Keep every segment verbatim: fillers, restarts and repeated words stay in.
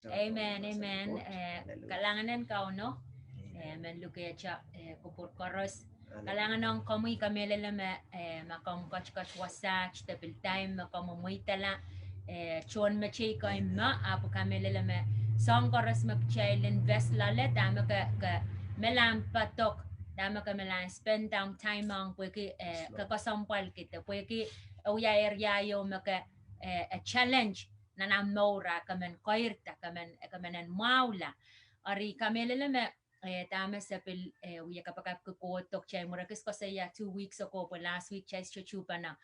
Amen, amen. Eh, kalahngan en Kauno. Eh, men lukehte, eh, kupwur koaros. Kalahngan ong komwi, kamehlele me, eh, ma komw ketiket wasaht de pil time me komw mweidala, eh, tohnmetei kei me, ahpw kamehlele me soang koaros me kitail invest loale, dahme ke, ke mehlel padok, dahme ke mehlel spend down time ong pwehki, eh, ke kesempwal kihda, pwehki, eh, wia area ieu me ke, eh, eh, challenge nan omw mour, a ke men keirda, ke men, ke men en mwahula. Eri kamehlele me, eh, dahme se pil, eh, wia kapakapki kohdo, kitail mwurin kis koasoia two weeks ago, pwe last week kitail sohte tuhpene.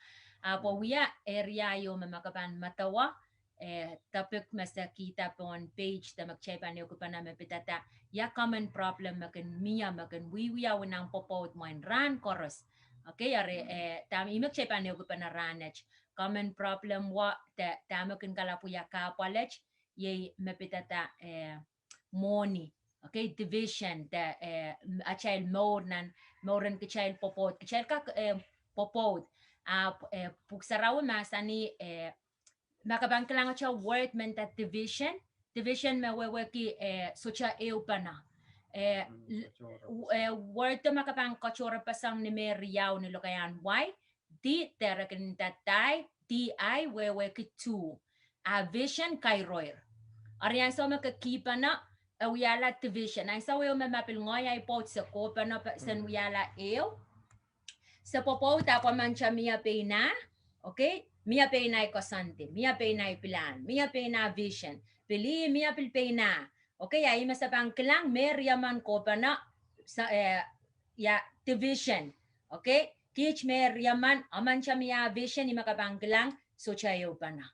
Ahpw wia area ieu me ma ke pahn medewe, eh, topic me se kihda pohn page de me kitail pahn ehukipene me pidada, ia common problem me kin mie, me kin wiewia nan pwopwoud mwein rahn koaros. Okay, eri, eh, dahme, ih me kitail pahn ehukipene rahnwet. Common problem wet, de, dahme kin kalapw wia kahpwal et, iei me pidada, eh, mwohni. Okay, division, de, eh, m-, atail mour nan, mouren kitail pwopwoud. Kitail kak, eh, pwopwoud. Ahpw, eh, Pwuhk Sarawi mahsanih, eh, ma ke pahn kilang atail word me nda division, division me wehwehki, eh, sohte ehupene. Eh, eh, word ma ke pahn katohrepeseng ni me riau ni lokaiahn Y, D, de re kin nda di, D I, wehwehki two. A vision, kairoir. Eri ansou me ke kihpene, e wiahla division. Ansou ehu me ma pil ngehi ahi pwoud se kohpene, sen wiahla ehu. Se pwopwoud ahpw emen te mie pein ah, okay? Mie pein ahi koasoandi, mie pein ahi pilahn, mie pein ah vision. Pil ih mie pil pein ah. Okay, a ih me se pahn kilang me riemen kohpene, ia division. Okay? Kiht me riemen, emen te mie ah vision, ih me ke pahn kilang, sohte ehupene.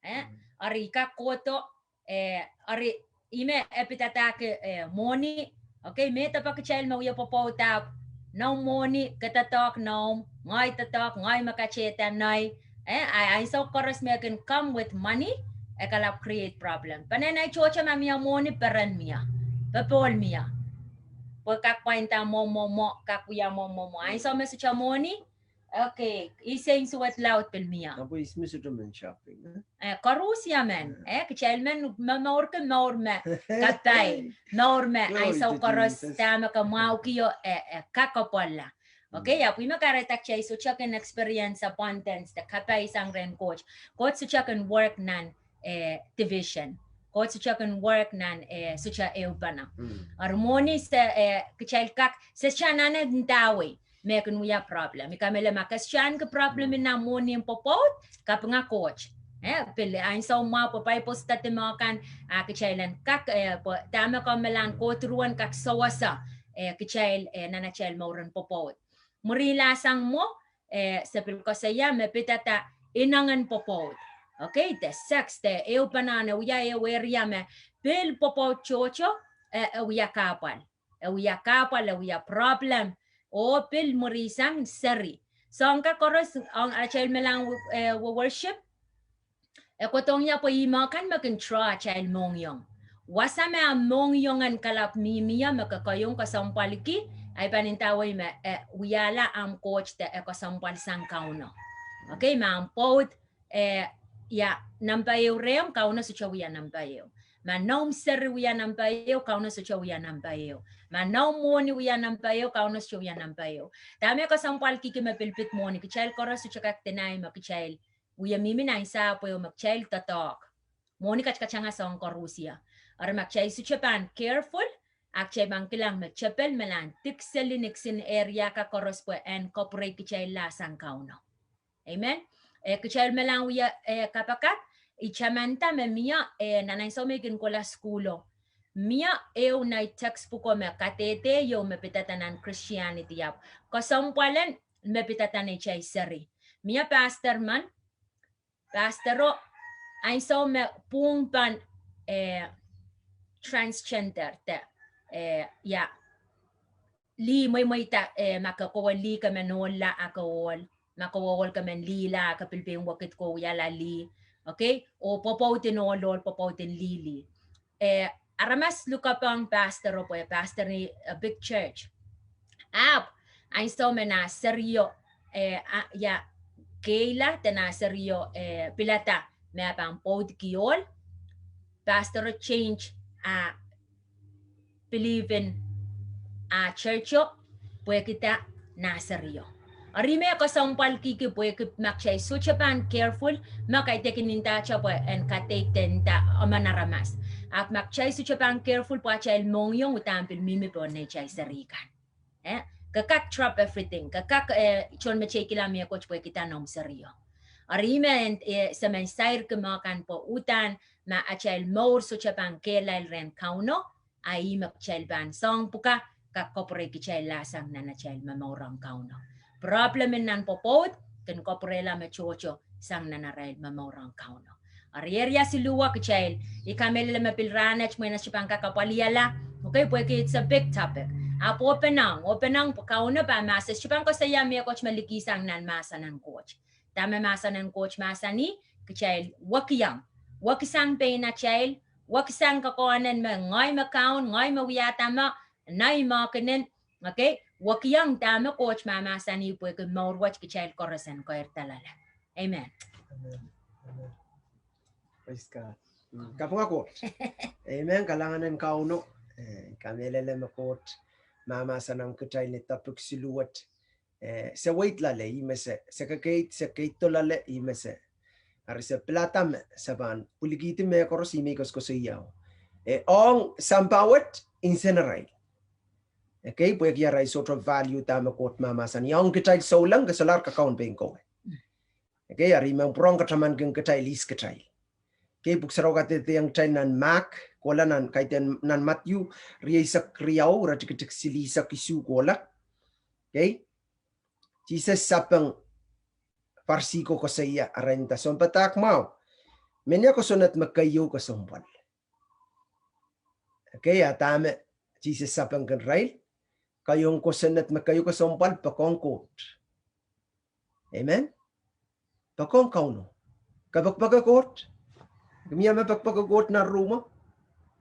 Eh, eri kak kohdo, eh, eri ih me e pidada ke, eh, mwohni. Okay, me dahpa kitail me wia pwopwoud ahpw, noumw mwohni, ke doadoahk noumw, ngehi doadoahk, ngehi me katehda nei. Eh, a, ansou koaros me kin come with money, e kalapw create problem. Pwe nan ahi tohto ma mie mwohni, peren mie, popohl mie. Pwe kak pwainda mwo, mwo, mwo, kak wia mwo, mwo, mwo. Ansou me sohte mwohni, okay, ih se nsuwed laud pil mie. Ahpw ih me sohte men shopping, eh? Eh, koaros emen, eh, kitail men momourki mour me kapai, mour me ansou koaros dahme ke mwahuki o, eh, eh, kak apwalla. Okay, ahpw ih me kahrehda kitail sohte kin experience abundance de kapai sang rehn Koht. Koht sohte kin work nan, eh, division. Koht sohte kin work nan, eh, sohte ehupene. Eri mwohni se, eh, kitail kak, se sohte anahne ndawei me kin wia problem. I kamehlele ma ke sohte ahneki problem nan mwohni en pwopwoud, kapinga Koht. Eh, pil ansou mwahu pwe Bible study mwo kan, a kitail en kak, eh, pwe dahme komw mehlel kohduruwen kak sewese, eh, kitail, eh, nan atail mouren pwopwoud. Mwurin lahsang mwo, eh, se pil koasoia me pidada inengen pwopwoud. Okay, de sex, de ehupene, e wia ehu area me pil pwopwoud tohto, eh, e wia kahpwal. E wia kahpwal, e wia problem. Oh pil mwurin sang seri. Soang kak koaros, ong atail mehlel, eh, worship, e kohdohng ie pwe ih mwo kan me kin draw atail mohngiong. Wasa me omw mohngiong en kalapw mihmi ie me ke keiong kesempwalki, ahi pahn ndawei me, eh, wiahla omw Koht de e kesempwal sang Kauno. Okay, ma omw pwoud, eh, ia, namba ehu rehmw, Kauno sohte wia namba ehu. Ma noumw seri wia namba ehu, Kauno sohte wia namba ehu. Ma noumw mwohni wia namba ehu, Kauno sohte wia namba ehu. Dahme kesempwalkihki me pil pid mwohni, kitail koaros sohte kak deny me kitail wia mihmi nan sahpw ehu me kitail doadoahk. Mwohni katikatanga soang koaros ie. Eri ma kitail sohte pahn careful, a kitail pahn kilang me tepel me lahn dikseli ni kisin area kak koaros pwe en kapwurei kitail la sang Kauno. Amen. Eh, kitail mehlel wia, eh, kapakap, I tamanda me mie, eh, nan ansou me I kin kohla sukuhlo, mie ehu nei textbook o me kadehde ieu me pidada nan Christianity ahpw kesempwalen me pidada neitail seri. Mie pastor men, pastor o, ansou me pwung pahn, eh, transgender de, eh, ia, lih mweimweida, eh, ma ke kowe lih ke men ohla a ke ohl, ma ke ohl ke men lihla a ke pil pein wekid ko wiahla lih. Okay? Oh pwopwoud en ohl, ohl pwopwoud en lih, lih. Eh, aramas lukepen pastor o pwe pastor ni a big church. Ahpw, ansou me nah serio, eh, a, ia, keila de nah serio, eh, pilada me e pahn pwoudki ohl. pastor change ah believe in ah church o, pwehki dah, nursery o. Eri me kesempwal kiki pwehki ma kitail sohte pahn careful, ma kaidehkin nda atail pwe en kadeik de nda emen aramas. Ahpw ma kitail sohte pahn careful pwe atail mohngiong uhdahn pil mihmi pohn neitail seri kan. Eh, ke kak drop everything, ke kak, eh, tohnmeteikihla mehkot pwehki dah noumw seri o. Eri me, eh, se men sair ke ma kan pwe uhdahn ma atail mour sohte pahn kehlail rehn Kauno, a ih me kitail pahn soang pwukat, kak kapwurei kitail la sang nan atail momour ong Kauno. Problem en nan pwopwoud kin kapwurehla me tohto sang nan arail momour ong Kauno. Eri eria siluh kitail, I kamehlele me pil rahnwet mwein se pahn kak apwalihala. Okay, pwehki it's a big topic. Ahpw openang, openang pwe Kauno pahn mahsanih, se pahn koasoia mehkot me likih sang nan mahsen en Koht. Dahme mahsen en Koht mahsanih, kitail wekiong. Wekisang pein atail, wekisang kak enen me ngehi me Kaun, ngehi me wiahda me, ngehi me kenen, okay, wekiong dahme Koht mahmahsanih pwehki mour wet kitail koaros en keirda loale. Amen. Amen. Amen. Praise God. Mm, kapinga Koht. Amen. Kalahngan en Kauno. Eh, I kamehlele me Koht mahmahsanihong kitail ni topic siluh wet. Eh, se weid loale, ih me se, se kekeid, se keid loale, ih me se. Eri se pilada me se pahn pwilikihdi mehkoaros, ih me I koasokoasoia. Eh, ong sampah wet, insenarail. Okay, pwehki arail sohte value dahme Koht mahmahsanih. Ong kitail souleng, ke solahr kakaun pein kowe. Okay, eri I men pwurehng katamankin kitail, ihs kitail. Okay, pwuhk sarawi kadehdehiong kitail nan Mark, kohla nan, kaidehn nan Madiu, rieisek riau, iretikitik silihsek isuh kohla. Okay, Sises sapeng Parisi ko koasoia, arail nda, Sounpadahk mwahu, mehnia kosonned me keieu kesempwal? Okay, a dahme Sises sapengkin irail? Keieun kosonned me keieu kesempwal, poakohng Koht. Amen. Poakohng Kauno. Ke pekpeke Koht? Ke mie me pekpeke Koht nan rumwo?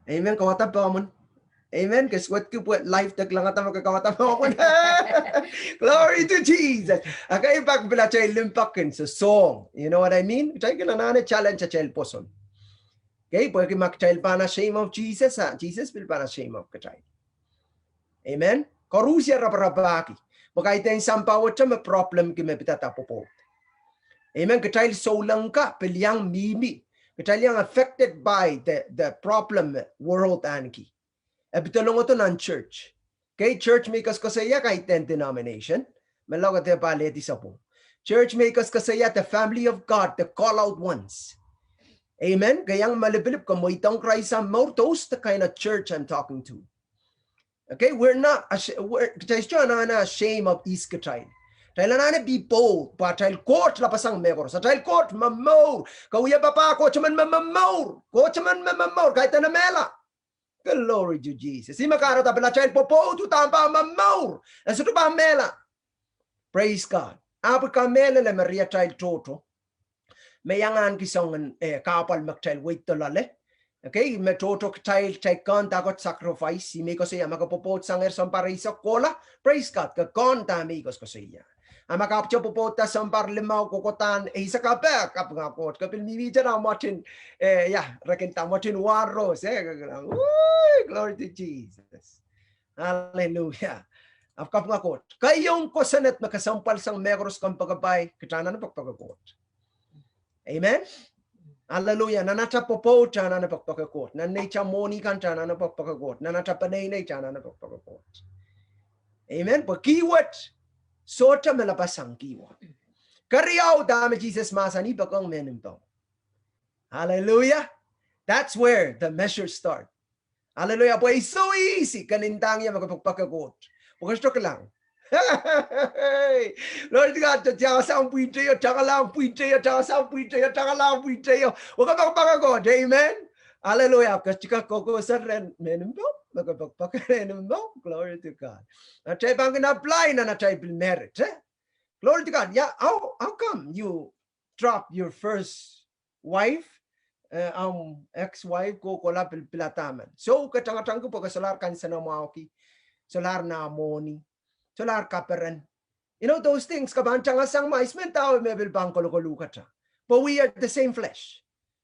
Amen. Kauwada pehmwen. Amen. Ke suwedki pwe live de kilangada me ke kauwada pehmwen. Glory to Jesus. Okay, pak pil atail limpoak kin sosohng. You know what I mean? Kitail kin anahne challenge atail pwoson. Okay, pwehki ma kitail pahn ashamed of Jesus, ah, Jesus pil pahn ashamed of kitail. Amen. Koaruhsie raparapahki. Pwe kaidehn sampah wet me problem ki me pidada pwopwoud. Amen. Kitail souleng ka pil iang mihmi. Kitail iang affected by the, the problem world ahneki. E pil dolongodo nan church. Okay, church me I koasokoasoia kaidehn denomination. Me lokehte pahn lehdi sapwung. Church me I koasokoasoia the family of God, the call out ones. Amen. Ke iang malipilip, ke mweidohng Krais ahmw mour, those the kind of church I'm talking to. Okay, we're not asha-, we're, kitail sohte anahne ashamed of ihs kitail. Kitail anahne be bold, pwe atail Koht lapasang mehkoaros. Atail Koht momour. Ke wia papah Koht emen me momour. Koht emen me momour. Kaidehn e mehla. Glory to Jesus. Ih me kahrehda pil atail pwopwoud uhdahn pahn momour. E sohte pahn mehla. Praise God. Ahpw I kamehlele me riatail tohto me iang ahneki soangen, eh, kahpwal me kitail weid loale. Okay, me tohto kitail, kitail kehn dahkot sacrifice, ih me I koasoia ma ke pwopwoud sangehr sounpar eisek kohla, praise God, ke kehn dahme I koasokoasoia. A ma ke ahpwtehn pwopwoudda sounpar limau, kohkohdan eisek, a pak, kapinga Koht, ke pil mihmihte nan mwoatin, eh, ia, re kin nda mwoatin waros, eh, ke, ke, woo, glory to Jesus. Hallelujah. Ahpw kapinga Koht. Keieun kosonned me kesempwal sang mehkoaros kompoakepahi, kitail anahne pekpeke Koht. Amen. Hallelujah. Nan atail pwopwoud kitail anahne pekpeke Koht. Nan neitail mwohni kan kitail anahne pekpeke Koht. Nan atail peneinei kitail anahne pekpeke Koht. Amen. Pwe kihwet sohte me lapasang kihwet. Keriau, dahme Sises mahsanih, poakohng mehn impoh. Hallelujah. That's where the measure start. Hallelujah. Pwe it's so easy, ke nda ngehi me ke pekpeke Koht. Pwe ke sohte kilang. Glory to God, tangasang pwihn teio, tangalahng pwihn teio, tangasang pwihn teio, tangalahng pwihn teio. Pwe ke pekpeke Koht, amen. Hallelujah. Ke sohte kak kohkohsang rehn mehn impoh, me ke pekpeke rehn impoh. Glory to God. Atail pahn kin apply nan atail pil married, eh? Glory to God. Yeah, how, how come you drop your first wife, eh, ahmw ex-wife ko, kohla pil, pilada emen. So, ke tangatangki pwe ke solahr kansenamwahuki, solahr nah mwohni, solahr kaperen. You know, those things, ke pahn tangasang mwo, I mean, dahme pil pahn kolokoluhkada. But we are the same flesh.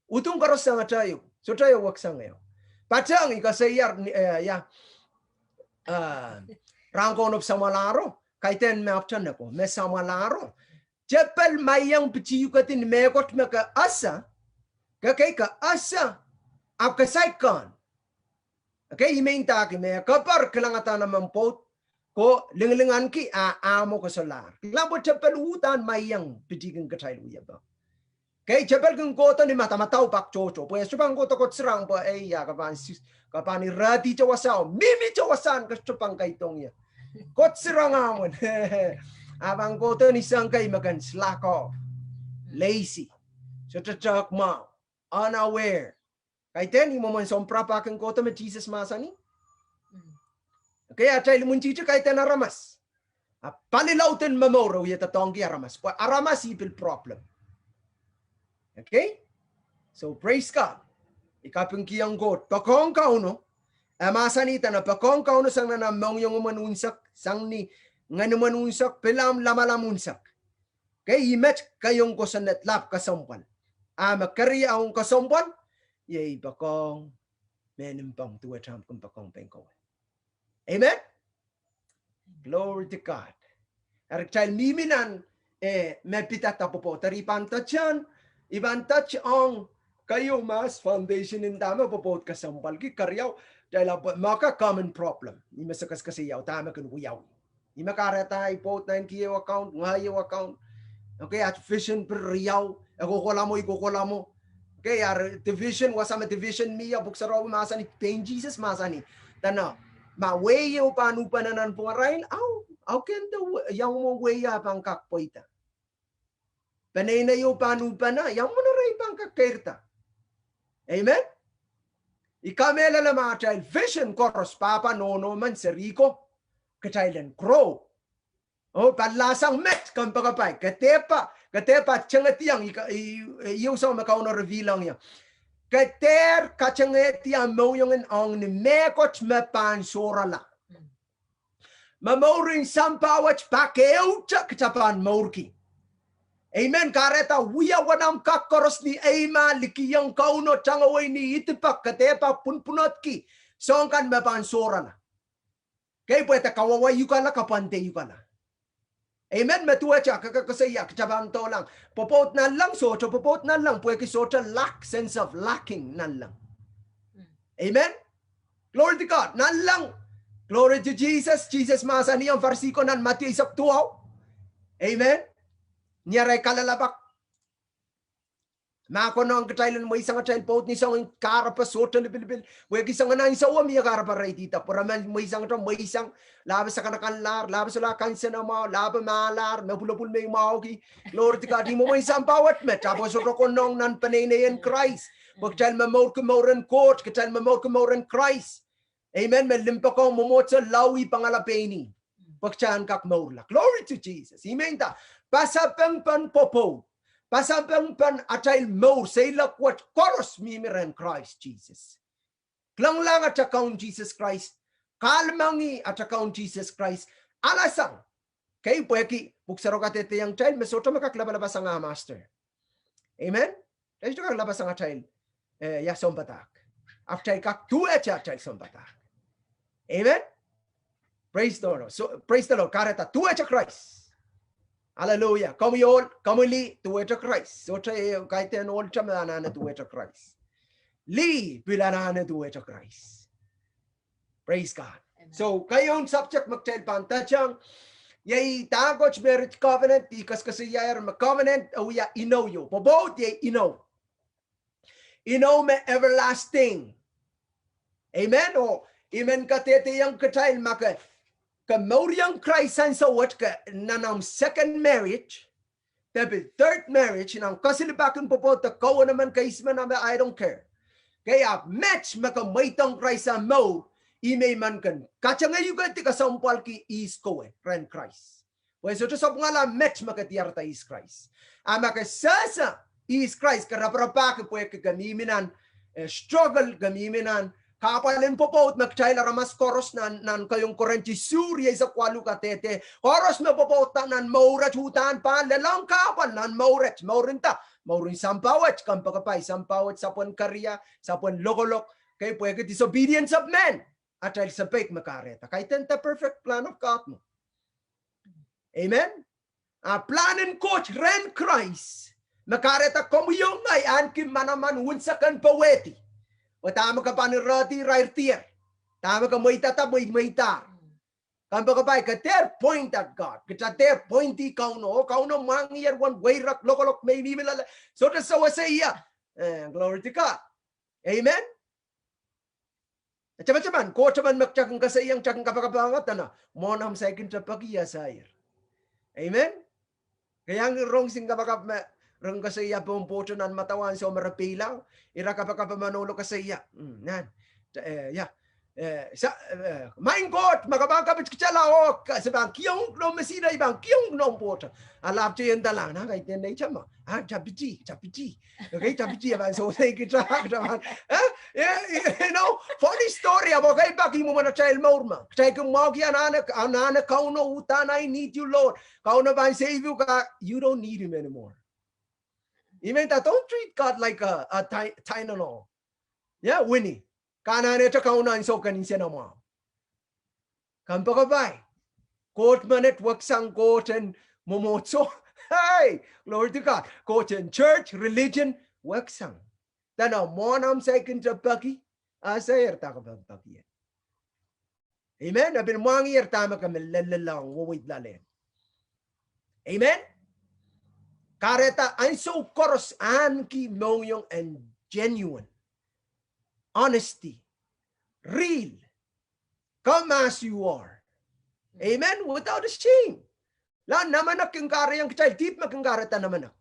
Udung koaros sang atail ehu. Sohte e weksang ehu. Patehng I koasoiahr, eh, ia, eh, rahn ko onop samwalahro, kaidehn me ahpwtehn nepo, me samwalahro. Tepel maiong pitih uhkedi ni mehkot me ke ese, ke, ke, ke ese, ahpw ke saik kan. Okay, I men ndahki me ke pahn kilangada nan omw pwoud, ke linglinganki a, a mwo ke solahr. Kilang pwe tepel uhdahn maiong pitih kin kitail wiepe. Okay, tepel kin kohdo ni madamadau pak tohto. Pwe e sohte pahn kohdo kosirang pwe, eh, ia, ke pahn sis, ke pahn iradihte wasao, mihmihte wasahn ke sohte pahn kaidohng ie. Kosirang amwen. A pahn kohdo ni soang kei me kin slack off. Lazy. Sohte tehk mwahu. Unaware. Kaidehn I mwomwen sounparapakin kohdo me Sises mahsanih. Okay, atail imwintihti kaidehn aramas. A pali lauden momour e wie doadoahngki aramas. Pwe aramas ih pil problem. Okay? So praise God. I kapingkihong Koht. Poakohng Kauno. E mahsanih dene poakohng Kauno sang nan omw mohngiong imwen unsek, sang ni ngehn imwen unsek, pil omw lamalam unsek. Okay, I met keiong kosonned lap kesempwal. A me keriau kesempwal, iei poakohng me nimpoang duwehte omw kin poakohng pein kowe. Amen. Glory to God. Eri kitail mihmi nan, eh, me pidada pwopwoud. Eri I pahn doadoahk, I pahn doadoahk ong keieu mahs foundation en dahme pwopwoud kesempwalki, keriau, kitail ahpw mwahka common problem. Ih me se koasoakoasoiahu dahme kin wiawi. Ih me kahrehda ahi pwoud nan kiheu account, ngehi ehu account. Okay, aht vision pil riau, e kohkohla mwo, I kohkohla mwo. Okay, ahr division, wasa me division mie, Pwuhk Sarawi mahsanih, pein Sises mahsanih. Dene, ma wehi ehu pahn uhpene nanpwungarail, ahu, ahu ken de we-, iang mwo wehi ah pahn kak pweida. Peneinei ehu pahn uhpene, iang mwo narail pahn kak keirda. Amen? I kamehlele ma atail vision koaros, pahpa, nohno men, seri ko, kitail en grow. Oh, pahn lahsang met, kompoakepahi, ke dehpa, ke dehpa tengediong, i ka-, i, i, ieu soang me Kauno reveal ong ie. Ke dehr katengehdi omw mohngiong ong ni mehkot me pahn sohrala. Momourin sampah wet pak ehute kitail pahn mourki. Amen. Kahrehda wia wen omw kak koaros ni eimah, likih ong Kauno, tangawei ni idipek, ke dehpa pwunpwunodki soahng kan me pahn sohrala. Kei pwe de kawawaiukala, kapwandeiukala. Amen. Me duwehte, ke, ke, koasoia, kitail pahn dohlahng. Pwopwoud nanleng, sohte pwopwoud nanleng, pwehki sohte lack, sense of lacking nanleng. Amen. Glory to God. Nanleng. Glory to Jesus. Sises mahsanihong Parisi ko nan Madiu eisek duwau. Amen. Ni arail kalelapak. Ma konehng kitail en mweisang atail pwoud ni soangen kahrepe, sohte lipilipil. Pwehki soangen ansou mie kahrepe reidida. Pwe re men mweisang, te mweisang. Lahpe sakanakanlahr, lahpe solahr kansenamwahu, lahpe mahlahr, me pwulopwul me mwahuki. Glory to God. Ih mwomwen sampah wet met. Ahpw sohte konehng nan peneinei en Krais. Pwe kitail momourki mouren Koht, kitail momourki mouren Krais. Amen. Me limpoakohng mwomwohdiso lawi pangala pein ih. Pwe kitail en kak mourla. Glory to Jesus. Ih me nda, pasapengpen pwopwoud. Pasapengpen atail mour, seiloak wet koaros mihmi rehn Krais Sises. Kilenglahng atail Kaun Sises Krais. Kahlemengih atail Kaun Sises Krais. Alasang. Kei pwehki Pwuhk Sarawio kadehdehiong kitail me sohte me kak lapalapasang ah master. Amen. Kitail sohte kak lapasang atail, eh, ia sounpadahk. Ahpw kitail kak duwehte atail sounpadahk. Amen. Praise the Lord. So, praise the Lord. Kahrehda duwehte Krais. Hallelujah. Komwi ohl, komwi lih, duwehte Krais. Sohte, eh, kaidehn ohl te me anahne duwehte Krais. Lih pil anahne duwehte Krais. Praise God. Amen. So, keieun subject me kitail pahn doadoahng, iei dahkot marriage covenant, I koasoakoasoiahr me covenant, eh, wia inou ieu. Pwopwoud iei inou. Inou me everlasting. Amen. Oh, I men kadehdehiong kitail ma ke, ke mouriong Krais ansou wet, ke nan omw second marriage, de pil third marriage, nan kesilipakin pwopwoud de kawehwe men, keismen, ahpw I don't care. Kei ahpw met me ke mweidohng Krais omw mour, ih me I men kin katengeiukedi kesempwalki ihs kowe rehn Krais. Pwe sohte sapwungala met me ke diarada ihs Krais. A ma ke sehse ihs Krais, ke raparapahki pwehki ke mihmi nan, eh, struggle, ke mihmi nan, Kahpwal en pwopwoud me kitail aramas koaros nan, nan Keieun Korint isuh rieisek waluh kadehde. Koaros me pwopwoud nan mouret uhdahn pahn lelohng kahpwal nan mouret. Mourin da, mourin sampah wet, kompoakepahi, sampah wet, sapwen keria, sapwen lokolok. Okay, pwehki disobedience of men. Atail sapeik me kahrehda. Kaidehn the perfect plan of God mwo. Amen. A plan en Koht rehn Krais me kahrehda komwi oh ngehi ahneki manaman unsek en powehdi. Pwe dahme ke pahn irehdi, irair dier. Dahme ke mweidada, mweimweidahr. Kompoakepahi, ke dehr point at God. Kita dehr pointi Kauno. Oh, Kauno mwahngiher uwen weirek, lokolok, me I mihmi loale. Sohte sewese ie. Eh, glory to God. Amen. Tepatapan, Koht emen me kita kin koasoiong, kita kin kapakap ong, dene, mwohn omw saikinte peki, I sair. Amen. Ke iang rong sin kapakap me, rong koasoia pohn pwohto nan madawa ansou me re peilang, ira kapakap me nohlo koasoia. Mm, nan. Eh, ia. Eh, sa, eh, maing Koht, ma ke pahn kapitkitala oh, ke, se pahn kihong noumw mesihn, I pahn kihong noumw pwohto. A lapte ien dala, nan kaidehn nei tama. Ah, tapiti, tapiti. Okay, tapiti, a pahn sewese kita, kita pahn. Eh? Yeah, you know, funny story, ahpw okay, pak imwomwen atail mour me. Kitail kin mwahuki anahne, anahne Kauno uhdahn, "I need you, Lord." Kauno pahn save uhk, you don't need him anymore. I men nda, don't treat God like a, a Ty-, Tylenol. Yeah, Winnie. Ke anahnehte Kauno ansou ke nsenamwahu. Kompoakepahi. Koht menet weksang koht en mwomwohdiso. Hey, glory to God. Koht en church, religion, weksang. Dene mwohn omw saikinte peki, I sair dahme ke pahn peki ie. Amen. A pil mwahngiher dahme ke men lellelohng, weweid loalen. Amen. Kahrehda ansou koaros ahneki mohngiong en genuine, honesty, real, come as you are. Amen. Without a shame. Lao namenek kin kahrehiong kitail, dihp me kin kahrehda namenek.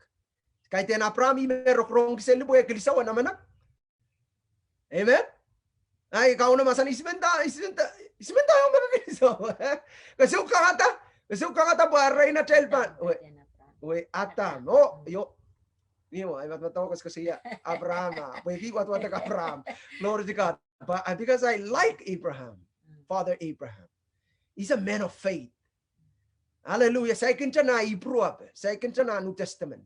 Kaidehn Abraham, ih me rokorongki seli pwe e kilisou, e namenek. Amen. Ai, Kauno mahsanih, I men nda, I men nda, I men nda ong me ke kilisou. Ke sou kangada, ke sou kangada pwe arail natail pahn. Wei, wei, Adam. Oh, io. Ni wa, I wadawad koasoakoasoia Abraham, ah. Pwehki wadawad Abraham. Glory to God. But, uh, because I like Abraham, Father Abraham. He's a man of faith. Hallelujah. Saikinte nan Ipru ape, saikinte nan New Testament.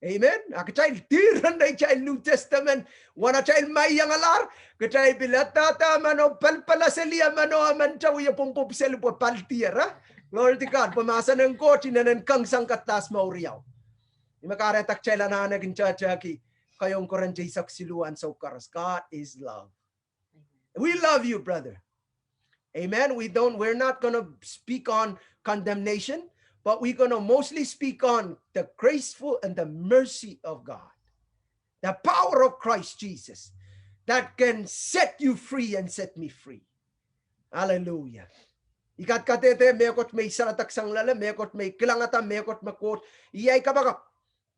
Amen. A kitail diren atail New Testament, wen atail maiengalahr, kitail pil adada meno, pelpela seli, meno, meno, meno, wie pwupwup seli pwe palidier, eh? Glory to God. Pwe mahsen en Koht inenen kang sang kadaras mour ieu. Ih me kahrehda kitail anahne kin tehtehki Keieun Korint eisek siluh ansou koaros. God is love. We love you, brother. Amen. We don't, we're not gonna speak on condemnation, but we're gonna mostly speak on the graceful and the mercy of God. The power of Christ Jesus that can set you free and set me free. Hallelujah. I kadkadehde mehkot me I saledek sang loale, mehkot me I kilangada, mehkot me Koht, iei ai kapakap.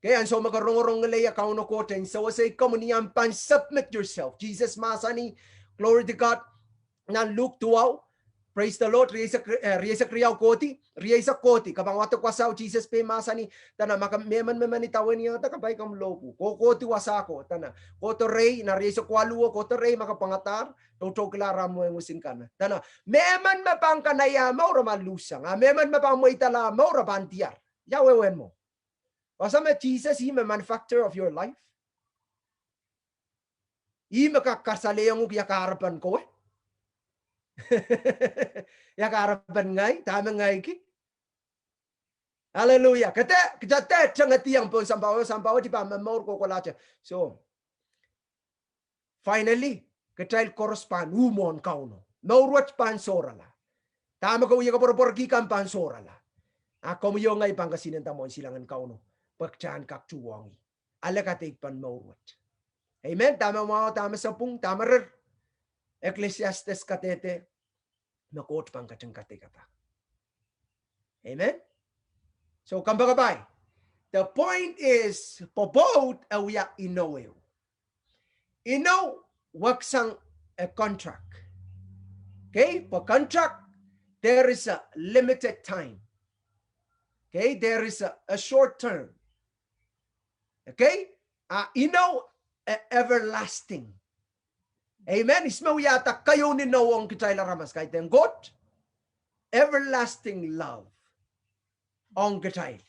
Okay, ansou me ke rongorong ngileie Kauno Koht en sewesei komwi ni ahmw pahn submit yourself. Jesus mahsanih, glory to God, nan Luk duwau, praise the Lord, rieisek, eh, rieisek riau kohdi, rieisek kohdi, ke pahn wadek wasao, Jesus pein mahsanih, dene ma ke, mehmen me men idawehn ie, dene kapai komw lohpwu. Ko kohdi wasa ko, dene, kohdo rehi, nan rieisek waluh, kohdo rehi ma ke pwangadahr, toutoukila rahn mwein wis kan. Dene, mehmen me pahn kanaia mour e ma luhsang, a mehmen me pahn mweidala mour e pahn diar. Ia wehwehn mwo. Wasa me Jesus, ih me manufacturer of your life. Ih me kak kasalehiong uhk ia kahrepen kowe. Ia kahrepen ngehi, dahme ngehi ki. Hallelujah. Kede, kede tengediong pohn sampah, sampah wet I pahn momour kohkohlahte. So, finally, kitail koaros pahn uh mwohn Kauno. Mour wet pahn sohrala. Dahme ke wie koapworopworki kan pahn sohrala. A komwi oh ngehi pahn kesihnen da mwohn silangin Kauno. Pwe kitail en kak tuhwong ih. Ale kadeik pahn mour wet. Amen. Dahme mwahu, dahme sapwung, dahme rer. Ecclesiastes kadehde me Koht pahn ketin kadeikada. Amen. So, kompoakepahi. The point is, pwopwoud e wia inou ehu. Inou weksang a contract. Okay, pwe contract, there is a limited time. Okay, there is a, a short term. Okay, a inou a everlasting. Amen. Ihs me wiahda keieun inou ong kitail aramas, kaidehn Koht? Everlasting love ong kitail.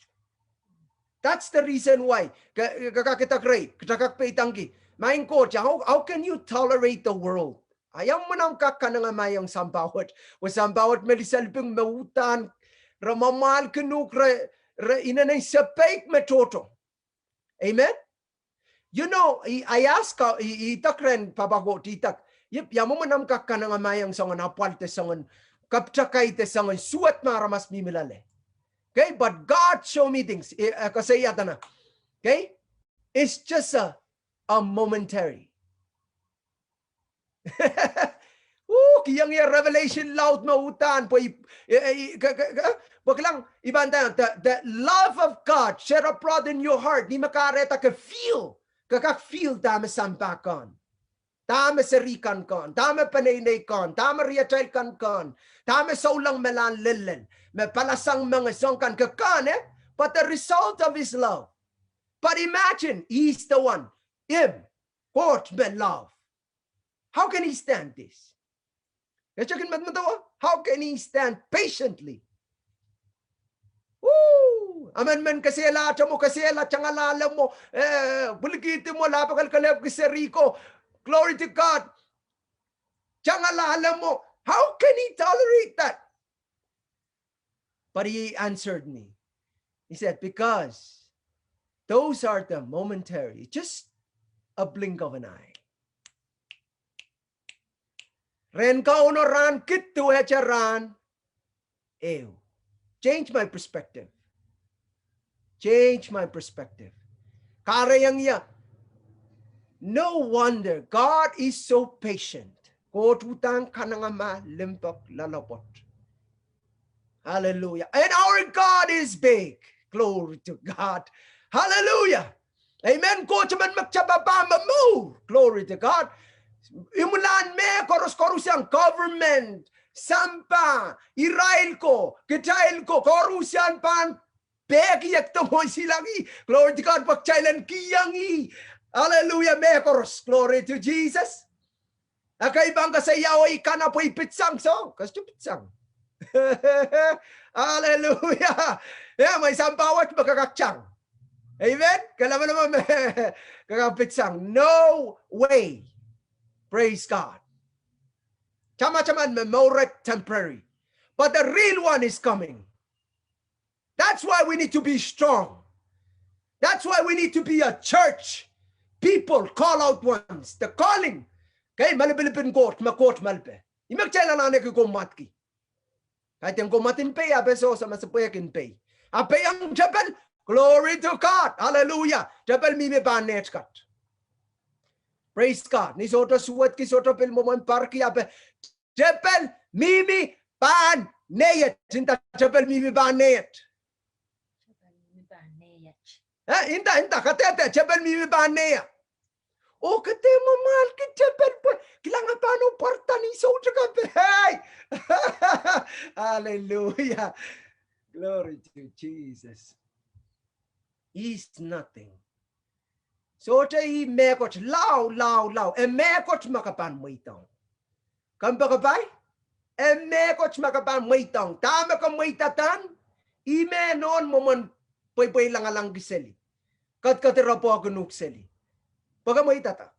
That's the reason why. Ke, ke kak idek rehi, kita kak peidengki. Maing Koht, how, how can you tolerate the world? Ia mwomwen omw kak kanengamah ong sampah wet? Pwe sampah wet me liselping, me uhdahn, re mwamwahlkin uhk, re, re inenen sapeik me tohto. Amen. You know, I, I ask, I, I idek rehn Pahpa Koht, I idek, ia, ia mwomwen omw kak kanengamah ong soangen apwal de soangen kapitakaide, soangen suwed me aramas mihmi loale? Okay, but God show me things. Eh, eh, koasoia dene, okay, it's just a, a momentary. Uh, kihong ie revelation laud me uhdahn, pwe, eh, eh, ke, ke, ke, pwe kilang, I pahn nda, the, the love of God shed abroad in your heart. Ni me kahrehda ke feel, ke kak feel dahme sampah kan, dahme seri kan kan, dahme peneinei kan, dahme riatail kan kan, dahme souleng me lahn lellel, me palasang menge soang kan, ke kan, eh? But the result of his love. But imagine, he's the one, him, Koht me love. How can he stand this? Ke chok kin medemedewe, how can he stand patiently? Woo! Emen men kesehla ahte mwo, kesehla, tangala ale mwo, eh, pwilikihdi mwo, lahpekelkelehpw ki seri ko. Glory to God. Tangala ale mwo. How can he tolerate that? But he answered me. He said, because those are the momentary, just a blink of an eye. Rehn Kauno rahn kid duwehte rahn ehu. Change my perspective. Change my perspective. Kahrehiong ie, no wonder God is so patient. Koht uhdahn kanengamah, limpoak, loalopwoat. Hallelujah. And our God is big. Glory to God. Hallelujah. Amen. Koht emen me kita pahn momour. Glory to God. Imwilahn mehkoaros, koaruhsiang government, sampah, irail ko, kitail ko, koaruhsiang pahn peki ekte mwo silangi. Glory to God, pwe kitail en kihong ih. Hallelujah, mehkoaros. Glory to Jesus. Ekei pahn koasoia, oh, I kana pwe I pitsang, so, koasoia pitsang. Hallelujah. Ia, mwein sampah wet me ke kak tang. Amen. Ke lamalam me ke kak pitsang. No way. Praise God. Tamataman me mour et temporary. But the real one is coming. That's why we need to be strong. That's why we need to be a church. People, call out ones. The calling. Okay, malipilipin Koht, me Koht malipe. Ih me kitail anahne ki kommwadki. Kaidehn kommwadin pei, ape sohte me se pwehki pei. Ape iang tepel, glory to God. Hallelujah. Tepel mihmi pahn neht kat. Praise God. Ni sohte suwedki, sohte pil mwomwen parki, ape tepel mihmi pahn neiet. Inda tepel mihmi pahn neiet. Eh, inda, inda, kadehde, tepel mihmi pahn neiet. Oh, ke dehr mwamwahlki tepel pwe, kilang, e pahn oh pwarada ni soutik ape. Hey! Hallelujah. Glory to Jesus. Is nothing. Sohte ih mehkot, lao, lao, lao. E mehkot me ke pahn mweidohng. Kompoakepahi? E mehkot me ke pahn mweidohng. Dahme ke mweidadahn, ih me nohn mwomwen pweipwei langalangki seli. Kadkadirapohkin uhk seli. Pwe ke mweidada.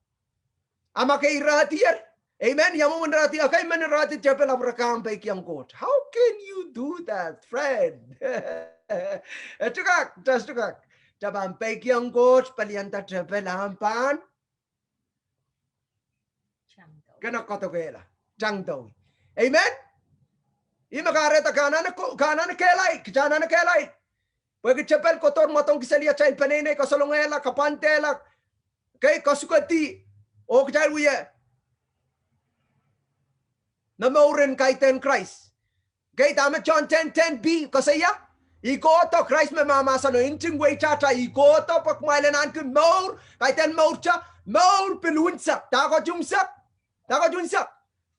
A ma ke irehdier, amen, ia mwomwen irehdi, ekei men irehdi tepel ahpw re kahng peikiong Koht. How can you do that, friend? E tuhkak, ta sohte kak. Ta pahn peikiong Koht, palianda tepel ahpw pahn kena kadokehla, tangdohng. Amen? Ih me kahrehda ke anahne ko-, ke anahne kehlail, kita anahne kehlail. Pwehki tepel kohdohr mwadangki seli atail peneinei, kasalongehla, kapwandehla, kei kasukedi, oh kitail wia me mouren kaidehn Krais. Kei dahme John ten ten B koasoia? I kohdo, Krais me mahmahseno, nting weitahta, I kohdo pwe kumwail en ahneki mour, kaidehn mour te, mour pil unsek, dahkot unsek, dahkot unsek.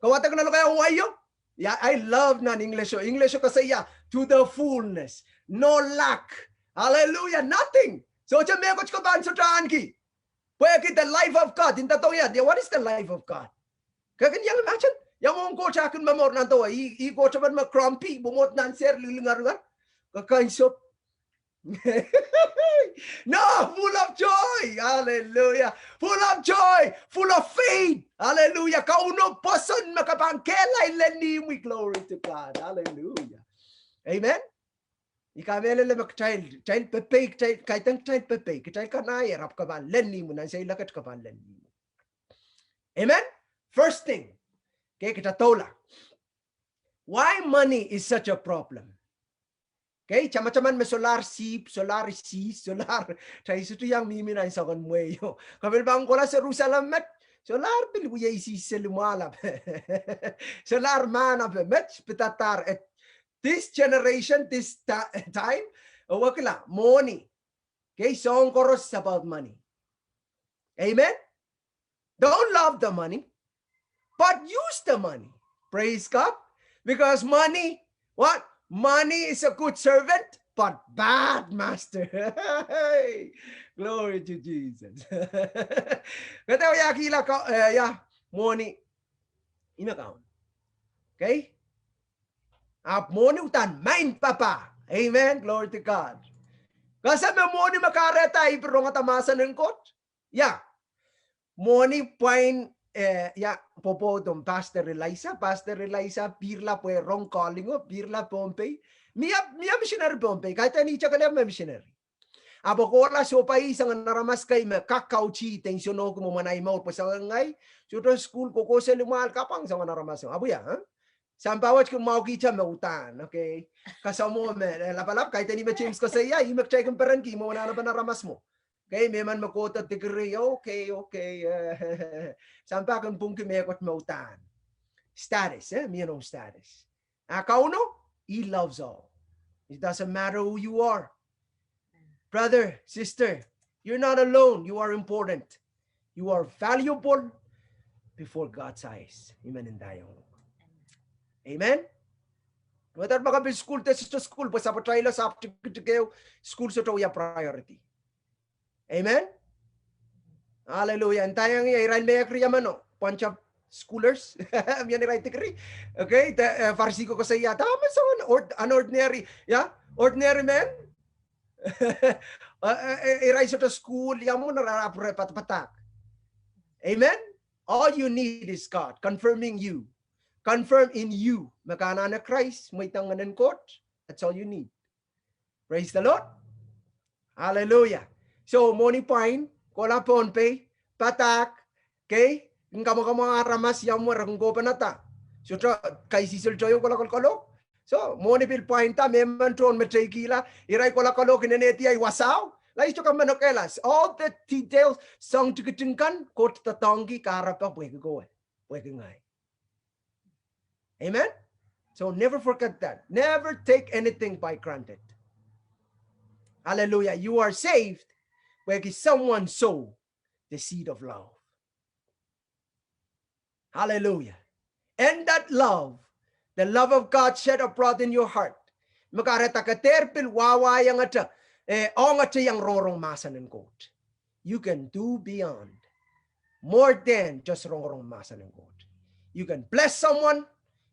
Ke wadek nan lokaia wai o? Yeah, I love nan English o. English o koasoia, to the fullness. No lack. Hallelujah, nothing. Sohte mehkot ke pahn sohte ahneki. Pwehki the life of God, inda dohng ie, what is the life of God? Ke kin iang imagine, ia mwomwen Koht eh kin momour nan doh, ih, ih Koht emen me grumpy, mwomwohd nan sehr, lingeringer, kakain sop. No, full of joy. Hallelujah. Full of joy, full of faith. Hallelujah. Kauno pwoson me ke pahn kehlail lel ihmwi. Glory to God. Hallelujah. Amen. I kamehlele me kitail, kitail pepei, kitail, kaidehn kitail pepei, kitail kanaier ahpw ke pahn lel ihmwi, nan seiloak wet ke pahn lel ihmwi. Amen. First thing. Okay, kita doula. Why money is such a problem? Okay, tamataman me solahr sihpw, solahr isi, solahr, kitail sohte iang mihmi nan soangen mwehio. Ke pil pahn kohla Serusalem met, solahr pil wia isi seli mwahl ape. Solahr mahn ape met, pidadahr, eh, this generation, this ti-, time, eh, wekila, mwohni. Okay, soahng koaros is about money. Amen? Don't love the money, but use the money. Praise God. Because money, what? Money is a good servant, but bad master. Glory to Jesus. Kete wia kihla ka, eh, ia, mwohni, ih me kaun. Okay? Ahpw mwohni uhdahn maing pahpa. Amen. Glory to God. Ke sehse me mwohni me kahrehda e pil rongada mahsen en Koht? Ia. Mwohni pwain, eh, ia, pwopwoud ong Pastor Eliza. Pastor Eliza pirla pwe rong calling o, pirla Pohnpei. Mie, mie misineri Pohnpei. Kaidehn ihte kelehpw me misineri. Ahpw e kohla sohpai soangen aramas kei me kak kautih de nsenohki mwomwen ahi mour pwe soangen ngehi, sohte sukuhl, kokohseli mwahl, kapwang soangen aramas. Ahpw ia, eh? Sampah wet kin mwahuki ihte me uhdahn, okay? Kasamwo me, eh, lapalap, kaidehn ih me James koasoia, ih me kitail kin perenki, mwomwen anahnepen aramas mwo. Okay, mehmen me kohdo degree, okay, okay, eh, sampah kin pwungki mehkot me uhdahn. Status, eh, mie noumw status. Ah, Kauno, he loves all. It doesn't matter who you are. Brother, sister, you're not alone. You are important. You are valuable before God's eyes. Amen. Amen. Whether ma ke pil sukuhl de sohte sukuhl, pwe sapwatailo, sap tikitik ehu, sukuhl sohte wia priority. Amen. Hallelujah. Ndaiong ie irail mehkoaros meno, bunch of schoolers. Mie irail degree. Okay, de, eh, Farisi ko koasoia, dahme soangen ord-, an ordinary, ia, ordinary man. Eh, eh, eh, irail sohte sukuhl, ia mwomwen irail ahpw re padapadahk. Amen. All you need is God confirming you. Confirm in you. Me ke anahne Krais, mweidohng Ngehn en Koht. That's all you need. Praise the Lord. Hallelujah. So, mwohni pwain, kohla Pohnpei, padahk, okay, kin kamwakamwahng aramas ia mwomwen re kin kohpenada. Sohte kaisihsol tohto kohla kolokol o. So, mwohni pil pwainda, mehmen tohn meteikihla, irail kohla kolokol kin nehdi ahi wasao. Lai sohte kamanokehla. All the details, soang tikitik kan, Koht doadoahngki kahrepe pwehki kowe, pwehki ngehi. Amen? So never forget that. Never take anything by granted. Hallelujah. You are saved pwehki someone sow the seed of love. Hallelujah. And that love, the love of God shed abroad in your heart, me kahrehda ke dehr pil wahwaiongete, eh, ongete iang rongorong mahsen en Koht. You can do beyond, more than just rongorong mahsen en Koht. You can bless someone,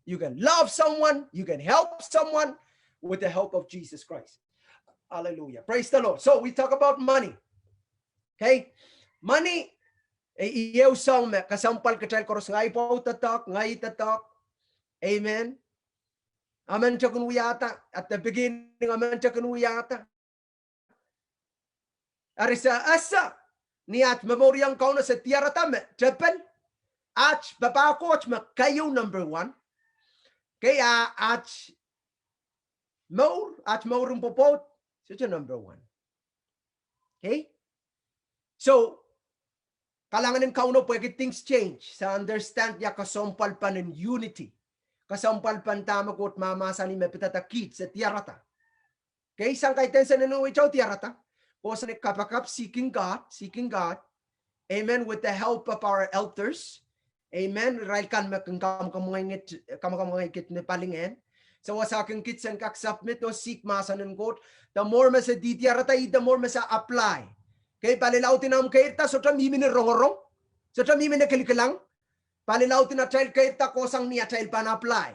you can love someone, you can help someone with the help of Jesus Christ. Hallelujah. Praise the Lord. So we talk about money. Okay? Money, eh, iei ehu soahng me kesempwal kitail koaros, ngehi pwau doadoahk, ngehi doadoahk. Amen. Emente kin wiahda, at the beginning, emente kin wiahda. Eri se ese, ni at momouriong Kauno se diarada me tepel, at papah Koht me keieu number one. Okay, a, at mour, at mour en pwopwoud, sohte number one. Okay? So, kalahngan en Kauno pwehki things change. Se understand ia kesempwalpen en unity. Kesempwalpen dahme Koht mahmahsanih me pidada kiht, se diarada. Okay, sang kaidehn se nennenwehi tau diarada. Kos ni kapakap, seeking God, seeking God. Amen, with the help of our elders. Amen, irail kan me kin kamwakamwahngki, kamwakamwahngki kiht ni palingehn. So wasa kin kiht sen kak submit oh seek mahsen en Koht. The more me se didiarada ih, the more me se apply. Okay, pali laud en ahmw keirda, sohte mihmi ni rongorong. Sohte mihmi ni kilikilang. Palilaud en atail keirda kohsang ni atail pahn apply.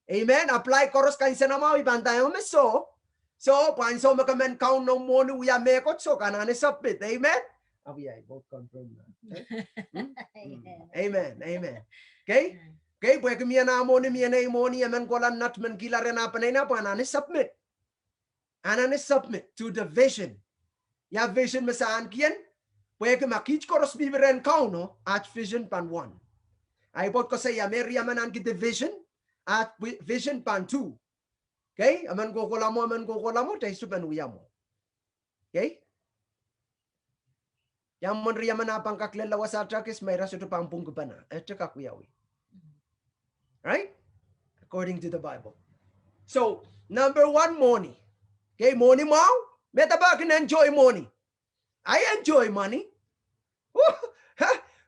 Amen. Apply koaros kansenamwahu I pahn ndaiong me soh. Soh, pwe ansou me ke men kaun noumw mwohni wia mehkot, soh, ke anahne submit. Amen. Amen. Amen. Okay. Okay, pwehki mie nah mwohni, mie nei mwohni, e men kohla nat men kihla rehn ah peneinei, pwe anahne submit. Anahne submit to the vision. Ia vision me se ahneki en? Pwehki ma kiht koaros mihmi rehn Kauno, aht vision pahn one. Ahi pwoud koasoia me riemen ahneki the vision, aht vision pahn two. Okay, emen kohkohla mwo, emen kohkohla mwo, kitail sohte pahn wia mwo. Okay? Ia mwomwen riemen ah pahn kak lella wasa takis, ma ira sohte pahn pwungkipene, e sohte kak wiawi. Right? According to the Bible. So, number one, mwohni. Okay, mwohni mwahu, me dahme ke kin enjoy mwohni. I enjoy money.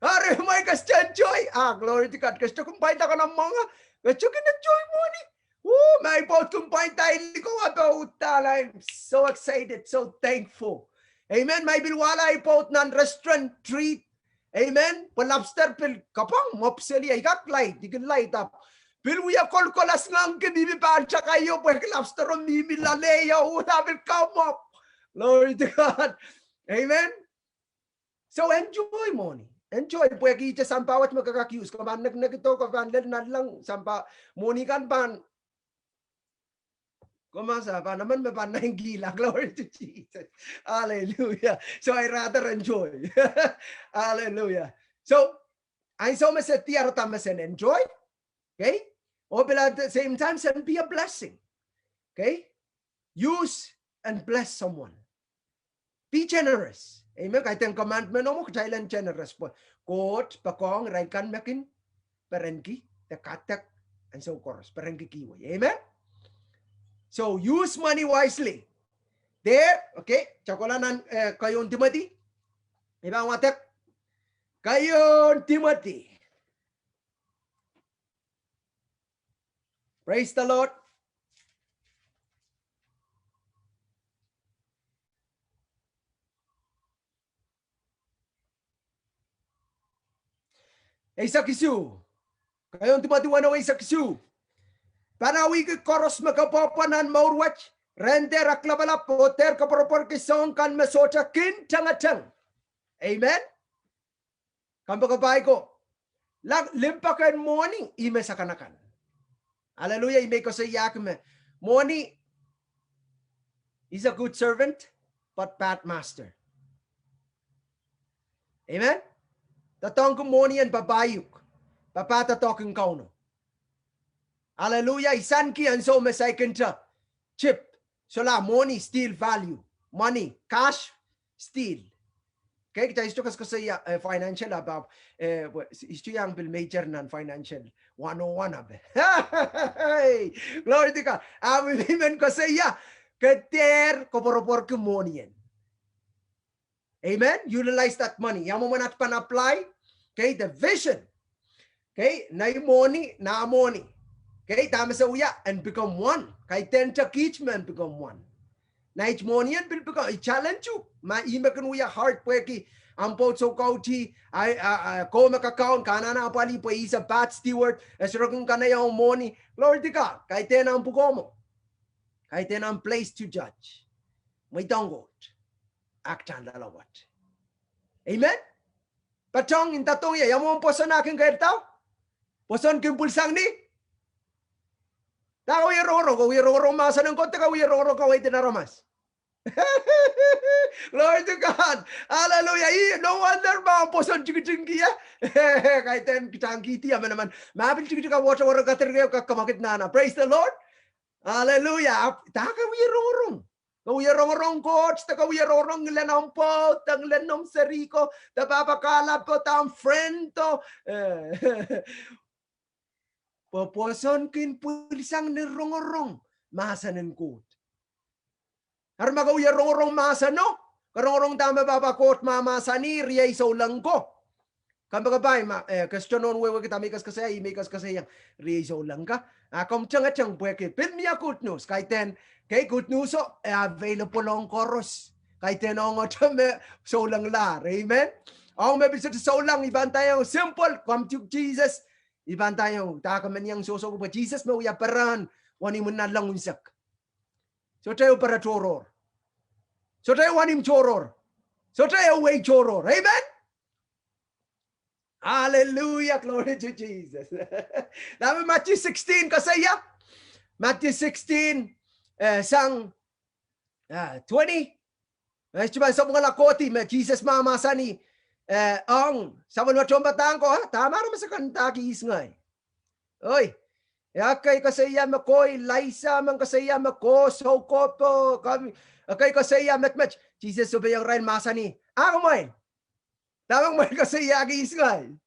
Eri mwein ke sohte enjoy. Ah, glory to God. Ke sohte kin pwainda kanamwenge, ke sohte kin enjoy mwohni. Oh, ma I pwoud kin pwainda, I liko ape udahla. I'm so excited, so thankful. Amen. Ma I pil wahla ahi pwoud nan restaurant treat. Amen. Pwe lobster pil kapwang, mwopw seli, I kak laid, I kin laid up. Pil wia kolkol, a singangki mihmi pahn takaio pwehki lobster o mihmi loalei o, uhdahn pil kamwopw. Glory to God. Amen. So enjoy mwohni. Enjoy, pwehki ihte sampah wet me ke kak use, ke pahn nekinekdo, ke pahn lel nanleng, sampah, mwohni kan pahn, komw ese, pahn emen me pahn nankihla. Glory to Jesus. Hallelujah. So I rather enjoy. Hallelujah. So, ansou me se diarada me sen enjoy. Okay? Oh pil at the same time sen be a blessing. Okay? Use and bless someone. Be generous. Amen. Kaidehn commandment o mwo kitail en generous pwe Koht poakohng irail kan me kin perenki de kadek ansou koaros, perenki kihwei. Amen. So use money wisely. There, okay, kitail kohla nan, eh, keieun Timoty. I pahn wadek. Keieun Timoty. Praise the Lord. Eisek isuh. Keieun Timoty weneu eisek isuh. Pahn awihki koaros me ke pwopwoud nan mour wet, rehn dehr aklapalap oh dehr koapworopworki soahng kan me sohte kin tengeteng. Amen. Kompoakepahi ko. Lak limpoak en mwohni ih me sakanakan. Hallelujah, ih me I koasoiahki me mwohni is a good servant, but bad master. Amen. Doadoahngki mwohni en papah uhk, papah doadoahk en Kauno. Hallelujah, I sanki ansou me saikinte chip, solahr mwohni steal value. Money, cash, steal. Okay, kitail sohte koasokoasoia, eh, financial about, eh, pwe, I sohte iang pil major nan financial one oh one ape. Hey, glory to God. Ah, I men koasoia, ke dehr koapworopworki mwohni en. Amen. Utilize that money. Ia mwomwen aht pahn apply. Okay, the vision. Okay, nei mwohni, nah mwohni. Okay, dahme se wia, en become one. Kaidehn tekihte me en become one. Nait mwohni en pil become, I challenge uhk. Ma ih me kin wia hard pwehki ahmw pwoud soukautih, a, a, a, kowe me kakaun, ke anahne apwalih pwe is a bad steward, e sohte kin kanahieng mwohni. Glory to God. Kaidehn ahmw pwukoa mwo. Kaidehn ahmw place to judge. Mweidohng Koht. Act on the Lord. Amen. Patehng inda dohng ie, ia mwomwen pwoson ah kin keirda? Pwoson kin pwilsang ni? Dahme ke wie rongorong, ke wie rongorong mahsen en Koht de ke wie rongorong kaweid en aramas? Glory to God. Hallelujah. Ih, no wonder ma pwoson tikitik ie. Kaidehn kitangkihdi emenemen. Ma pil tikitik ah wotawot kadirkeo kak kamwakid nahna. Praise the Lord. Hallelujah. Dah ke wie rongorong? Ke wie rongorong Koht, de ke wie rongorong ngilen omw pwoud, de ngilen omw seri ko, de pahpa kahlapo, de omw friend o, eh. Pwe pwoson kin pwilsang ni rongorong mahsen en Koht. Eri ma ke wie rongorong mahseno, ke rongorong dahme pahpa Koht mahmahsanih, riei souleng ko. Kompoakepahi ma, eh, ke sohte nohn wehwehki dahme I koasokoasoia, ih me I koasokoasoia, riei souleng ka. Ah, komw tengeteng pwehki pil mie good news. Kaidehn, okay, good news o, eh, available ong koaros. Kaidehn ong ahte me soulenglahr. Amen. Ong me pil sohte souleng, I pahn ndaiong simple, come to Jesus. I pahn ndaiong, dahme ke men iang sohsohki, pwe Jesus me wia perehn wenihmw en nanleng unsek. Sohte ehu pere tohrohr. Sohte ehu wenihmw tohrohr. Sohte ehu wehi tohrohr. Amen. Hallelujah, glory to Jesus. Dahme Matthew sixteen koasoia? Matthew sixteen, eh, sang, ah, twenty. Eh, I sohte pahn sapwungala kohdi me Jesus mahmahsanih, eh, ong sapwellime tohnpadahk ko, ah, dahme aramas akan ndahki ihs ngehi. Oi, ekei koasoia me ko Elaisa, men koasoia me ko soukohpo, ekei koasoia met met. Jesus sohpeiong irail, mahsanih, ah, kumwail, dahme kumwail koasoiahki ihs ngehi.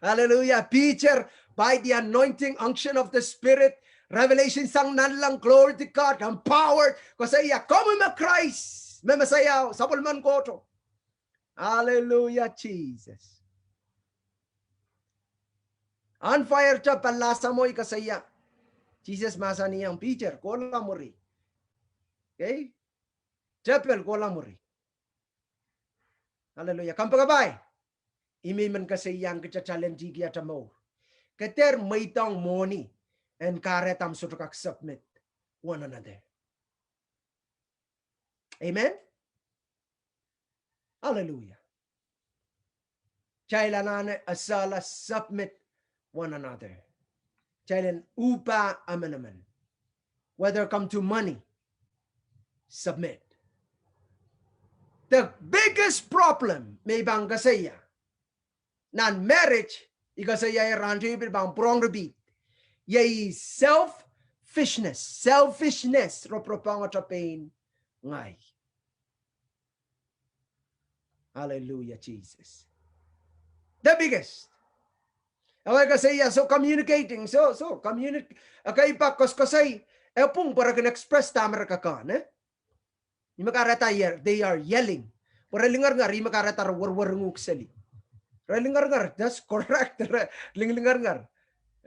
Hallelujah. Peter, by the anointing, unction of the Spirit, revelation sang nanleng, glory to God, empowered, koasoia, komwi me Krais, me Mesaia, sapwellimen Koht o. Hallelujah, Jesus. On fire, tepel lahsamwo, I koasoia. Jesus mahsanihong Peter, kohla mwuri. Okay? Tepel, kohla mwuri. Hallelujah. Kompoakepahi. Ih me I men koasoiahki kitail en dihki atail mour. Ke dehr mweidohng mwohni en kahrehda me sohte kak submit one another. Amen. Hallelujah. Kitail anahne esehla submit one another. Kitail en uhpah emenemen. Whether come to money, submit. The biggest problem me I pahn koasoia nan marriage, I koasoia rahn-o, I pil pahn pwurehng repeat. Iei selfishness, selfishness, roporop ong atail pein ngehi. Hallelujah, Jesus. The biggest. Ekei koasoia, so communicating, so, so communicate. Ekei pak koasoakoasoi, e pwung pwe re kin express dahme re kak kin, eh? Ih me kahrehda, they are yelling. Pwe re lingeringer, ih me kahrehda re werweringuhk seli. Re lingeringer, that's correct. Re lingeringernger.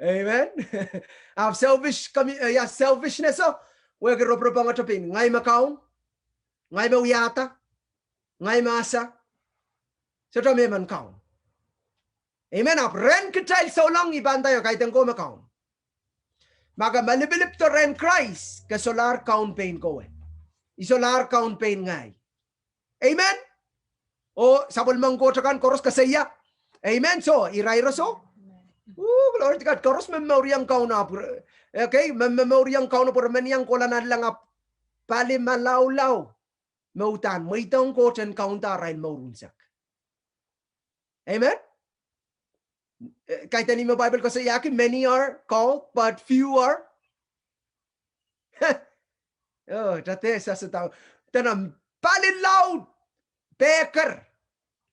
Amen. Ahpw selfish, commu-, eh, yeah, selfishness o, wehwehki roporop ong atail pein, ngehi me kaun, ngehi me wiahda, ngehi me ese, sohte mehmen kaun. Amen. Ahpw rehn kitail souleng, I pahn ndaiong, kaidehn ko me kaun. Ma ke malipilipdo rehn Krais, ke solahr kaun pein kowe. I solahr kaun pein ngehi. Amen. Oh sapwellimen Koht akan koaros koasoia. Amen. So, irairo so. Ooh, glory to God. Koaros me momouriong kaun ahpw, okay, me momouriong kaun ahpw re men iang kohla nanleng ahpw pali malaulau me uhdahn mweidohng Koht en kaunda arail mour unsek. Amen. Eh, kaidehn ih me Bible koasoiahki, many are called, but few are. Oh, tade sasada. Dene pali laud peker,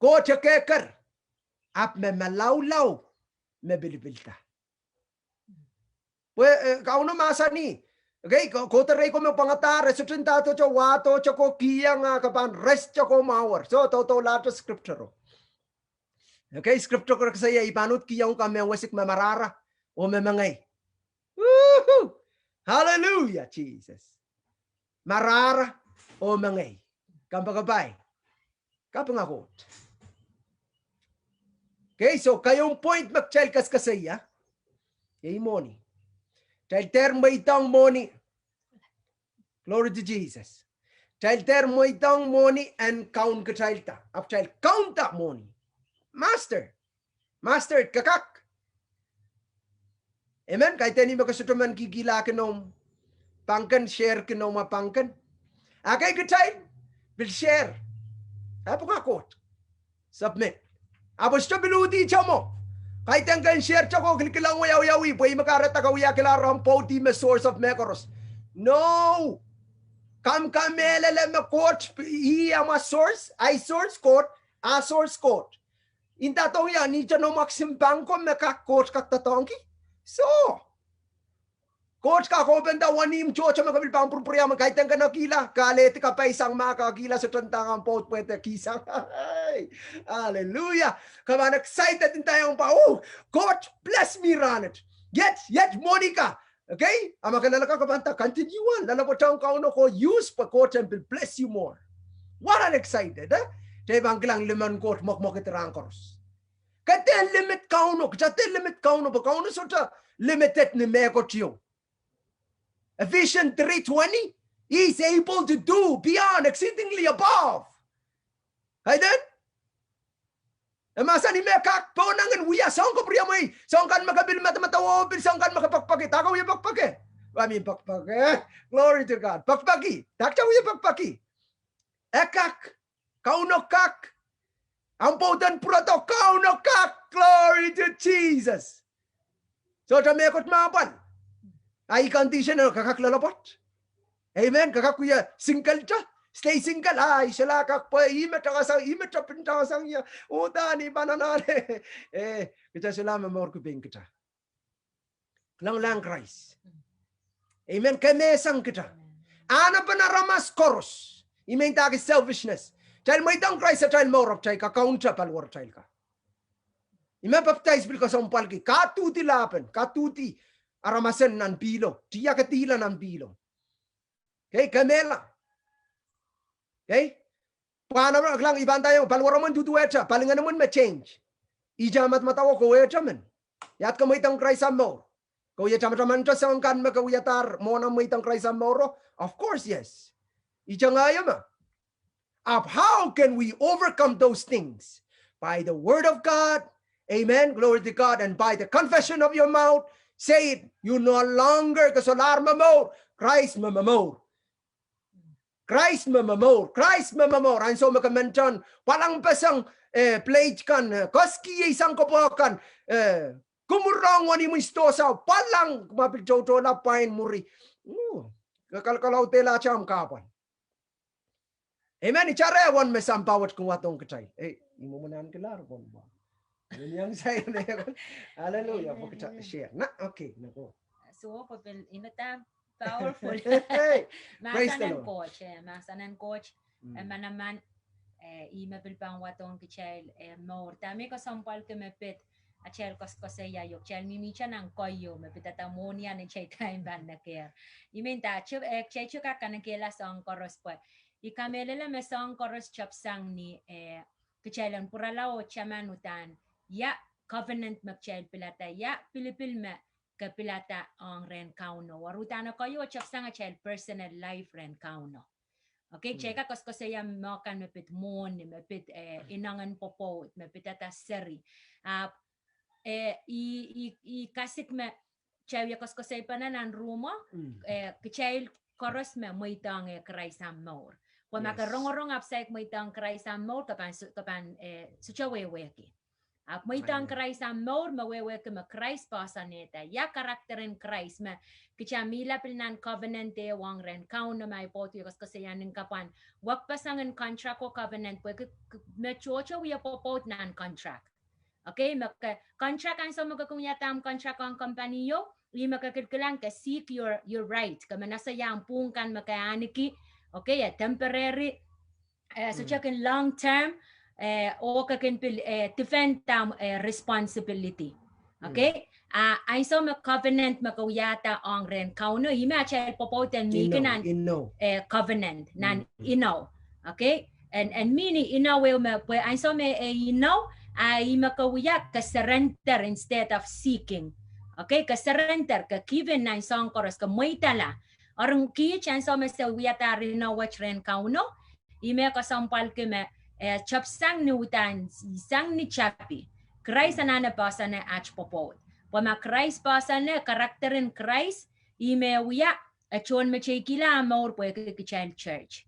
Koht e keker, ahpw me malaulau me pilipilda. Pwe, eh, Kauno mahsanih, okay, ko, kohdo rehi ko me pwangadahr, e sohte ndahdo wahdo ko kihong a ke pahn rest ko mwahuer. So, doadoahkte scripture o. Okay, scripture ko koasoia, I pahn uhd kihong uhk me wesik me marahra oh me mengei. Woohoo! Hallelujah, Jesus. Marahra oh mengei. Kompoakepahi. Kapinga Koht. Okay, so keieun point me kitail koasokoasoia, iei mwohni. Kitail dehr mweidohng mwohni. Glory to Jesus. Kitail dehr mweidohng mwohni en kaun kitailda. Ahpw kitail kaunda mwohni. Master. Master, ke kak. Amen. Kaidehn ih me ke sohte men kihkihla kinoumw pangken, share kinoumw pangken. Ekei kitail pil share. Ahpw pwunga Koht. Submit. Ahpw sohte pil uhdi ihte mwo. Kaidehn ke en share ko kilkilang wiawiawi pwe ih me kahrehda ke wiahkihla rahn pwoud, ih me source of mehkoaros. No. Kam kamehlele me Koht, ih amwa source, ahi source Koht, ah source Koht. Inda dohng ia, ni te noumw aksum pangko me kak Koht kak doadoahngki. So, Koht kak openda wenihmw tohto me ke pil pahn pwurpwuriamw, kaidehn ke nda kihla, ke alehdi kapai sang ma ke kihla sohte nda kan pwoud pwehde kihsang. Hallelujah. Ke pahn excited ndaiong pwe, oh, Koht bless me rahnwet. Iet, iet mwohni ka. Okay? A ma ke loalokong ke pahn nda continue on. Loalopwoatohng Kauno ko use pwe Koht en pil bless you more. What an excited, eh? Kitail pahn kilang limen Koht mwekmwekid rahn koaros. Ke dehr limit Kauno, kitail dehr limit Kauno, pwe Kauno sohte limited ni mehkot ieu. Ephesians three twenty, He is able to do beyond, exceedingly above. Amen? E mahsanih me kak pohnangin wia soang kapwuriamwei, soang kan me ke pil madamadau oh pil soang kan me ke pekipeki, dahke wia pekipeki. I mean pekipeki. Glory to God. Pekipeki. Dahkte wia pekipeki. E kak. Kauno kak. Ahmw pwoudo en pwurodo, Kauno kak. Glory to Jesus. Sohte mehkot me apwal. Ahi condition en ke kak loalopwoat. Amen. Ke kak wia single te. Stay single. Ahi, solahr kak pwe ih me tangasa, ih me tepin tangasa ie. Uhdahn I pahn anahne. Eh, kitail solahr momourki pein kitail. Kilanglahng Krais. Amen. Kemehsang kitail. Anahnepen aramas koaros. I men dahkih selfishness. Kitail mweidohng Krais atail mour ahpw kitail kakaunda paliwaratail ka. I men papdais pil kesempwalki. Kaduhdi lahpen, kaduhdi aramasen nan pihlo. Tiahk e dihla nan pihlo. Okay, kemehla. Okay? Pwe anahne kilang I pahn ndaiong, paliwaromwen duduwehte, palingehnomwen me change. Ihte madamadau oh kowehte men. Iet ke mweidohng Krais ahmw mour? Ke wia tamataman te soang kan me ke wiadahr mwohn ahmw mweidohng Krais ahmw mouro? Of course, yes. Ihte ngehi me. Ahpw how can we overcome those things? By the word of God. Amen. Glory to God. And by the confession of your mouth, say it. You no longer, ke solahr momour. Krais me momour. Krais me momour. Krais me momour. Ansou me ke men tohn pwalangpeseng, eh, plate kan, eh, koaski iei sang kopwe kan, eh, kumwur rohng wenihmw en sidohsa, pwalang, ma pil toutoula pwain mwuri. Uh, ke kalkalaudehla ahmw kahpwal. Amen. Ih tare wen me sampah wet kin wadohng kitail. Eh, I mwomwen ahnekilahr pwon pwa. Amen. Hallelujah. Pwe kitail share. Na, okay, na ko. So, pwe pil, ih me dahme powerful. Hey, praise the Lord. Mahsen en Koht, eh, mahsen en Koht. Mm. Eh, manaman, eh, ih me pil pahn wadohng kitail, eh, mour. Dahme kesempwalki me pid atail koaskoasoia ieu, kitail mihmihte nan keieu me pid atail mwohni en atail time pahn nekehr. I men dahkte, eh, kitail kak kanekehla soang koaros pwe I kamehlele me soang koaros tepsang ni, eh, kitail en pwurala oh taman uhdahn, ia covenant me kitail pilada, ia pilipil me ke pilada ong rehn Kauno. Eri uhdahn keieu tepsang atail personal life rehn Kauno. Okay, kitail kak koaskoasoia mehkan me pid mwohni, me pid, eh, inengen pwopwoud, me pid ada seri. Ahpw, eh, I, I, I kasik me kitail wia koaskoasoipene nan rumwo, eh, kitail koaros me mweidohng, eh, Krais ahmw mour. Pwe ma ke rongorong ahpw saik mweidohng Krais ahmw mour, ke pahn so-, ke pahn, eh, sohte wehwehki. Ahpw mweidohng Krais ahmw mour me wehwehki me Krais poahsoanehda. Ia character en Krais me kitail mihla pil nan covenant ehu ong rehn Kauno, ma I pwoud wia koaskoasoia nin kapwan wekpeseng en contract oh covenant, pwe ke, ke, me tohto wia pwopwoud nan contract. Okay, me ke contract ansou me ke kin wiahda ahmw contract ong company ieu, ih me ke kilkilang ke seek your, your right, ke men ese ia ahmw pwung kan me ke ahneki, okay, eh, temporary, eh, sohte kin long term, eh, oh ke kin pil, eh, defend ahmw, eh, responsibility. Okay? Ah, ansou me covenant me ke wiahda ong rehn Kauno, ih me atail pwopwoud en mihki nan, eh, covenant, nan inou. Okay? En, en mihmi inou ehu me, pwe ansou me e inou, ah, ih me ke wia ke surrender instead of seeking. Okay, ke surrender, ke give in nan soang koaros, ke mweidala. Eri kiht ansou me se wiadahr inou wet rehn Kauno, ih me kesempwalki me, eh, tepsang ni uhdahn sang ni tapi. Krais anahne poahsoane aht pwopwoud. Pwe ma Krais poahsoane, character en Krais, ih me wia, eh, tohn meteikihla ahmw mour pwehki kitail church.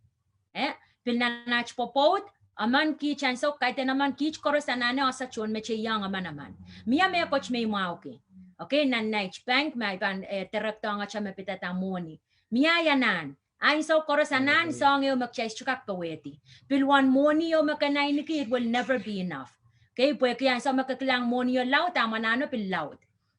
Eh, pil nan aht pwopwoud, emen kiht ansou, kaidehn emen kiht koaros anahne ese tohn meteio ong emen emen. Mie mehkot me I mwahuki. Okay, nan nait bank, ma I pahn, eh, director ong ahte me pid ada mwohni. Mie anahn. Ansou koaros anahn soang ehu me kitail sohte kak powehdi. Pil wen mwohni ehu me ke naineki, it will never be enough. Okay, pwehki ansou me ke kilang mwohnio laud, ahmw anahno pil laud.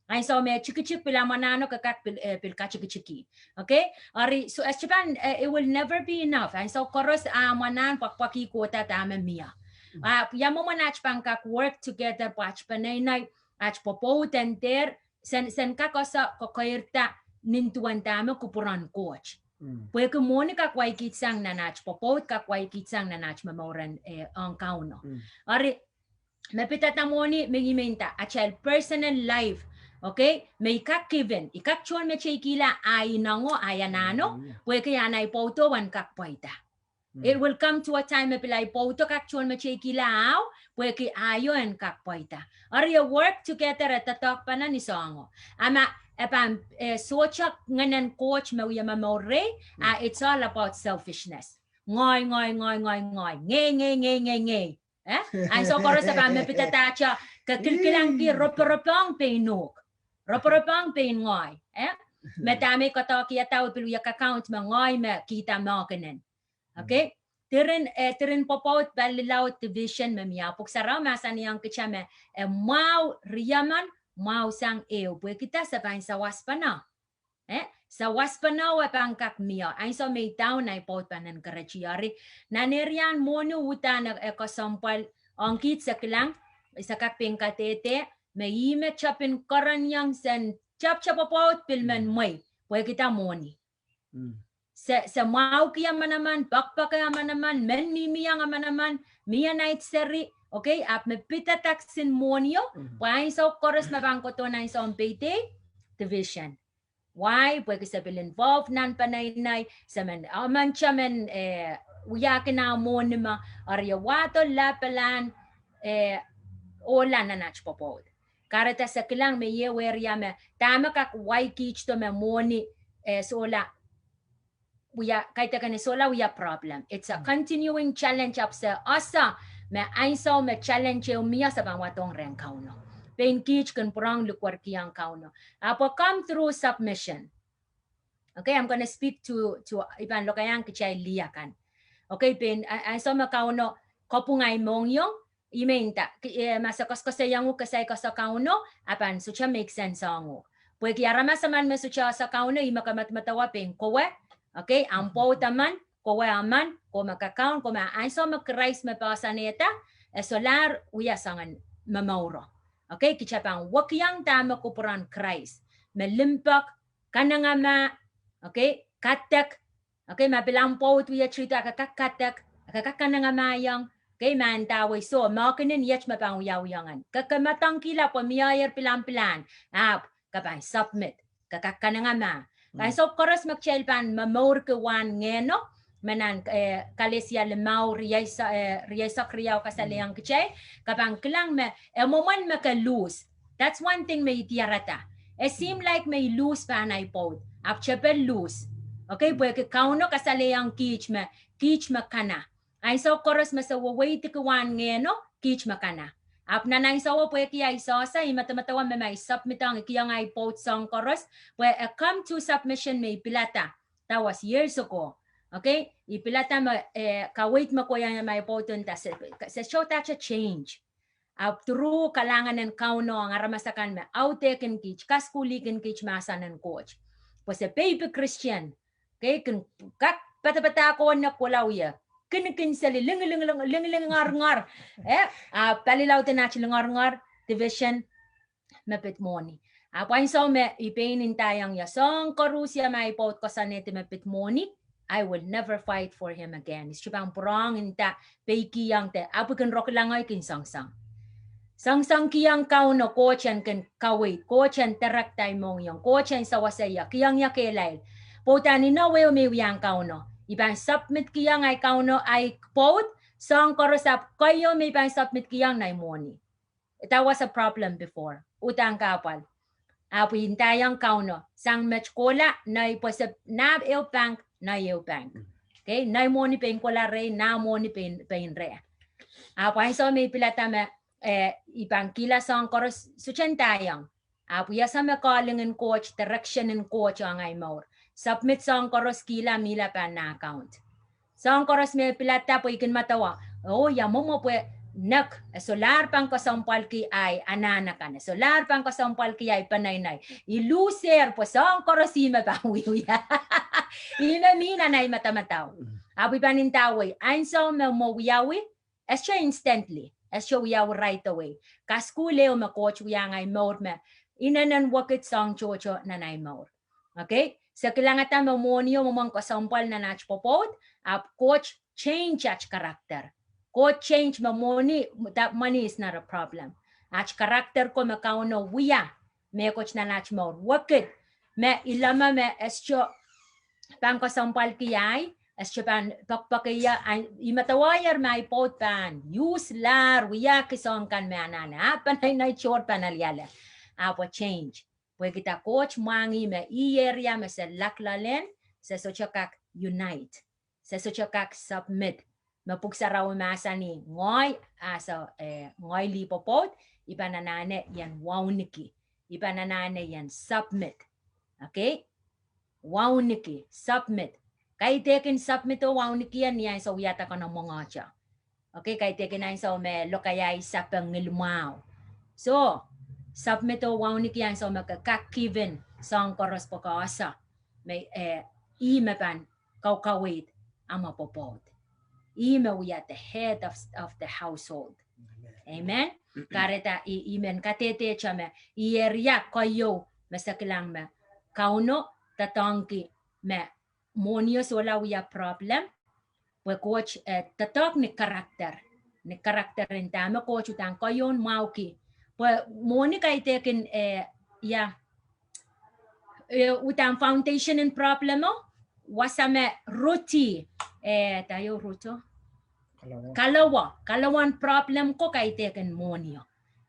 Ansou me tikitik pil ahmw anahno ke kak pil, eh, pil katikitiki. Okay? Eri, so, eh, sohte pahn, eh, it will never be enough. Ansou koaros ahmw anahn pwakpwakih kohda dahme mie. Ah, ia mwomwen aht pahn kak work together pwe aht peneinei, aht pwopwoud en dehr, sen, sen kak ese kokoirda nin duwen dahme kupwuren Koht. Pwehki mwohni kak wai kihsang nan aht pwopwoud, kak wai kihsang nan aht momour en, eh, ong Kauno. Eri, me pidada mwohni, me I men nda, atail personal life, okay? Me I kak given, I kak tohnmeteikihla ahi inengo, ahi anahno, pwehki ahi pwoudo en kak pweida. It will come to a time me pil ahi pwoudo kak tohnmeteikihla ahi, pwehki ahi en kak pweida. Eri e work together, e doadoahk pahn ni soahngo. A ma e pahn, eh, sohte ngehnen Koht me wia momour rehi, ah, it's all about selfishness. Ngehi, ngehi, ngehi, ngehi, ngehi. Ngehi, ngehi, ngehi, ngehi, ngehi. Eh? Ansou koaros e pahn me pidada ahte, ke kilkilangki roporopong pein uhk. Roporopong pein ngehi. Eh? Me dahme I koadoahkihada, I pil wia account me ngehi me kihda mehkenen. Okay? Diren, eh, diren pwopwoud, palilaud, division me mie. Pwuhk Sarawi mahsanihong kitail me, eh, mwahu riemen, mwahu sang ehu. Pwehki dah? Se pahn sawaspene. Eh? Sawaspene e pahn kak mie. Ansou me I down, ahi pwoud pahn encourage. Eri, nan area en mwohni uhdahn e kesempwal ong kiht, se kilang, se kak pein kadehde, me ihme tepin kereniong sen tepte pwopwoud pil men mwehi. Pwehki dah? Mwohni. Se, se mwahuki emenemen, pekipeki emenemen, men mihmihong emenemen, mie nait seri, okay, ahpw me pidada kisin mwohnio, pwe ansou koaros me pahn kohdo nan ansou en payday, division. Why? Pwehki se pil involve nan peneinei, se men, emen te men, eh, wiahkin ah mwohni me, eri e wahdo lapalahn, eh, ohla nan aht pwopwoud. Kahrehda se kilang me iei area me, dahme kak wai kihdo me mwohni, eh, sohla wia, kaidehkin sohla wia problem. It's a continuing challenge ahpw se ese me ansou me challenge ehu mie se pahn wadohng rehn Kauno. Pein kiht kin pwurehng likwerkihong Kauno. Ahpw come through submission. Okay, I'm gonna speak to, to, I pahn lokaiahng kitail lih akan. Okay, pein, a-, ansou me Kauno kapwung ahi mohngiong, I men nda, ki-, eh, ma se koasoakoasoiong uhk ke saikasa Kauno, a pahn sohte make sense ong uhk. Pwehki aramas emen me sohte ese Kauno, ihme ke medemedewe pein kowe, okay, ahmw pwoud emen, kowe emen, kowe me kakaun, kowe me ansou me Krais me poahsoanehda, e solahr wia soangen momouro. Okay, kitail pahn wekiong dahme kupwuren Krais, me limpoak, kanengamah, okay, kadek, okay, ma pil ahmw pwoud wie treat uhk, ke kak kadek, ke kak kanengamah iong, okay, ma ndawei soh, mehkenen iet me pahn wiawihongen. Ke, ke medengkihla pwe miehier pil ahmw pilahn, ahpw ke pahn submit, ke kak kanengamah. Ansou koaros me kitail pahn momourki wahn ngehno, me nan, eh, Kalesia limau, rieisek, eh, rieisek riau kasalehiong kitail, ke pahn kilang me, e mwomwen me ke lose. That's one thing me I diarada. E seem like me I lose pahn ahi pwoud. Ahpw tepel lose. Okay, pwehki Kauno kasalehiong kiht me, kiht me kana. Ansou koaros me se weweidki wahn ngehno, kiht me kana. Ahpw nan ansouo pwehki ahi sohsa, I medemedewe me ma I submit ong, I kihong ahi pwoud soahng koaros, pwe e come to submission me I pilada. That was years ago. Okay? I pilada me, eh, kaweid me kohieng ma ahi pwoud nda se, se sohte change. Ahpw through kalahngan en Kauno ong aramas akan me audehkin kiht, kasukuhlihkin kiht mahsen en Koht. Pwe se baby Christian, okay, kin kak padapadahk oh nek kohla wie kinikin seli, lingilingilingilingilingorngor. Eh, a palilaud en aht lingorngor, division, me pid mwohni. Ahpw ansou me I pein ndaiong ie soahng koaros me ahi pwoud koasoanehdi me pid mwohni, I will never fight for him again. I sohte pahn pwurehng nda peikihong de, ahpw I kin rong kilang, I kin soangsoang. Soangsoangkihong Kauno, Koht en kin kaweid, Koht en direct ahi mohngiong, Koht en sewese ie, kihong ie kehlail. Pwe uhdahn inou ehu me I wiahiong Kauno. I pahn submit kihong ahi Kauno ahi pwoud, soahng koaros ahpw keieu me I pahn submit kihong, nei mwohni. That was a problem before. Uhdahn kahpwal. Ahpw I ndaiong Kauno, sang met kohla, nei pwe se nah ehu bank, nei ehu bank. Okay, nei mwohni pein kohla rehi, nah mwohni pein, pein reh. Ahpw ansou me I pilada me, eh, I pahn kihla soahng koaros, sohte ndaiong. Ahpw I ese me calling en Koht, direction en Koht ong ahi mour. Submit soahng koaros, kihla, mihla pahn nah account. Soahng koaros me I pilada pwe I kin medewe, oh, ia mwomwe pwe nek, e solahr pahn kesempwalki ahi anahn akan, e solahr pahn kesempwalki ahi peneinei. I lusehr pwe soahng koaros ihme pahn wiewia. Ihme mi nan ahi madamadau. Ahpw I pahn ndawei, ansou me mwo wiawi, e sohte instantly, e sohte wiawi right away. Kasukuhl ehu me Koht wiahiong ahi mour me inenen wekid soahng tohto nan ahi mour. Okay? Se kilangada me mwohni o mwomwen kesempwal nan aht pwopwoud, ahpw Koht change aht character. Koht change me mwohni, that money is not a problem. Aht character ko me Kauno wia, mehkot nan aht mour. Wekid, me ileme me e sohte pahn kesempwalki ahi, e sohte pahn pekipeki ie, ih medewehier me ahi pwoud pahn use lahr wiahki soahng kan me anahne, ah, pahn ahi, ahi tohr pahn aliale. Ahpw e change. Pwehki dah? Koht mwahngih me ih area me se lak loalen, se sohte kak unite. Se sohte kak submit. Me Pwuhk Sarawi mahsanih, ngehi, ah, soh, eh, ngehi lih pwopwoud, I pahn anahne ien wauneki. I pahn anahne ien submit. Okay? Wauneki, submit. Kaidehkin submit oh wauneki ien, ni ansou wiahda kene mwenge te. Okay, kaidehkin ansou me lokaia sapeng ngihl mwahu. So, submit oh wauneki ansou me ke kak give in soahng koaros pwe ke ese me, eh, ih me pahn kaukaweid amwa pwopwoud. Ih me wia the head of, of the household. Amen. Kahrehda ih, ih men kadehde te me ih area keieu me se kilang me Kauno doadoahngki me mwohni o solahr wia problem, pwe Koht, eh, doadoahk ni character, ni character en dahme Koht uhdahn keieun mwahuki. Pwe mwohni kaidehkin, eh, ia, eh, uhdahn foundation en problem o, wasa me root ih, eh, dah ieu root o? Kalowa. Kalowa, kalowan problem ko kaidehkin mwohni o.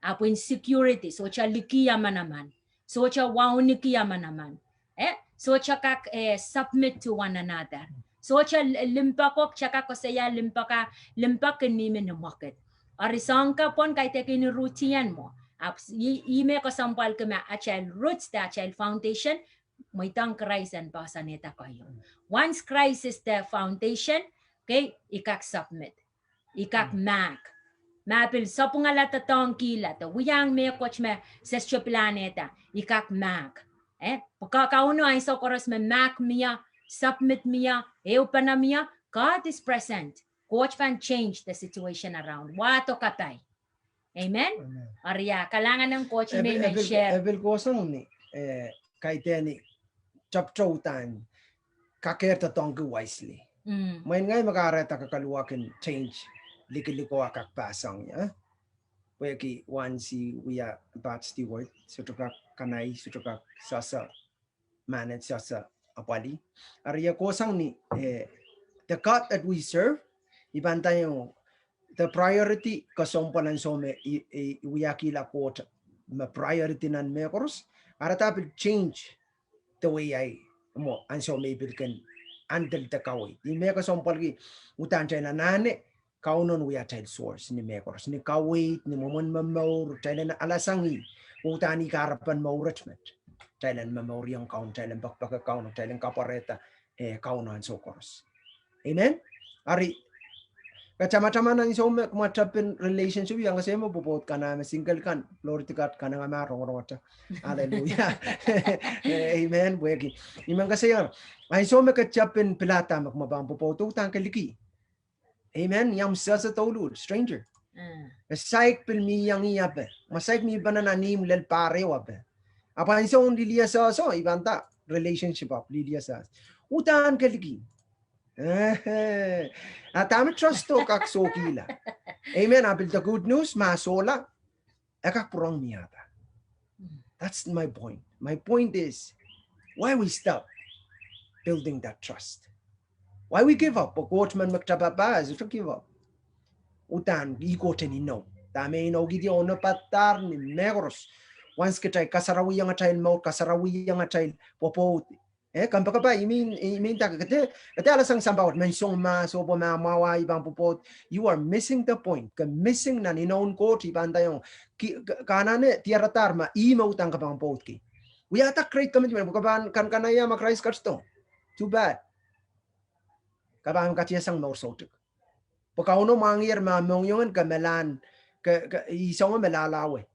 Ahpw insecurity, sohte likih manaman. Sohte wauneki manaman. Eh, sohte kak, eh, submit to one another. Sohte l-, limpoak o, kitail kak koasoia limpoak a, limpoak kin mihmi ni mwekid. Eri soahng ko pwon kaidehkin root ien mwo. Ahpw ih, ih me kesempwalki me atail roots, de atail foundation, mweidohng Krais en poahsoanehda keieu. Once Christ is the foundation, okay, I kak submit. I kak mahk. Ma pil sapwungala doadoahngkihla de wiahiong mehkot me se sohte pil anahne de, I kak mahk. Eh, pwe Ka-, Kauno ansou koaros me mahk mie, submit mie, ehupene mie, God is present. Koht pahn change the situation around. Wahdo kapai. Amen? Amen. Eri ia, kalahngan en Koht. Epil, me epil, share. Epil kohsang ni, eh, kaidehn ni chapter uhdahn kakehr doadoahngki wisely. Mm. Mwein ngehi me kahrehda kakaluwa kin change likiliko a kak pahsoang, ia. Pwehki once I wia Pat Stewart, sohte kak kanai, sohte kak sasa, manage sasa apwalih. Eri ia kohsang ni, eh, the God that we serve, I pahn nda iang, the priority kesempwal ansou me I, I, I wiahkihla Koht me priority nan mehkoaros, kahrehda pil change the way I, mwo, ansou me I pil kin handle the kaweid. Ih me kesempwalki uhdahn kitail anahne Kauno en wia atail source ni mehkoaros, ni kaweid, ni mwomwen momour, kitail en alasang ih, uhdahn ih kahrepen mour et met. Kitail en momouriong Kauno, kitail en pekipeki Kauno, kitail en kapwarehda, eh, Kauno ansou koaros. Amen? Eri, ke tamataman ansou me kumwa tepin relationship, I men koasoia me pwopwoud kan, me single kan, glory to God, kanengamah rongorong ata. Hallelujah. Amen. Pwehki I men koasoia, ansou me ke tepin pilada me kumwa pahn pwopwoud, uhdahn ke liki. Amen. Ia, me sehse douluhl, stranger. Mm. Me saik pil mih iang ih ape. Me saik mih pene nan ihmw lel pahr ehu ape. Ahpw ansou en lih liasehse, I pahn nda relationship ahpw lih liasehse. Uhdahn ke liki. Ehe. A dahme trust o kak sohkihla. Amen. A pil the good news, ma sohla, e kak pwurehng miada. That's my point. My point is, why we stop building that trust? Why we give up? Pwe Koht men me kita pahpa, e sohte give up. Uhdahn ih Koht en inou. Dahme inoukihdi, onopadahr ni mehkoaros. Once kitail kasarawihong atail mour, kasarawihong atail pwopwoud, eh, kompoakepahi, I men, I men nda ke dehr, ke dehr alasang sampah wet, men song ma, soh pwe ma mwahu I pahn pwopwoud. You are missing the point. Ke missing nan inoun Koht. I pahn nda iang, ke, ke, ke anahne diaradahr ma ih me uhdahn ke pahn pwopwoudki. Wiahda great commitment, ke pahn kanakanaia ma Krais ketido. Too bad. Ke pahn katiasang mour soutuk. Pwe Kauno mwahngiher ma mohngiong en ke melahn, ke, ke, ih soangen melahla wet.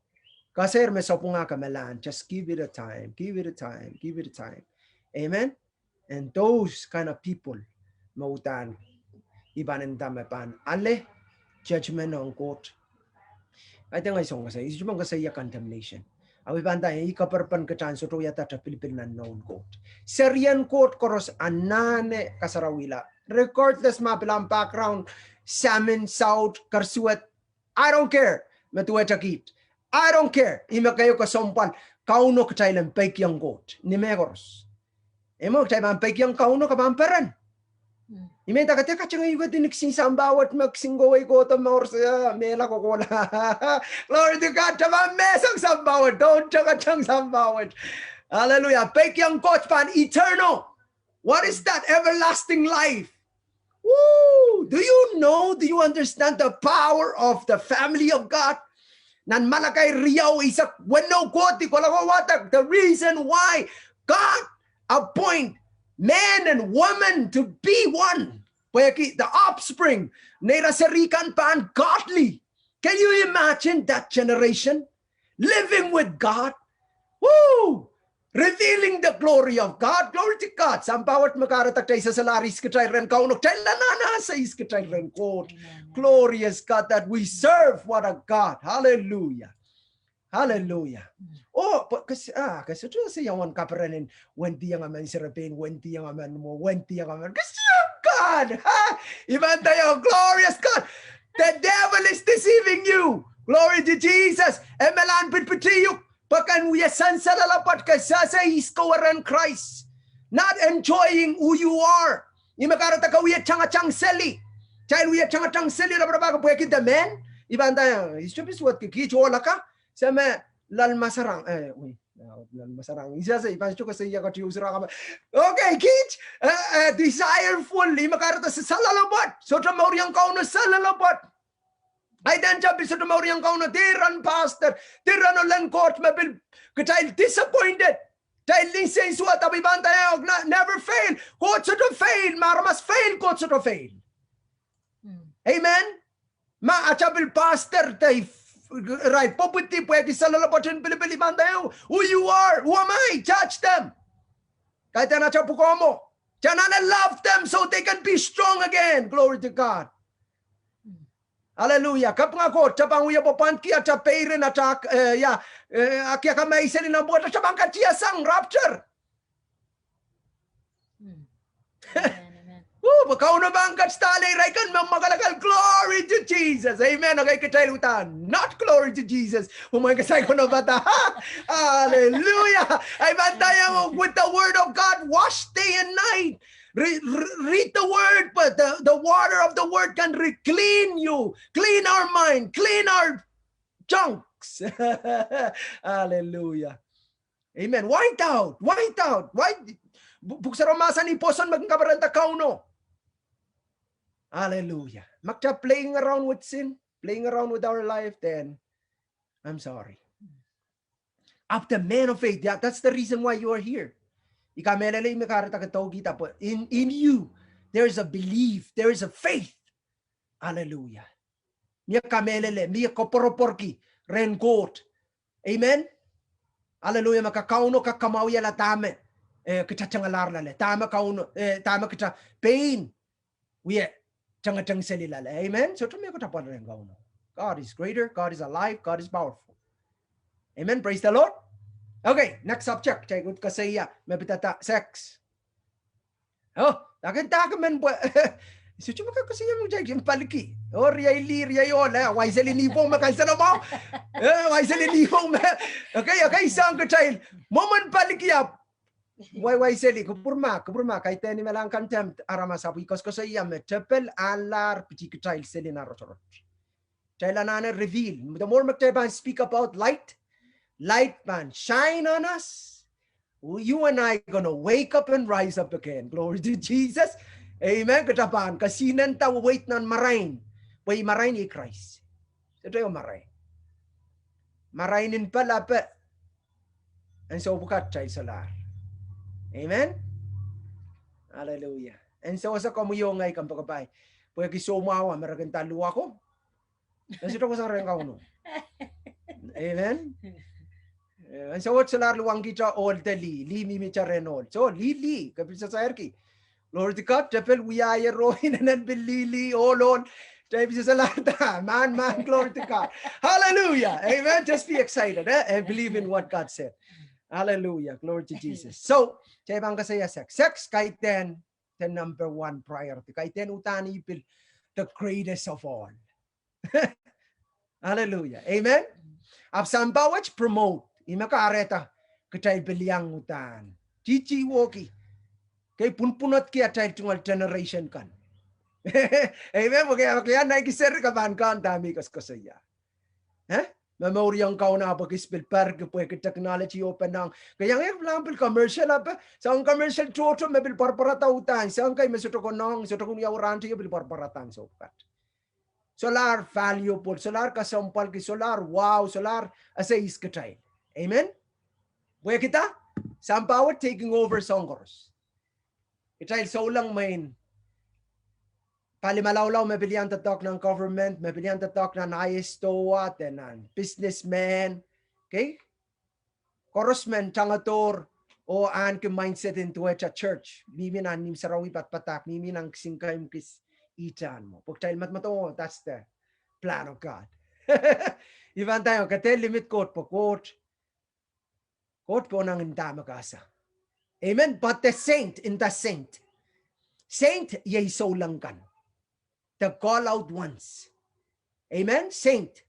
Koasoier me sapwung ah ke melahn, just give it a time, give it a time, give it a time. Amen? And those kind of people, me uhdahn I pahn nda me pahn ale judgment ong Koht. I think I song koasoia, I sohte men koasoia condemnation. Ahpw I pahn nda, ih kaperen kitail en sohte wiahda atail pilipil nan Noun Koht. Serien Koht koaros anahne kasarawihla. Regardless ma pil ahmw background, Samin, Saut, Karsued, I don't care. Me duwehte kiht, I don't care. Ih me keieu kesempwal, Kauno kitail en peikiong Koht ni mehkoaros. Ih me kitail pahn peikiong Kauno ke pahn peren. Ih me I nda ke dehr katengehiong uhk ni kisin sampah wet me kisin kohwei kohdo mour, eh, mehla kohkohla. Glory to God, ke pahn mehsang sampah wet, tohn tengeteng sampah wet. Hallelujah. Peikiong Koht pahn eternal. What is that? Everlasting life. Woo! Do you know, do you understand the power of the family of God? Nan Malakai riau eisek weneu kohdi kohla kohwei wadek, the reason why God appoint man and woman to be one. Pwehki the offspring, neira seri kan pahn godly. Can you imagine that generation living with God? Woo! Revealing the glory of God. Glory to God. Sampah wet me kahrehda kitail solahr ihs kitail rehn Kauno, kitail anahne ihs kitail rehn Koht. Glorious God that we serve. What a God. Hallelujah. Hallelujah. Oh, but kes, ah, kes sohte se iang wen kaperen en wendiong emen serepein, wendiong emen mwo, wendiong emen. Kes God. Ha? I pahn nda, oh, glorious God. The devil is deceiving you. Glory to Jesus. E mehlel en pitpiti uhk. Pwe ke en wia sansal loalopwoat, ke sehse ihs ke rehn Krais. Not enjoying who you are. Ih me kahrehda ke wia tangatang seli. Kitail wia tangatang seli, lapalap pwehki the man. I pahn nda, eh, ihs tepis wet ke kiht ohlaka. Se me loal masarang, eh, wei, loal masarang. Ihs se, I pahn sohte koasoia katiusra kama. Okay, kiht, eh, eh, desireful. Ih me kahrehda se loalopwoat. Sohte mour ong Kauno loalopwoat. Ahi dehn kitail pil sohte mour ong Kauno, diren pastor, diren ohl en Koht me pil, kitail disappointed. Kitail nsensuwed, ahpw I pahn nda, oh, never fail. Koht sohte fail, ma aramas fail, Koht sohte fail. Amen. Ma atail pil pastor, they, right, pwopwidi pwehki loalopwoat en pilipil, I pahn nda, oh, who you are, who am I, judge them. Kaidehn atail pwukoahmo. Kitail anahne love them so they can be strong again. Glory to God. Hallelujah. Kapinga Koht, kitail pahn wia pwopwandki atail peirin, atail, eh, ia, eh, akiaka me iseli nan pwoat, kitail pahn katiasang rapture. Amen, amen. Woo, pwe Kauno pahn kak stalei irail kan me mwakelekel, glory to Jesus. Amen. Okay, kitail uhdahn, not glory to Jesus. Oh my God, I gonna bata. Hallelujah. I pahn nda, with the word of God, wash day and night. Re-, re-, read the word, but the, the water of the word can re-, clean you, clean our mind, clean our junks. Hallelujah. Amen. White out, white out. White, pwuhk sarawi mahsanih pwoson me kin kaperenda Kauno. Hallelujah. Ma kitail playing around with sin, playing around with our life, then I'm sorry. Of the man of faith. Yeah, that's the reason why you are here. I kamehlele me kahrehda ke dohkihda pwe in, in you, there is a belief, there is a faith. Hallelujah. Mie kamehlele, mie koapworopworki rehn Koht. Amen. Hallelujah. Me ka Kauno kak kamwahwihala dahme, eh, kitail tengelahr loale. Dahme Kauno, eh, dahme kitail pein wia tengeteng seli loale. Amen. Sohte mie kitail pwal rehn Kauno. God is greater, God is alive, God is powerful. Amen. Praise the Lord. Okay, next subject. Kitail koasoia me pidada sex. Oh, dake dake men pwe. Sohte me kak koasoia me kitail kin paliki. Oh, riei lih, riei ohl, eh, wai seli nipwong me kansalo mwahu. Eh, wai seli nipwong me. Okay, okay, soang kitail. Mwomwen paliki ahpw wai, wai seli, kupwurma, kupwurma, kaidehn I mehlel en contempt aramas, ahpw I koasokoasoia me tepel ahlahr pitih kitail seli nan rotorot. Kitail anahne reveal. The more me kitail pahn speak about light, light pahn shine on us. You and I gonna wake up and rise up again. Glory to Jesus. Amen. Kitail pahn kesihnenda weweid nan marain. Pwe marain iei Krais. Sohte ieu marain. Marain en palape. Ansou pwukat kitail solahr. Amen. Hallelujah. Ansou wasa komwi oh ngehi kompoakepahi. Pwehki soumwahu, Amerika en nda luwako. Ansou wasa rehn Kauno. Amen. Eh, ansou wet solahr luwangkihte ohl de lih, lih mihmihte rehn ohl. So, lih, lih, ke pil sasairki. Glory to God, tepel wia ahi roh inenen pil lih, lih, ohl, ohl. Dahme I solahr da? Man, man, glory to God. Hallelujah. Amen. Just be excited, eh? And believe in what God said. Hallelujah. Glory to Jesus. So, kitail pahn koasoia sex. Sex kaidehn the number one priority. Kaidehn uhdahn ih pil the greatest of all. Hallelujah. Amen. Ahpw sampah wet promote. Ih me kahrehda kitail pil iang uhdahn titi woki. Kei pwunpwunodki atail tungoal generation kan. Amen. Okay, okay, ia naiki seri ke pahn kan dahme I koasokoasoia. Eh? Me mour iang kaun ahpw kis pil perki pwehki technology open ong. Ke iang ehu pil commercial ape, soang commercial tohto me pil pwarpwarada uhdahn. Soang kei me sohte konehng, sohte kunyaurante pil pwarpwarada soh pwukat. Solahr valuable, solahr kesempwalki, solahr wow, solahr ese ihs kitail. Amen? Pwehki dah? Sampah wet taking over soang koaros. Kitail souleng mwein pali malaulau me pil iang doadoahk nan government, me pil iang doadoahk nan I S towa, de nan businessman. Okay? Koaros men tangdoar oh ahneki mindset en duwehte church. Mihmi nan imw sarawi padapadahk, mihmi nan kisin kaimw kis itan mwo. Pwe kitail medemedewe, oh, that's the plan of God. I pahn ndaiong ke dehr limit Koht pwe Koht, Koht pwonang ndahme ke ese. Amen. But the saint, in the saint. Saint iei souleng kan. The call out ones. Amen. Saint.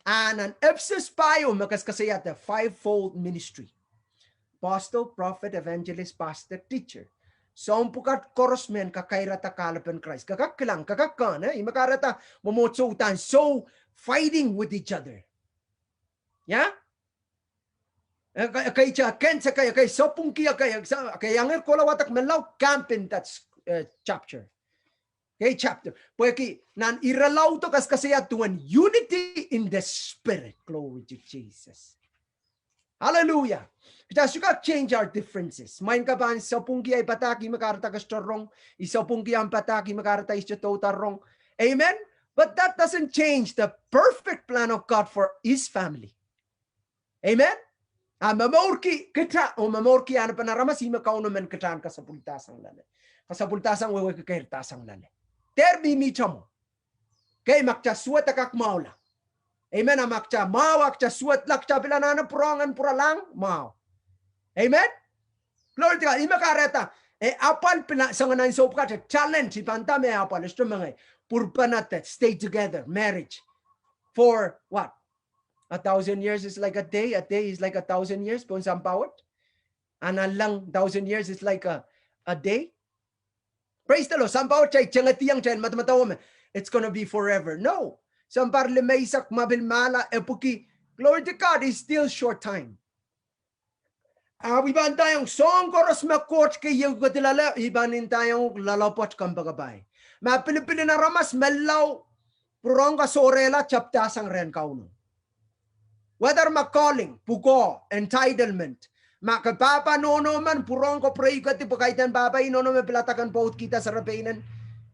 A nan Ephesus pahieu me koasokoasoia the fivefold ministry. Apostle, prophet, evangelist, pastor, teacher. Soahng pwukat koaros men kakairada kahlepen Krais. Ke kak kilang, ke kak kehn, eh? Ih me kahrehda mwomwohdiso uhdahn so fighting with each other. Ia? Eh, ke, ke ija ken se ke, ke sapwungki, ke, ke, ke iang kohla wadek menlau, camp in that, eh, chapter. Okay, chapter. Pwehki nan irelaud o koasokoasoia duwen unity in the spirit. Glory to Jesus. Hallelujah. Kita suka change our differences. Maing, ke pahn sapwungki ei padahk, ih me kahrehda ke sohte rong. I sapwungki ahmw padahk, ih me kahrehda I sohte douda rong. Amen. But that doesn't change the perfect plan of God for his family. Amen. A momourki kita, oh momourki anahnepen aramas, ih me Kauno men kita en kasapwildasang loale. Kasapwildasang wehwehki keirdasang loale. Dehr mihmi tamwo. Okay, ma kita suwed e kak mwahula. Amen. A ma kita mwahu, a kita suwedla, kita pil anahne pwurehng en pwuralahng mwahu. Amen. Glory to God. Ih me kahrehda, eh, apwal pil soangen ansou pwukat, eh, talent, I pahn nda me apwal, e sohte mengei. Pwurpene de stay together, marriage. For what? A thousand years is like a day, a day is like a thousand years, pohn sampah wet. A nanleng, thousand years is like a, a day. Praise the Lord. Sampah wet kitail tengediong, kitail medemedewe me it's gonna be forever. No. Sounpar limeisek ma pil mahla, epwiki, glory to God, is still short time. Ahpw I pahn ndaiong soahng koaros me Koht keieu ketidoale, I pahn ndaiong loalopwoat kompoakepahi. Ma pilipil en aramas menlau pwurehng kasohrehla, tepdasang rehn Kauno. Whether ma calling, pwukoa, entitlement. Ma ke pahpa nohno men pwurehng kapwurehkihdi pwe kaidehn pahpa ih nohno me pilada ken pwoudkihda serepeinen.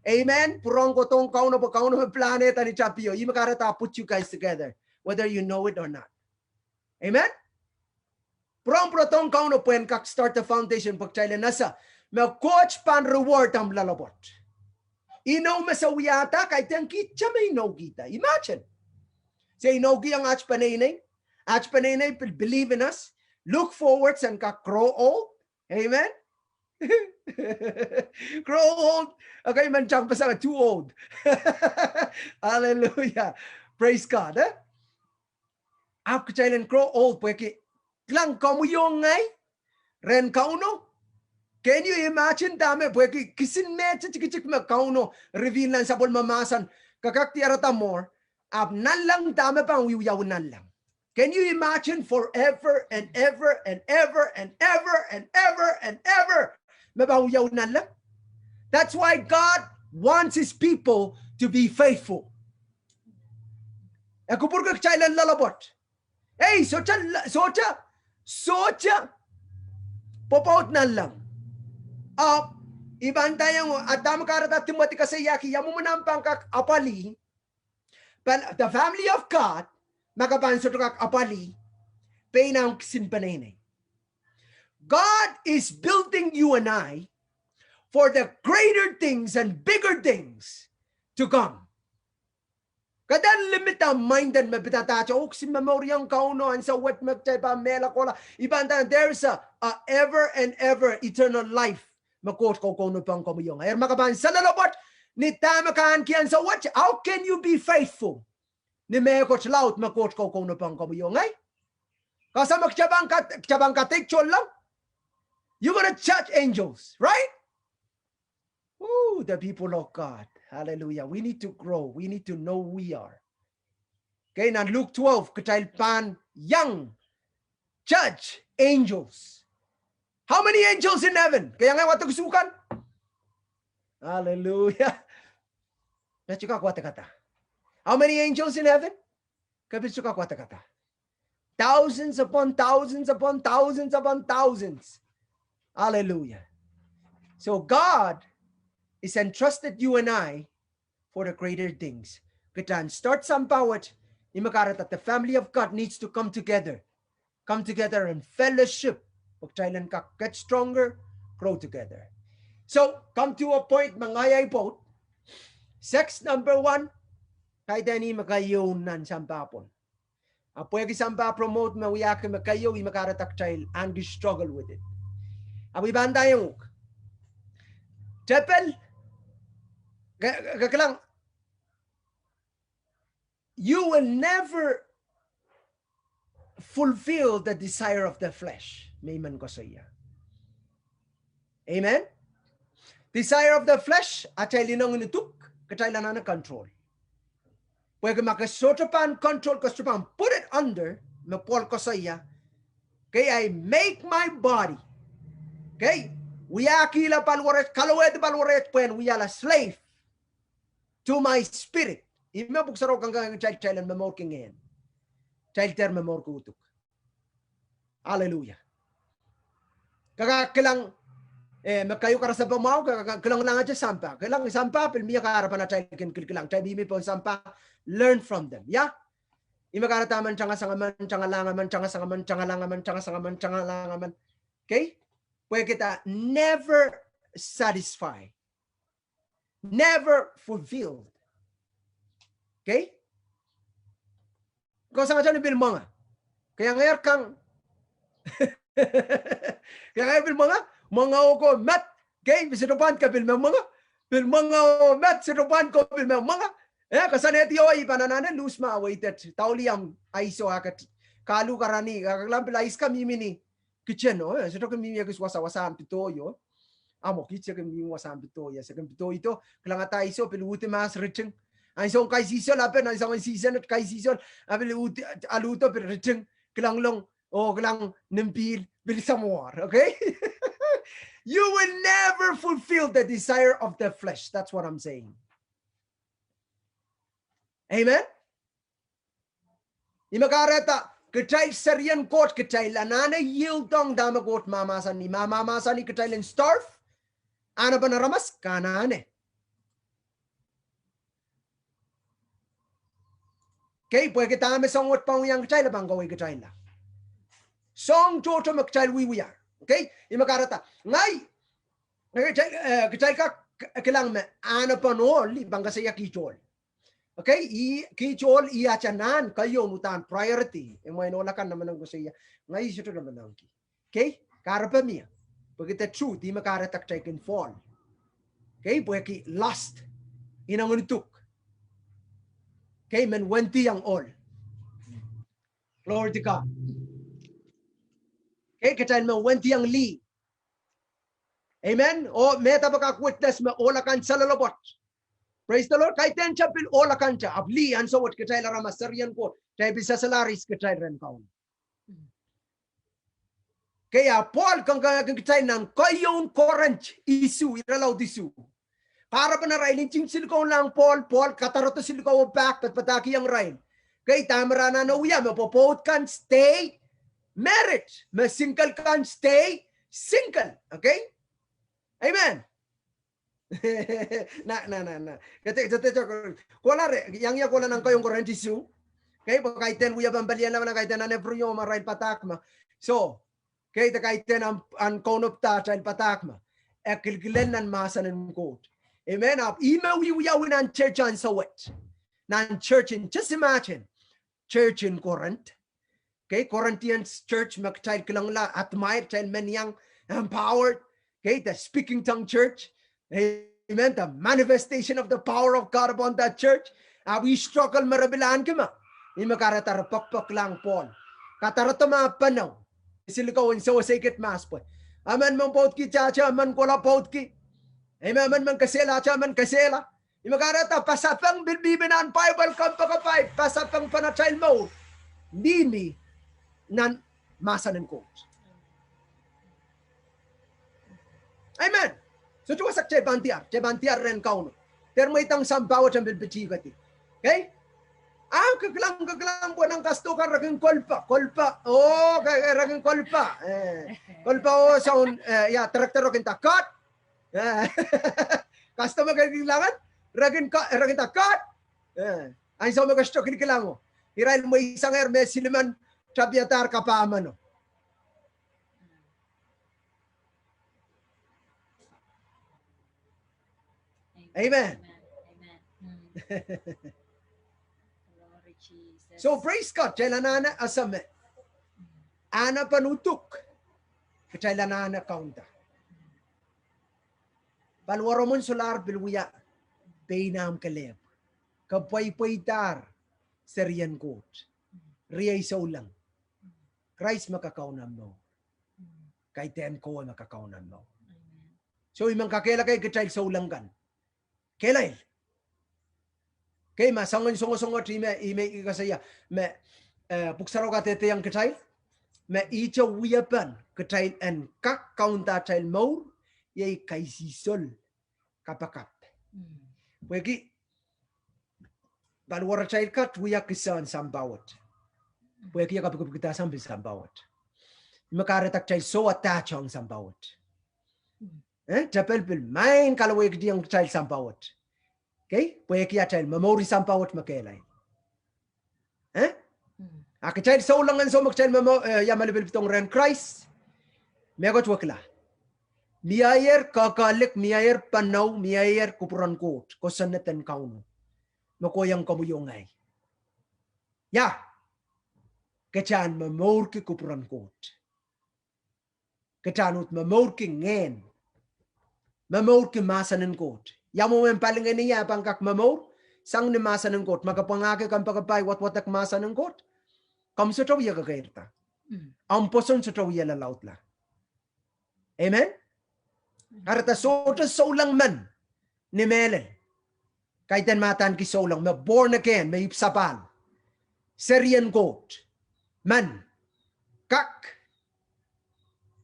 Amen. Pwurehng kohdohng Kauno pwe Kauno me pilahn eh dene tapio. Ih me kahrehda put you guys together, whether you know it or not. Amen. Pwurehng pwurodohng Kauno pwehn kak start the foundation pwe kitail en ese me Koht pahn reward ahmw loalopwoat. Inou me se wiahda, kaidehn kihda me inoukihda. Imagine. Se inoukihong aht peneinei. Aht peneinei pil believe in us. Look forward sen kak grow old. Amen. Grow old. Okay, men tang pasang too old. Hallelujah. Praise God, eh? Ahpw kitail en grow old pwehki kilang komwi oh ngehi rehn Kauno. Can you imagine dahme pwehki kisin mehte tikitik me Kauno reveal nan sapwellime mahsen, ke kak diarada more, ahpw nanleng dahme pahn wiwiawi nanleng. Can you imagine forever and ever and ever and ever and ever and ever me pahn wiawi nanleng? That's why God wants his people to be faithful. E kupwurki kitail en loalopwoat. Ei, sohte, sohte, sohte pwopwoud nanleng. Ahpw I pahn ndaiong, a dahme kahrehda Timoty koasoiahki, ia mwomwen omw pahn kak apwalih, pahn the family of God, ma ke pahn sohte kak apwalih pein ahmw kisin peneinei. God is building you and I for the greater things and bigger things to come. Ke dehr limit ahmw mind en me pidada, oh, kisi momouriong Kauno ansou wet me kitail pahn mehla kohla. I pahn nda, there is a, a ever and ever eternal life me Koht kaukaunopohng komwi oh ngehi. Eri ma ke pahn saloalopwoat ni dahme ke ahneki ansou wet, how can you be faithful ni mehkot laud me Koht kaukaunopohng komwi oh ngehi? Kausehla me kitail pahn kat-, kitail pahn kadeik tohnleng. You're gonna judge angels, right? Ooh, the people of God. Hallelujah. We need to grow. We need to know who we are. Okay, nan Luke twelve, kitail pahn iang judge angels. How many angels in heaven? Ke iang wadek sukan? Hallelujah. Ke sohte kak wadekada. How many angels in heaven? Ke pil sohte kak wadekada. Thousands upon thousands upon thousands upon thousands. Hallelujah. So God is entrusted you and I for the greater things. Kitail en start sampah wet, ih me kahrehda the family of God needs to come together. Come together in fellowship. Pwe kitail en kak get stronger, grow together. So, come to a point me ngehi ahi pwoud. Sex number one, kaidehn ih me keieu nan sampah pwon. Ahpw pwehki sampah promote me wiahki me keieu, ih me kahrehda kitail ahneki struggle with it. Ahpw i pahn nda iang uhk. Tepel, ke, ke, ke kilang, you will never fulfill the desire of the flesh. Me I men koasoia. Amen. Desire of the flesh, atail ineng en uduk, kitail anahne control. Pwehki ma ke sohte pahn control, ke sohte pahn put it under, me Pohl koasoia, okay, I make my body. Okay, wiahkihla paliwerei, kalowehdi paliwerei, pwehn wiahla slave to my spirit. Ih me Pwuhk Sarawi kangoange kitail, kitail en momourki ngehn. Kitail dehr momourki uduk. Hallelujah. Ke kak kilang, eh, me keieu karasepe mwahu, ke kak kilang langete sampah. Kilang sampah pil mie kahrepen atail kin kilkilang. Kitail mihmi pohn sampah, learn from them. Ya? Ih me kahrehda men tangasang, men tangalahng, men tangasang, men tangalahng, men tangasang, men tangalahng, men. Okay? Pwehki they never satisfy. Never fulfilled. Okay? Kosang akan pil mwenge. Ke iang er kang. Ke iang er pil mwenge. Mwenge oko met. Okay? Sohte pahn ke pil me mwenge. Pil mwenge oh met, sohte pahn ke pil me mwenge. Eh, koasoanehdi oh I pahn anahne lose my weight. Daulihong ice oh akat. Kalu karani, kaklam pil ice ka mihmi ni kitchen oh, eh, sohte kin mihmi ekis wasawasahn pidoi oh. Ahmw, kit se kin mihmi wasahn pidoi, eh, se kin pidoi do, kilangada ice oh pil uhdi mahs riting. Ansou kaisihsol, ahpw ansou kaisihsol, kaisihsol, ahpw pil uhdi, aludo pil riting, kilang long, oh, kilang nim pihl, pil samwor, okay? You will never fulfill the desire of the flesh. That's what I'm saying. Amen? Ih me kahrehda, kitail serien Koht kitail anahne yield ong dahme Koht mahmahsanih, ma mahmahsanih kitail en starve, ahnepen aramas ke anahne. Okay, pwehki dahme soahng wet pahn wiahiong kitail, pahn kawehkitailla. Soahng tohto me kitail wiewia. Okay, ih me kahrehda, ngehi, eh, kitail, eh, kitail kak kilang me ahnepen ohl, I pahn koasoia kiht ohl. Okay, ih, kiht ohl, ih atail anahn, keieu uhdahn priority. E mwein ohl akan nemenem koasoia, ngehi sohte nemenemki. Okay, kahrepe mie. Pwehki the truth, ih me kahrehda kitail kin fall. Okay, pwehki lust, ineng en uduk. Okay, men wendiong ohl. Glory to God. Okay, kitail men wendiong lih. Amen. Oh, me dahme kak witness me ohl akan saloalopwoat. Praise the Lord. Kaidehn te pil ohl akan te, ahpw lih ansou wet kitail aramas serien Koht, kitail pil sasalahr ihs kitail rehn Kauno. Okay, ahpw Pohl kangoange kitail nan keieun Korint isuh, irelaud isuh. Kahrepen arail nting silikou lahng Pohl, Pohl kadarodo silikou oh pak, padapadahkihong irail. Okay, dahme re anahne wia, me pwopwoud kan stay married, me single kan stay single. Okay? Amen. Na, na, na, na. Kete, kete, kete, kohla re, iang ia kohla nan keieun Korint isuh. Okay, pwe kaidehn wia pahn pelien lamalam, kaidehn anahne pwuriamwahu arail padahk me. So, okay, de kaidehn ahn, ahn kaunopada atail padahk me. E kilkilel nan mahsen en Koht. Amen. Ahpw ih me wiewiawi nan church ansou wet. nan church en, just imagine, church en Corinth. Okay, Corinthians church me kitail kilangla, admire, kitail men iang empowered. Okay, the speaking tongue church. Amen. The manifestation of the power of God upon that church. A we struggle me re pil ahneki ma. Ih me kahrehda re pekpeklahng Pohl. Kadarada ma pahnou. Silikau en sewese kit mahs pwe emen men pwoudki, tete emen kohla pwoudki. Amen. Emen men kesehla, tete emen kesehla. Ih me kahrehda pasapeng pil mihmi nan Bible, kompoakepahi pasapeng pahn atail mour mihmi nan mahsen en Koht. Amen. So, sohte wasa kitail pahn diar, kitail pahn diar rehn Kauno. Dehr mweidohng sampah wet en pil pitihkedi. Okay? Ahpw ke kilang, ke kilang pwe nan kasdo kan re kin kolpe, kolpe. Oh, okay, okay, re kin kolpe. Eh, kolpe, oh, soun, eh, ia, director kin nda cut. Eh, kasdo me ke kilang, re kin ka-, re kin nda cut. Eh, ansou me ke sohte kin kilang, oh, irail mweisang er me silimen tapiadahr kapahmen. Amen. Amen. Amen. Mm. Glory Jesus. So praise God, kitail anahne ese me anahnepen uduk, kitail anahne kaunda. Paliwaromw en solahr pil wia pein ahmw kelehpw. Ke pweipweidahr serien Koht. Riei souleng. Krais me kakaun omw mour. Kaidehn kowe me kakaun omw mour. Amen. So, I men kakehlaka kitail souleng kan. Kehlail. Okay, ma soangen songosong wet, I men, I men koasoia me, eh, Pwuhk Sarawi kadehdehiong kitail me ihte wiepen kitail en kak kaunda atail mour, iei kaisihsol kapakap. Mm. Pwehki paliwaratail kat wia kisehn sampah wet. Pwehki e kapikipikdahsang pil sampah wet. Ih me kahrehda kitail sou attach ong sampah wet. Mm. Eh, tepel pil maing kalowehkihdiong kitail sampah wet. Okay? Pwehki atail momour ih sampah wet me kehlail. Eh? Mm. A kitail souleng ansou me kitail momour, eh, ia malipilipdohng rehn Krais. Mehkot wekila. Mieier kehkehlik, mieier pahnou, mieier kupwuren Koht, kosonned en Kauno me kohiong komwi oh ngehi. Ia, kitail en momourki kupwuren Koht. Kitail en uhd momourki ngehn. Momourki mahsen en Koht. Ia mwomwen palingehn ie e pahn kak momour sang ni mahsen en Koht? Ma ke pwangahki kompoakepahi wadwadek mahsen en Koht, komw sohte wie kekeirda. Mm. Omw pwoson sohte wie lalaudla. Amen? Kahrehda sohte souleng men ni mehlel. Kaidehn ma adaneki souleng me born again, me ipwsapahl. Serien Koht. Men kak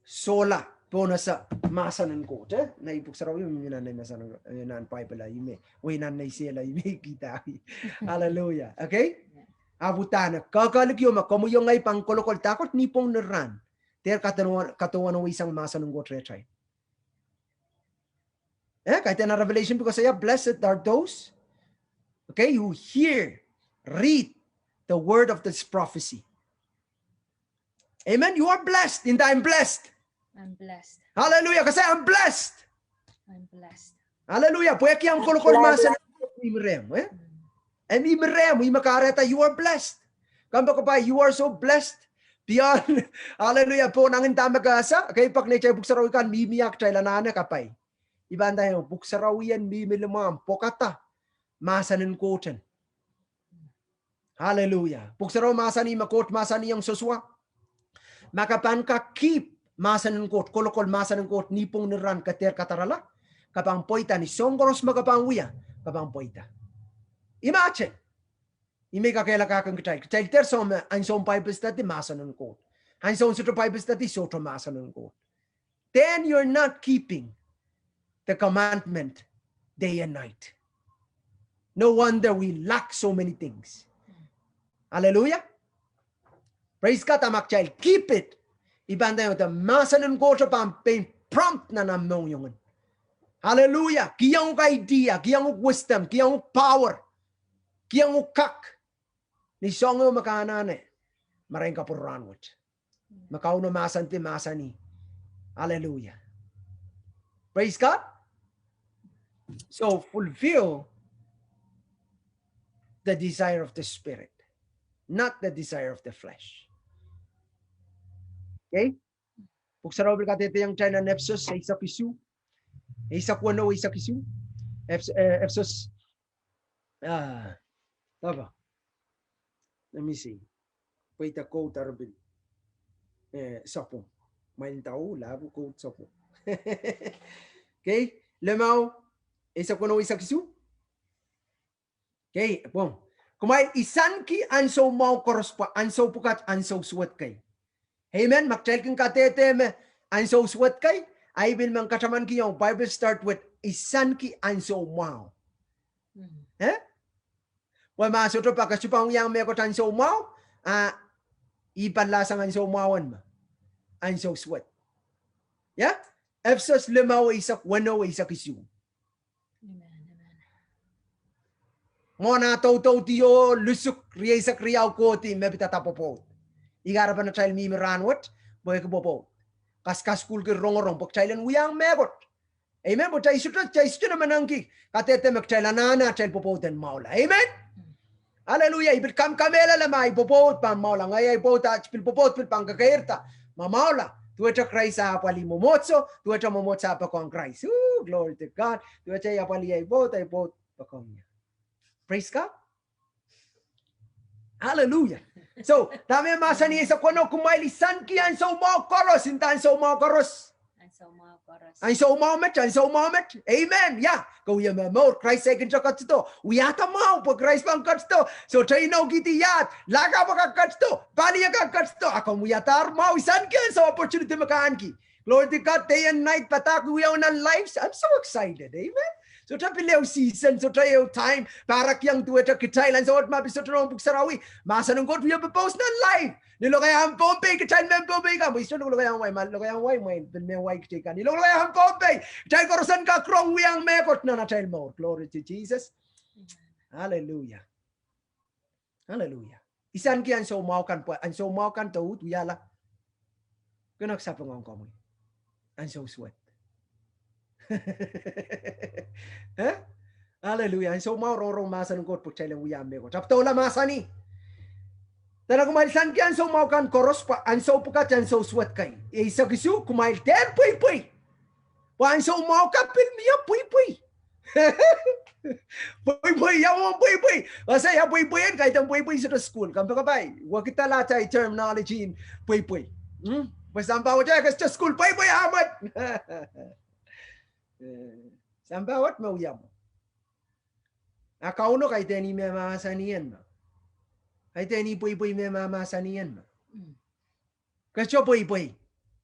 sohla pohn ese mahsen en Koht, eh? Nan Pwuhk Sarawi, mie nan, nan Bible, I men, wei nan nei sehla, I men kihda. Hallelujah. Okay? Ahpw udahn kehkehlik ieu me komwi oh ngehi pahn kolokol, dahkot nipwong ni rahn. Dehr kadohwan, kadohwaneweisang mahsen en Koht rehtail. Eh, kaidehn Revelation, because ia, blessed are those, okay, who hear, read the word of this prophecy. Amen. You are blessed. Inda, I am blessed. I'm blessed. Hallelujah. Koasoia, I am blessed. I'm blessed. Hallelujah. Pwehki omw kolokol mahsen, mihmi rehmw, eh? Mm. E mihmi rehmw, ih me kahrehda you are blessed. Kompoakepahi, you are so blessed. Beyond, hallelujah, pohn angin dahme ke ese, okay, pak neitail Pwuhk Sarawi kan mihmi, a kitail anahne kapai. I pahn nda, Pwuhk Sarawi en mihmi limwahmw, pwekada mahsen en Koht en. Hallelujah. Pwuhk Sarawi mahsanih me Koht mahsanihong Sosua, ma ke pahn kak keep mahsen en Koht, kolokol mahsen en Koht nipwong ni rahn, ke dehr kadarala, ke pahn pweida ni soahng koaros me ke pahn wia, ke pahn pweida. Imagine. I men kakehlakahkin kitail. Kitail dehr sohte me, ansou Bible study mahsen en Koht. Ansou sohte Bible study, sohte mahsen en Koht. Then you're not keeping the commandment day and night. No wonder we lack so many things. Hallelujah. Praise God, a ma kitail keep it, I pahn nda, mahsen en Koht pahn pein prompt nan omw mohngiong. Hallelujah. Kihong uhk idea, kihong uhk wisdom, kihong uhk power, kihong uhk kak. Ni soahng ehu me ke anahne, marein kapwurehng wet. Me Kauno mahsanih, mahsanih. Hallelujah. Praise God. So fulfill the desire of the Spirit, not the desire of the flesh. Okay? Pwuhk Sarawi pil kadehdehiong kitail nan Ephesus eisek isuh. Eisek weneu, eisek isuh. Eph-, eh, Ephesus, ah, apa. Let me see. Pweida code arail pil, eh, sapwung. Maing dau, labu code sapwung. Okay, limau, eisek weneu, eisek isuh. Okay, pwong. Kumwail isanki ansou mwahu koaros pwe ansou pwukat ansou suwed kei. Amen. Ma kitail kin kadehde me ansou suwed kei, ahi pil men katamanki ong Bible start with isanki ansou mwahu. Mm. Eh? Pwe ma sohte pak, ke sohte pahn wiahiong mehkot ansou mwahu, a, I pahn lahsang ansou mwahu en me ansou suwed. Ya? Ephesus limau eisek weneu, eisek isuh. Amen, amen. Mwohn ah doudoudio, lusuk rieisek riau kohdi me pidada pwopwoud. Ih kahrepen atail mihmi rahnwet, pwehki pwopwoud. Kaskasukuhlki rongorong, pwe kitail en wiahiong mehkot. Amen. Pwe kitail sohte, kitail sohte men kin kadehde me kitail anahne atail pwopwoud en mwahula. Amen. Hallelujah. I pil kamkamehlele ma ahi pwopwoud pahn mwahula. Ngehi ahi pwopwoud, ah, pil pwopwoud pil pahn kekeirda ma mwahula. Duwehte Krais ah apwalih mwomwohdiso, duwehte mwomwohdiso ah poakohng Krais. Ooh, glory to God. Duwehte I apwalih ahi pwopwoud, ahi pwopwoud poakohng ie. Praise God. Hallelujah. So, dahme mahsanih eisek weneu, kumwail isanki ansou mwahu koaros, nda ansou mwahu koaros. Ansou mwahu koaros. Ansou mwahu met, ansou mwahu met. Amen. Ya, ke wia me mour, Krais eh kin ketido. Wiahda mwahu, pwe Krais pahn ketido. Sohte inoukihdi iahd, laka pwe kak ketido, pali eh kak ketido. A komw wiadahr mwahu, isanki ansou opportunity me ke ahneki. Glory to God, day and night, padahk wiawi nan lives. I'm so excited. Amen. Sohte pil ehu season, sohte ehu time, pahrek iang duwehte kitail, ansou wet ma pil sohte rong Pwuhk Sarawi. Mahsen en Koht wia pwopwoud nan life. Ni lokaiahn Pohnpei, kitail mehn Pohnpei kan, pwe I sohte lokaiahn wai, ma lokaiahn wai, mwein pil me wai kitail kan. Ni lokaiahn Pohnpei, kitail koaros en kak rong wiahiong mehkot nan atail mour. Glory to Jesus. Hallelujah. Hallelujah. Isanki ansou mwahu kan pwe ansou mwahu kan dohdo wiahla. Kin ahpw sapeng ong komwi. Ansou suwed. Eh? Hallelujah. Ansou mwahu rongorong mahsen en Koht pwe kitail en wiahiong mehkot. Ahpw doula mahsanih, dene kumwail isanki ansou mwahu kan koaros pwe ansou pwukat ansou suwed kei. Eisek isuh, kumwail dehr pweipwei. Pwe ansou mwahu kan pil mie pweipwei. Pweipwei, ia mwomwen pweipwei. Ese ia pweipwei en, kaidehn pweipwei sohte sukuhl. Kompoakepahi, wekidala atail terminology en pweipwei. Hmm? Pwe sampah wet eh ke sohte sukuhl pweipwei ahmw wet. Eh, sampah wet me wia mwo. A Kauno kaidehn ih me mahsanih en me. Kaidehn ih pweipwei me mahsanih en me. Mm. Ke sohte pweipwei.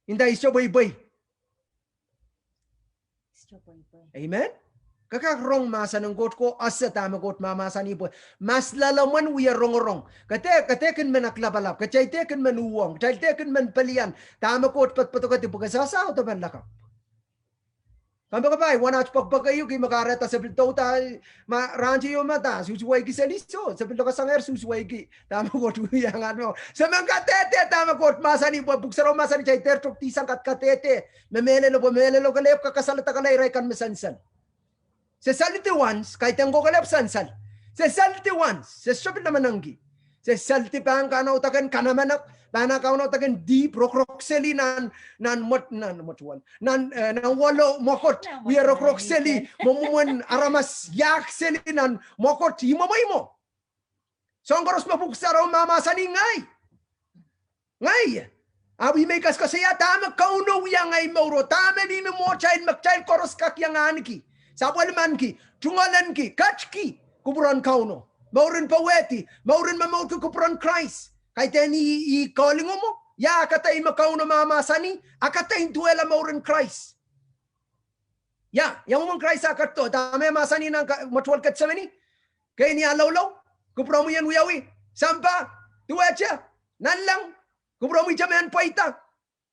Nda I sohte pweipwei. Amen. Ke kak rong mahsen en Koht ko ese dahme Koht mahmahsanih pwe mas loalomwen wie rongorong. Ke dehr, ke dehr kin men aklapalap. Kitail dehr kin men uhwong. Kitail dehr kin men pelian dahme Koht ped-, pedokedi pwe ke sehse audepen lakapw. Kompoakepahi, wen aht pekpekeiuk, ih me kahrehda se pil douda, ma rahnteio me da, se usuweiki seli, so se pil lokasangehr, se usuweiki dahme Koht wiahiong aht mour. Se men kadehde dahme Koht mahsanih, pwe Pwuhk Sarawi mahsanih kitail dehr tokedihsang kadkadehde me mehlelo, pwe mehlelo kelehpw kak kasaledekala irail kan me sansal. Se saldi once, kaidehn kokelehpw sansal. Se saldi once, se sohte pil lamalamki. Se saldi pahn kaunoudek en kanamenek, pahn kaunoudek en dihp, rokorok seli nan, nan mwet-, nan mwetuwel, nan, eh, nan walo mwekid, wie rokorok seli, mwomwen aramas iahk seli nan mwekid, imwomweimo. Soahng koaros me Pwuhk Sarawi mahmahsanih ngehi. Ngehi. Ahpw ih me I kaskasukuhlki dahme Kauno wiahiong ahi mour oh dahme mihmi mwohtail me kitail koaros kak iang ahneki, sapwellimaniki, tungoalenki, ketki kupwuren Kauno. Mouren powehdi, mouren momourki kupwuren Krais. Kaidehn ih, ih calling o mwo. Ia akadei me Kauno mahmahsanih, akadei en duwehla mouren Krais. Ia, ia mwomwen Krais ah ketido, dahme mahsanih nan ka-, mwetuwel Ketsemeni. Kei ni ah loulou, kupwuromwi en wiawi, sampah, duwehte, nanleng, kupwuromwihte mehn pweida.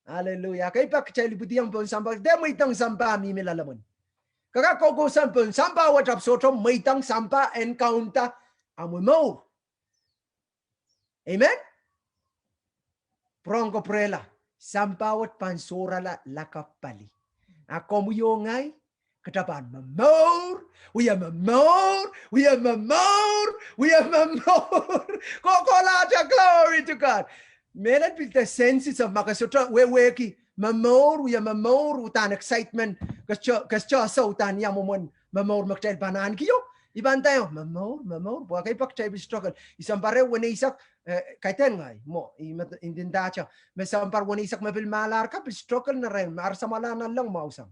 Hallelujah. Kei pak kitail ipwidiong pohn sampah, dehr mweidohng sampah mihmi loalomwen. Ke kak koukousoan pohn sampah wet ahpw sohte mweidohng sampah en kaunda omw mour. Amen. Pwurehng ko pwurehla, sampah wet pahn sohrala lakapw pali. A komwi oh ngehi, Kitail pahn momour, wia momour, wia momour, wia momour. Kohkohlahte, glory to God. Mehlel pil de sense of ma ke sohte wehwehki momour, wia momour, uhdahn excitement, ke sohte, ke sohte sou uhdahn ia mwomwen momour me kitail pahn ahneki o. I pahn nda o, momour, momour, pwe ekei pak kitail pil struggle. I sounpar weneisek, eh, kaidehn ngehi, mwo, i me, i ndinda te, me sounpar weneisek me pil mahlahr ka pil struggle nan rehn, me ar samwalahro nanleng mwahu sang.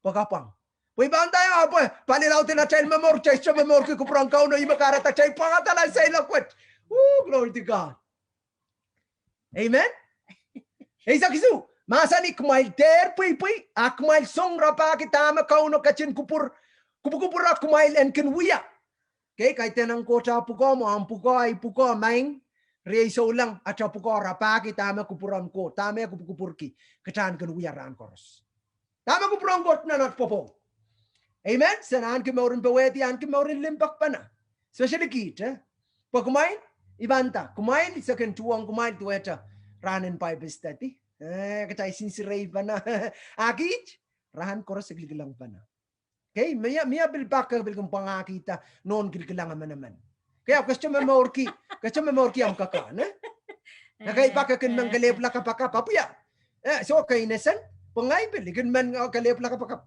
Pwe kapwang. Pwe i pahn nda o, pwe pali laud en atail momour, kitail sohte momourki kupwur en Kauno, ih me kahrehda kitail pwangada nan seiloak wet. Ooh, glory to God. Amen. Eisek isuh, mahsanih kumwail dehr pweipwei, a kumwail song rapahki dahme Kauno ketin kupwur, kupwukupwure kumwail en kin wia. Kei, kaidehn en Koht ah pwukoa mwo, ahmw pwukoa, ei pwukoa, maing, riei souleng, ata pwukoa rapahki dahme kupwur en Koht, dahme kupwukupwurki, kitail en kin wia rahn koaros. Dahme kupwur en Koht nan at pwopwoud. Amen. Se en ahneki mouren powehdi, ahneki mouren limpoakpene. Especially kiht, eh? Pwe kumwail, i pahn nda, kumwail, se kin tuhwong kumwail duwehte rahn en Bible study. Eh, kitail sinsirei pene. A kiht, rahn koaros kilkilengpene. Kei, mie, mie pil pak ke pil kin pwangahkihda nohn kilkilang emenemen. Kei, ahpw ke sohte momourki, ke sohte momourki ahmw kaka, ne? Ekei pak e kin men kelehpwla kapakap, ahpw ia. Eh, so kei nesen, pwe ngehi pil, i kin men, oh, kelehpwla kapakap.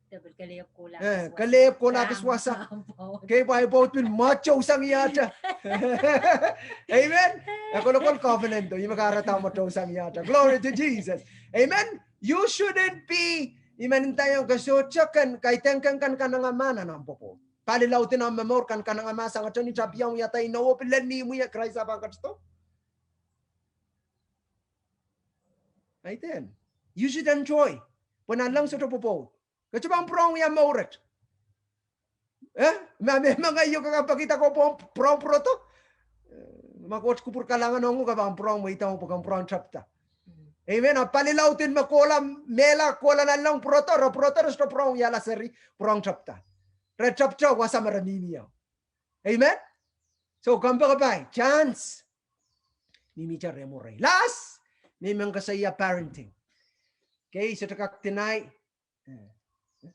Eh, kelehpw kohla kis wasa. Kei, pwe ei pwoud pil mwoatousang iahte. Amen. E kolokol covenant o, ih me kahrehda mwoatousang iahte. Glory to Jesus. Amen. You shouldn't be, i men ndaiong ke sohte kin, kaidehn ken kankanengamah nan ahmw pwopwoud. Pali laud en ahmw momour kankanengamah sang aten, I tapiong wiahda inowo pil lel ni imwi, Krais ah pahn ketido. Kaidehn. You should enjoy. Pwe nanleng sohte pwopwoud. Ke sohte pahn pwurehng wia mour et. Eh? Ma, ma, ma ngehi o ke kak pekihda ke pwurehng, pwurehng pwurodo. Eh, ma Koht kupwur kalahngan ong uhk, ke pahn pwurehng mweidong pwe ke pwurehng tepda. Amen. A pali laud en me kohla, mehla kohla nanleng pwurodo, re pwurodo, re sohte pwurehng wiahla seri, pwurehng tepda. Re tepda wasa me re mihmi o. Amen. So, kompoakepahi, chance. Mihmihte rehmw oh rehi. Last, me I men koasoia parenting. Kei, sohte kak deny. Eh, eh,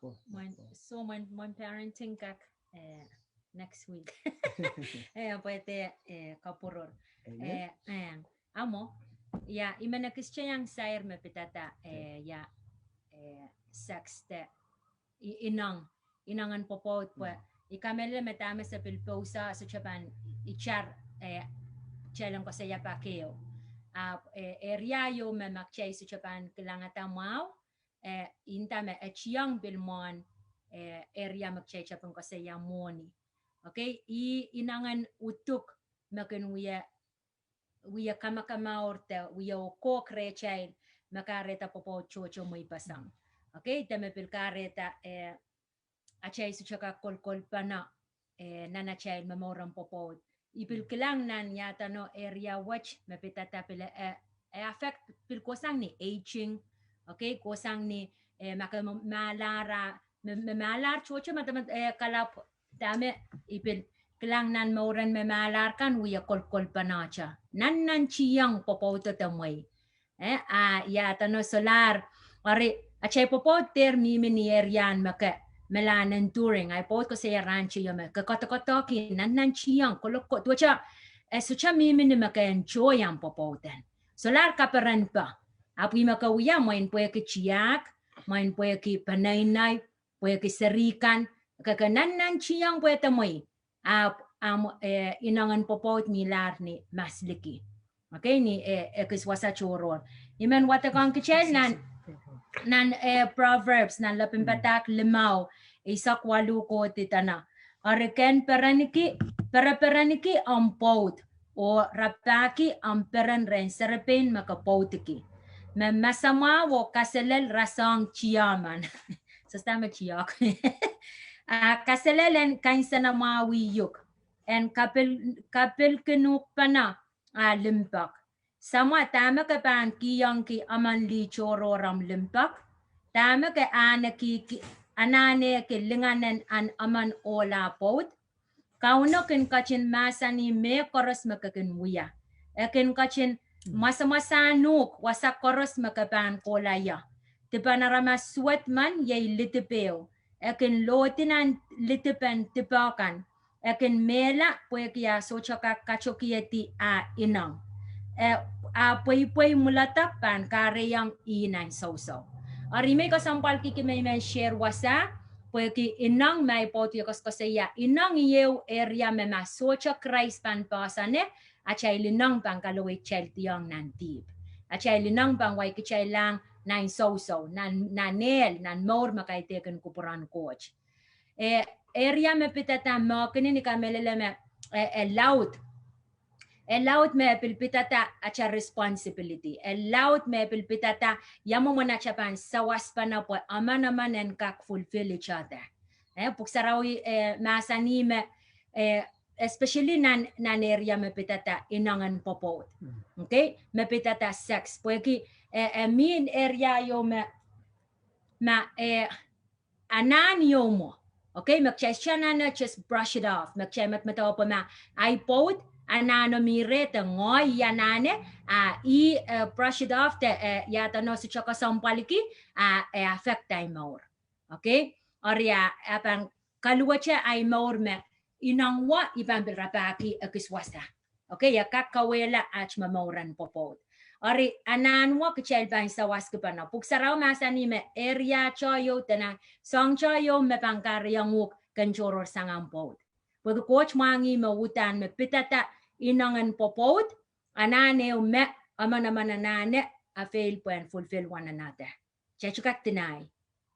ko, mwen, ko. So mwen, mwen parenting kak, eh, next week. Eh, pwehde, eh, kapwurur. Amen. Eh, eh, amo, ia, I men ekis te iang sair me pidada, eh, ia, eh, sex de, i, ineng, ineng en pwopwoud pwe. I kamehlele me dahme se pil pousa, sohte pahn itar, eh, kitail en koasoia pak ehu. Ahpw, eh, area ieu me ma kitail sohte pahn kilangada mwahu, eh, I nda me e tiong pil mwohn, eh, area me kitail tepin koasoia mwohni. Okay, i, ineng en uduk me kin wia, wia kamakamour de wia kohkohk rehtail me kahrehda pwopwoud tohto mweipeseng. Okay, de me pil kahrehda, eh, atail sohte kak kolkolpene, eh, nan atail momour en pwopwoud. I pil kilang nan ia edeno area wet me pidada pil, eh, eh, affect pil kohsang ni aging. Okay, kohsang ni, eh, ma ke me, mahlahr, me, me mahlahr tohto, ma, ma, eh, kalapw dahme I pil kilang nan mouren me mahlahr kan wia kolkolpene te. Nan, nan tiong pwopwoudo de mwehi. Eh, a, ia edeno solahr, eri, atail pwopwoud dehr mihmi ni area me ke, me lahn enduring, ahi pwoud koasoia rahn teio me, ke koadokoadoahki nan, nan tiong, kolokol, duwehte, eh, sohte mihmi ni me ke enjoy ahmw pwopwoud en. Solahr kaperen pe. Ahpw ih me ke wia mwein pwehki tiahk, mwein pwehki peneinei, pwehki seri kan, ke, ke nan, nan tiong pwe de mwehi. Ahpw, ahmw, eh, ineng en pwopwoud mihlahr ni masliki. Okay, ni, eh, ekis wasa tohrohr. I men wadekohng kitail nan, nan, eh, Proverbs, nan Lepin Padahk limau, eisek waluh kohdi dene. Eri ken perenki, pereperenki omw pwoud, oh rapahki omw peren rehn serepein me ke pwoudiki. Me masamwahu oh kaselel rasehng tiohman. Sehse me tiok. A kaselel en kansenamwahwih uhk. En kapil, kapilkin uhk pene a limpoak. Samwa dahme ke pahn kihongki emen lih tohrohr omw limpoak? Dahme ke anahne ki, anahne ki lingan en emen ohla pwoud? Kauno kin ketin mahsanih mehkoaros me ke kin wia. E kin ketin mwasamwasahn uhk wasa koaros me ke pahn kohla ie. Dipen aramas suwed men iei lidip ehu. E kin lohdi nan lidipen dipe kan. E kin mehla pwehki ah sohte kak katokiedi ah ineng. E, ah pweipwei mwuledek pahn kahrehiong ih nan sousou. Eri I men kesempwalkihki me I men share wasa, pwehki ineng me ahi pwoud wie koasoakoasoia. Ineng iei ehu area me ma sohte Krais pahn poahsoane, atail ineng pahn kaloweikitaildiong nan dihp. Atail ineng pahn waikitaillahng nan sousou, nan, nan ehl, nan mour me kaidehkin kupwuren Koht. E, area me pidada mehkinin I kamehlele me, e, e laud. E laud me pil pidada atail responsibility. E laud me pil pidada ia mwomwen atail pahn sawaspene pwe emen emen en kak fulfill each other. E, Pwuhk Sarawi, e, mahsanih me, e, especially nan, nan area me pidada ineng en pwopwoud. Okay? Me pidada sex. Pwehki, e, e mih area ieu me, ma, e, anahn ieu mwo. Okay, me kitail sohte anahne just brush it off. Me kitail medemedewe pwe ma ahi pwoud anahne mih reh de ngehi anahne, ah, I, e, brush it off de, e, ia edeno sohte kesempwalki, ah, e affect ahi mour. Okay? Eri ah, e pahn kaluwete ahi mour me ineng wet I pahn pil rapahki ekis wasa. Okay, e kak kauwehla aht momour en pwopwoud. Eri anahn wet kitail pahn sawaskipene. Pwuhk Sarawi mahsanih me area te ieu dene soahng te ieu me pahn kahrehiong uhk ken tohrohr sang ahmw pwoud. Pwehki Koht mwahngih me uhdahn me pidada ineng en pwopwoud, anahn ehu me emen emen anahne avail pwehn fulfill one another. Kitail sohte kak deny.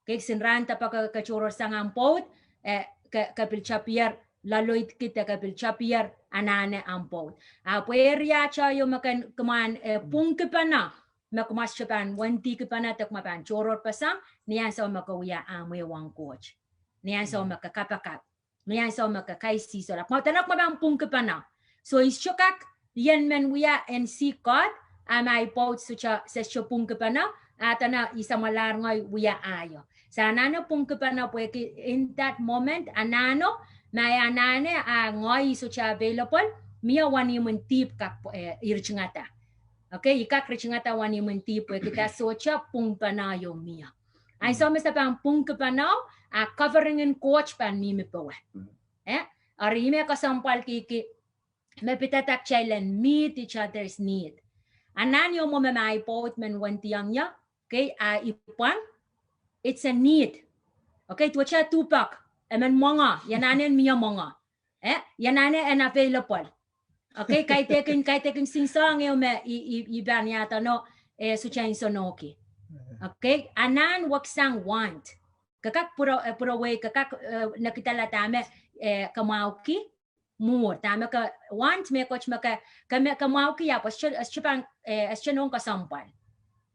Kei kisin rahn depe ke, ke tohrohr sang ahmw pwoud, e, ke, ke pil tapier loaloidki de ke pil tapier anahne ahmw pwoud. Ahpw area te ieu me ken kumwa en, e, pwungkipene, me kumwa sohte pahn wendihkipene de kumwa pahn tohrohrpeseng, ni ansou me ke wia ahmw ehuong Koht. Ni ansou me ke kapakap. Ni ansou me ke kaisihsol. Ahpw ma dene kumwa pahn pwungkipene. So I sohte kak ien men wia en seek God, a ma ahi pwoud sohte, se sohte pwungkipene, a dene I samwalahr ngehi wia ahi. Se anahne pwungkipene pwehki in that moment, anahno, ma e anahne a ngehi sohte available, mie wenihmwen dihp kak, e, ritingada. Okay, I kak ritingada wenihmwen dihp pwehki da sohte pwungkipene ieu mie. Ansou me se pahn pwungkipene, a covering en Koht pahn mihmi powe. E, eri I men kesempwalkihki me pidada kitail en meet each other's need. Anahn ieu mwo me ma ahi pwoud men wendiong ie, okay, a I pwang, it's a need. Okay, duwehte duhpek, emen mwenge, I anahne en mie mwenge. E, I anahne en available. Okay, kaidehkin, kaidehkin kisin soahng ehu me I, I, I pahn ia edeno, e, sohte nsenohki. Okay, anahn weksang want. Ke kak pwuro, e, pwurowei, ke kak, e, nekidala dahme, e, ke mwahuki, mwuhr, dahme ke want mehkot me ke, ke me, ke mwahuki ahpw e sohte, e sohte pahn, e, e sohte nohn kesempwal.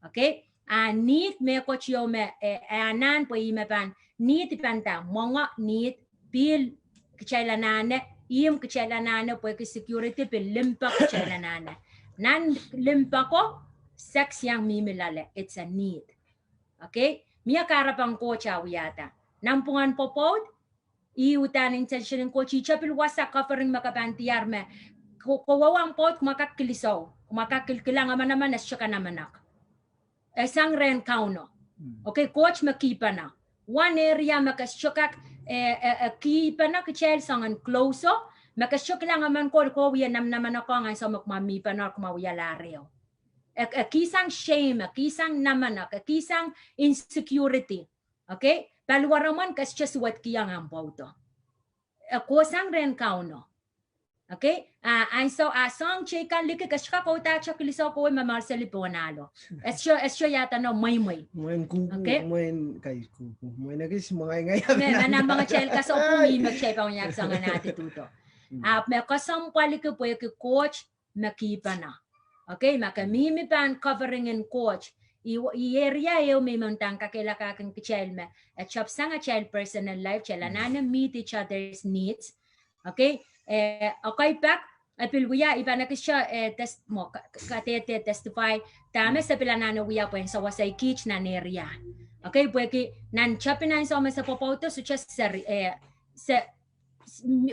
Okay? A need mehkot ieu me, e, e anahn pwe ih me pahn need I pahn nda, mwenge need, pihl kitail anahne, ihmw kitail anahne, pwehki security, pil limpoak kitail anahne. Nan limpoako, sex iang mihmi loale, it's a need. Okay? Mie kahrepen Koht a wiahda. Nanpwungen pwopwoud, ih uhdahn intention en Koht, ihte pil wasa covering me ke pahn diar me, ko, kowe ahmw pwoud kumwa kak kilisou, kumwa kak kilkilang emenemen e sohte kanamenek. E sang rehn Kauno. Okay, Koht me kihpene. One area me ke sohte kak, e, e, e kihpene kitail soangen close o, me ke sohte kilang emen kowe, kowe wie namenamenek ong ansou me kumwa mihpene, kumwa wialahr ehu. E, e kihsang shame, e kihsang namenek, e kihsang insecurity. Okay? Paliwaromwen ke sohte suwedkihong ahmw pwoudo. E kohsang rehn Kauno. Okay? A, ansou, a soahng teikan liki ke sohte kak audahdahte kilisou kowe me mour seli pohn ahlo. E sohte, e sohte ia edeno mweimwei. Mwein kuku, okay? Mwein kai kuku. Mwein ekis mwengaingai. Me, ma nan mengetail kasohpwung ih me kitail pahn wiahki soangen attitude o. A me kesempwaliki pwehki Koht me kihpene. Okay, ma ke mihmi pahn covering en Koht. I, I area ehu me I men uhdahn kakehlakahkin kitail me, e tepsang atail personal life, kitail anahne meet each other's needs. Okay, e, okay pak, e pil wia, I pahn ekis sohte, e, test, mwo, ka, ka, kadehde testify, dahme se pil anahne wia pwehn sewese kiht nan area. Okay, pwehki nan tepin ansou me se pwopwoudo, sohte seri, e, se,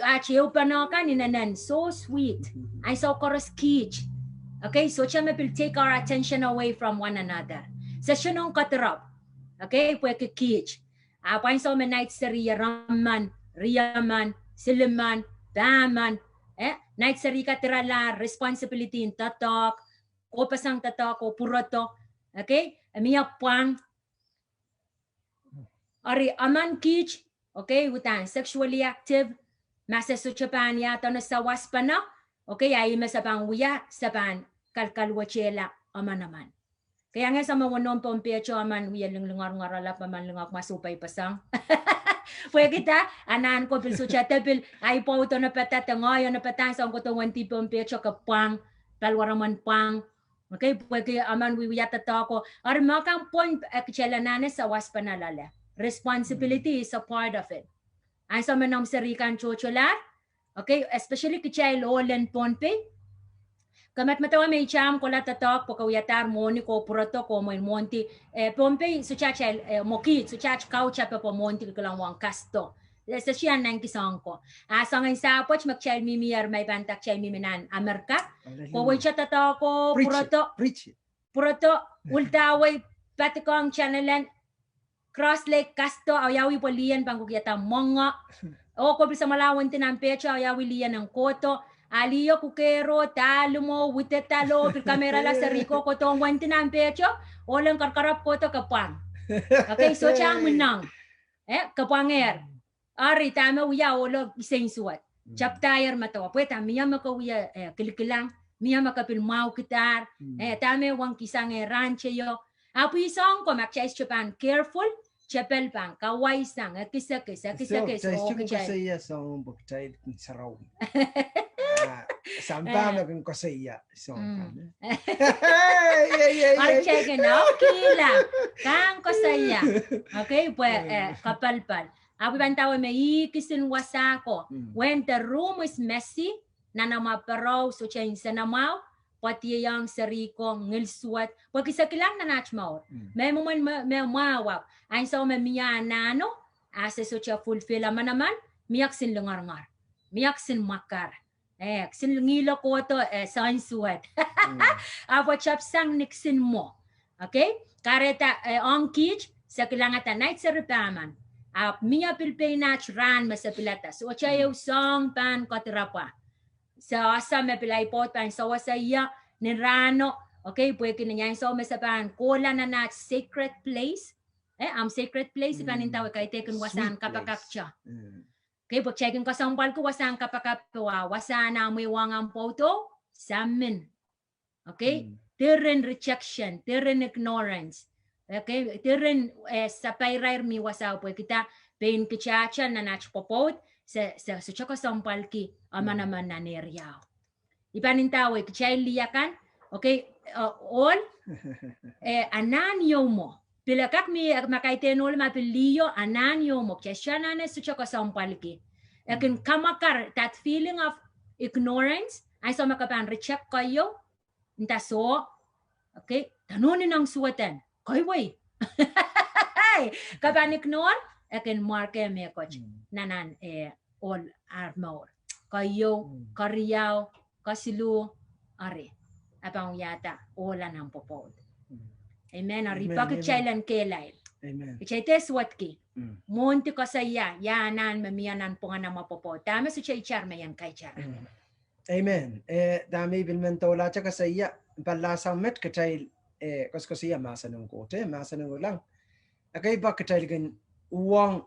aht ehupene kan inenen so sweet. Ansou koaros kiht. Okay, sohte me pil take our attention away from one another. Se sohte nohn kedirepw. Okay, pwehki kiht. Ahpw ansou me nait seri, emen, riemen, silimen, pahmen, eh, nait seri kadirala responsibility en doadoahk, kohpeseng doadoahk oh pwurodo. Okay, e mie pwang. Eri emen kiht, okay, uhdahn sexually active, ma se sohte pahn iahd nan sawas pahn, okay, a ih me se pahn wia, se pahn kalkaluwetehla emen emen. Okay, angehr soangen weneu pohn pehdo emen wie linglingorngorola, emen lingoak ma sohte pahn pasang. Pwehki dah, anahn ko pil sohte de pil, ahi pwoudo nan padahk, de ngehi nan padahk, soangen kohdo wendi pohn pehdo ke pwang, paliwar emen pwang. Okay, pwehki emen wiewia doadoahk. Eri me kan pwon, eh, kitail anahne sawas pahn loale. Responsibility is a part of it. Ansou me noumw seri kan tohtohlahr, okay, especially kitail ohl en Pohnpei. Ke medemedewe me itar kohla doadoahk pwe ke wiadahr mwohni ko pwurodo ko mwein mwohndi, eh, Pohnpei sohte atail, eh, mwo kiht, sohte at kautape pwe mwohndi kilkilang wang kasdo. Eh, se tiahk nan kihsang ko. A soangen sapwet me kitail mihmi, eri ma i pahn dah kitail mihmi nan Amerika. Hallelujah. Ko wehte doadoahk ko, preach it, pwurodo, preach it, pwurodo, uldawei, padikong channel en, cross lake kasdo, a wiawi pwe lien pahn kuk iada mwenge. Oh, ko pil samwala wendi nan pehdo, a wiawi lien en kohdo. A liho kukero, dahlimwo, widedalo, pil kamehrala seri ko, kohdo wendi nan pehdo, ohl en karakarahp kohdo ke pwang. Okay, sohte mwunong. Eh, ke pwangehr. Eri dahme wia, ohlo isensuwed. Tapdahr medewe. Pwe dah mie me ke wie, eh, kilkilang, mie me ke pil mwahukidahr, eh, dahme wang kihsang eh rahn teio. Ahpw i soangen ko ma kitail sohte pahn careful, tepel pahn kawaisang, eh, kisekis, eh, kisekis, oh, kitail. Sampah me kin koasoia. Eri kitail kin, oh, kihla, kang koasoia. Okay, pwe, eh, kapalpal. Ahpw i pahn dah wia me ih kisin wasa ko. When the room is messy, nanamwahu perou, sohte nsenamwahu, pwadiehiong seri ko, ngilsuwed, pwe kisekilang nan at mour. Me mwomwen me, me mwahu ahpw ansou me mie anahno, a se sohte fulfill emen emen, mie kisin lingorngor, mie kisin mwakar. Eh, kisin ngihlo kohdo, eh, soansuwed. Ahpw tepsang ni kisin mwo. Okay? Kahrehda, eh, ong kiht, se kilangada nait seri pahmen. Ahpw mie pil pein at rahn me se pilada. Sohte ehu soahng pahn kadirapwa. Se ese me pil ahi pwoud pahn sewese ie ni rahno. Okay, pwehki ni ansou me se pahn kohla nan at sacred place. Eh, ahmw sacred place, i pahn ndahwei kaidehkin wasahn kapakap te. Okay, pwe kitail kin kesempwalki wasahn kapakap, pwe wasahn ahmw wahn ahmw pwoudo, samin. Okay? Diren rejection, diren ignorance. Okay, diren, eh, sapairair mi wasao pwehki dah, pein kitail nan at pwopwoud, se, se, se sohte kesempwalki emen emen nan area. I pahn ndahwei kitail lih akan, okay, eh, ohl, eh, anahn ieu mwo. Pil e kak mi, eh, ma kaidehn ohl ma pil liho, anahn ieu mwo, kitail anahne sohte kesempwalki. E kin kamwakar that feeling of ignorance, ansou me ke pahn reject keieu, nda soh, okay, dahnohn ineng suwed en, keiwei. Ke pahn ignore, e kin mwarke mehkot, nan, eh, ohl ar mour. Keieu, keriau, kesiluh, eri, e pahn wiahda ohl en ahmw pwopwoud. Amen. Eri, peki kitail en kehlail. Kitail de suwedki. Mwohndi koasoia, ia anahn me mie nan pwungen ahmw pwopwoud. Dahme sohte itar me I en kaitar. Amen. Eh, dahme I pil men doulahte koasoia, pali sang met kitail, eh, koasokoasoia mahsen en Koht, eh, mahsen en Koht lang. Okay, pak kitail kin uhwong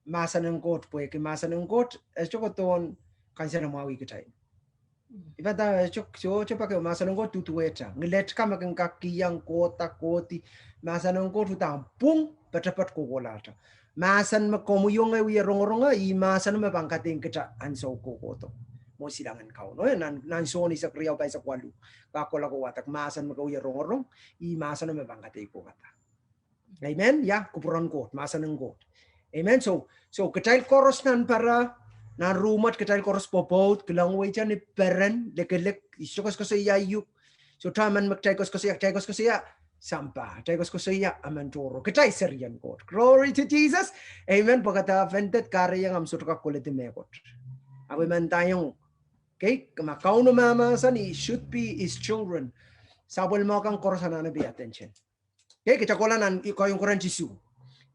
mahsen en Koht pwehki mahsen en Koht, eh, sohte kohdohn kansenamwahwih kitail. I pahn dah, eh, sohte, sohte pak mahsen en Koht duduwehte. Ngilet ka me kin kak kihong kohda kohdi, mahsen en Koht uhdahn pwung, poatopoat kohkohlahte. Mahsen me komw iang wie rongorong, ih mahsen me pahn kadeik kitail ansou kohkohdo. Mwo silangen Kauno, eh, nan, nan Sohn eisek riau pahisek waluh. Kak kohla ko wadek mahsen me ke wie rongorong, ih mahsen me pahn kadeik kohkohdo. Amen. Ia, kupwuren Koht, mahsen en Koht. Amen. So, so kitail koaros nan para, nan rumwet kitail koaros pwopwoud, kilang wehi ni peren, lekelek, I sohte koasokoasoia uhk. Sohte emen me kitail koasokoasoia, kitail koasokoasoia sampah, kitail koasokoasoia emen tohrohr, kitail serien Koht. Glory to Jesus. Amen. Pwehki dah, offended, kahrehiong ahmw sohte kak koledi mehkot. Ahpw I men ndaiong. Okay, ma Kauno mahmahsen, he should be his children. Sapwellime kan koaros anahne pay attention. Kei, kita kohla nan i- Keieun Korint isuh.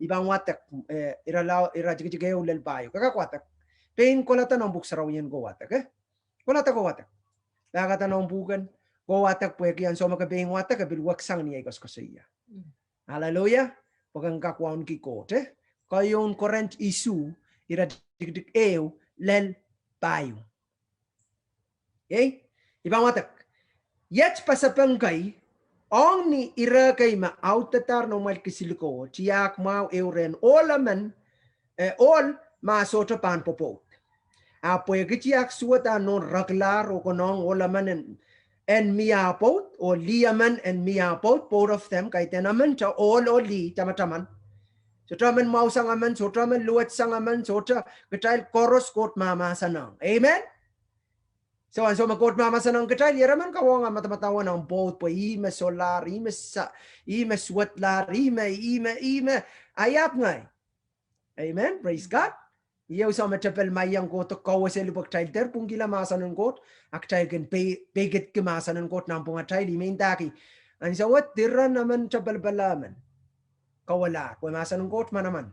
I pahn wadek, eh, ire la, ire tikitik ehu lel pahieu. Ke kak wadek. Pein kolahda nan Pwuhk Sarawi en ko wadek, eh? Kolahda ko wadek. Pahkada nan pwuhken ko wadek pwehki ansou me ke pein wadek, e pil weksang ni ei koasoakoasoia. Mm. Hallelujah. Pwe ke kak wauneki Koht, eh? Keieun Korint isuh, ire tikitik ehu lel pahieu. Ei, i pahn wadek. Iet pasapeng kei, ong ni ire kei me audadahr noumwail kisinlikou, tiahk mwahu ehu rehn ohl emen, eh, ohl me sohte pahn pwopwoud. A pwehki tiahk suwed a nohn rekilahr oh konehng ohl emen en, en mie pwoud, oh lih emen en mie pwoud, both of them, kaidehn emen te ohl oh lih tamataman. Sohte emen mwahusang emen, sohte emen luwedsang emen, sohte, kitail koaros Koht mahmahsanihong. Amen? So, ansou me Koht mahmahsanihong kitail, ieremen kawehwe madamadau en ahmw pwoud pwe ih me solahr, ih me sa-, ih me suwedlahr, ih me, ih me, ih me, a iahd ngehi. Amen. Praise God. Ieu soh me tepel ma iang kohdo kaweseli pwe kitail dehr pwungkihla mahsen en Koht, a kitail kin pei-, peikidki mahsen en Koht nan pwungatail, I men ndahki. Ansou wet diren emen tepelpel emen. Kawelahr, pwe mahsen en Koht manaman.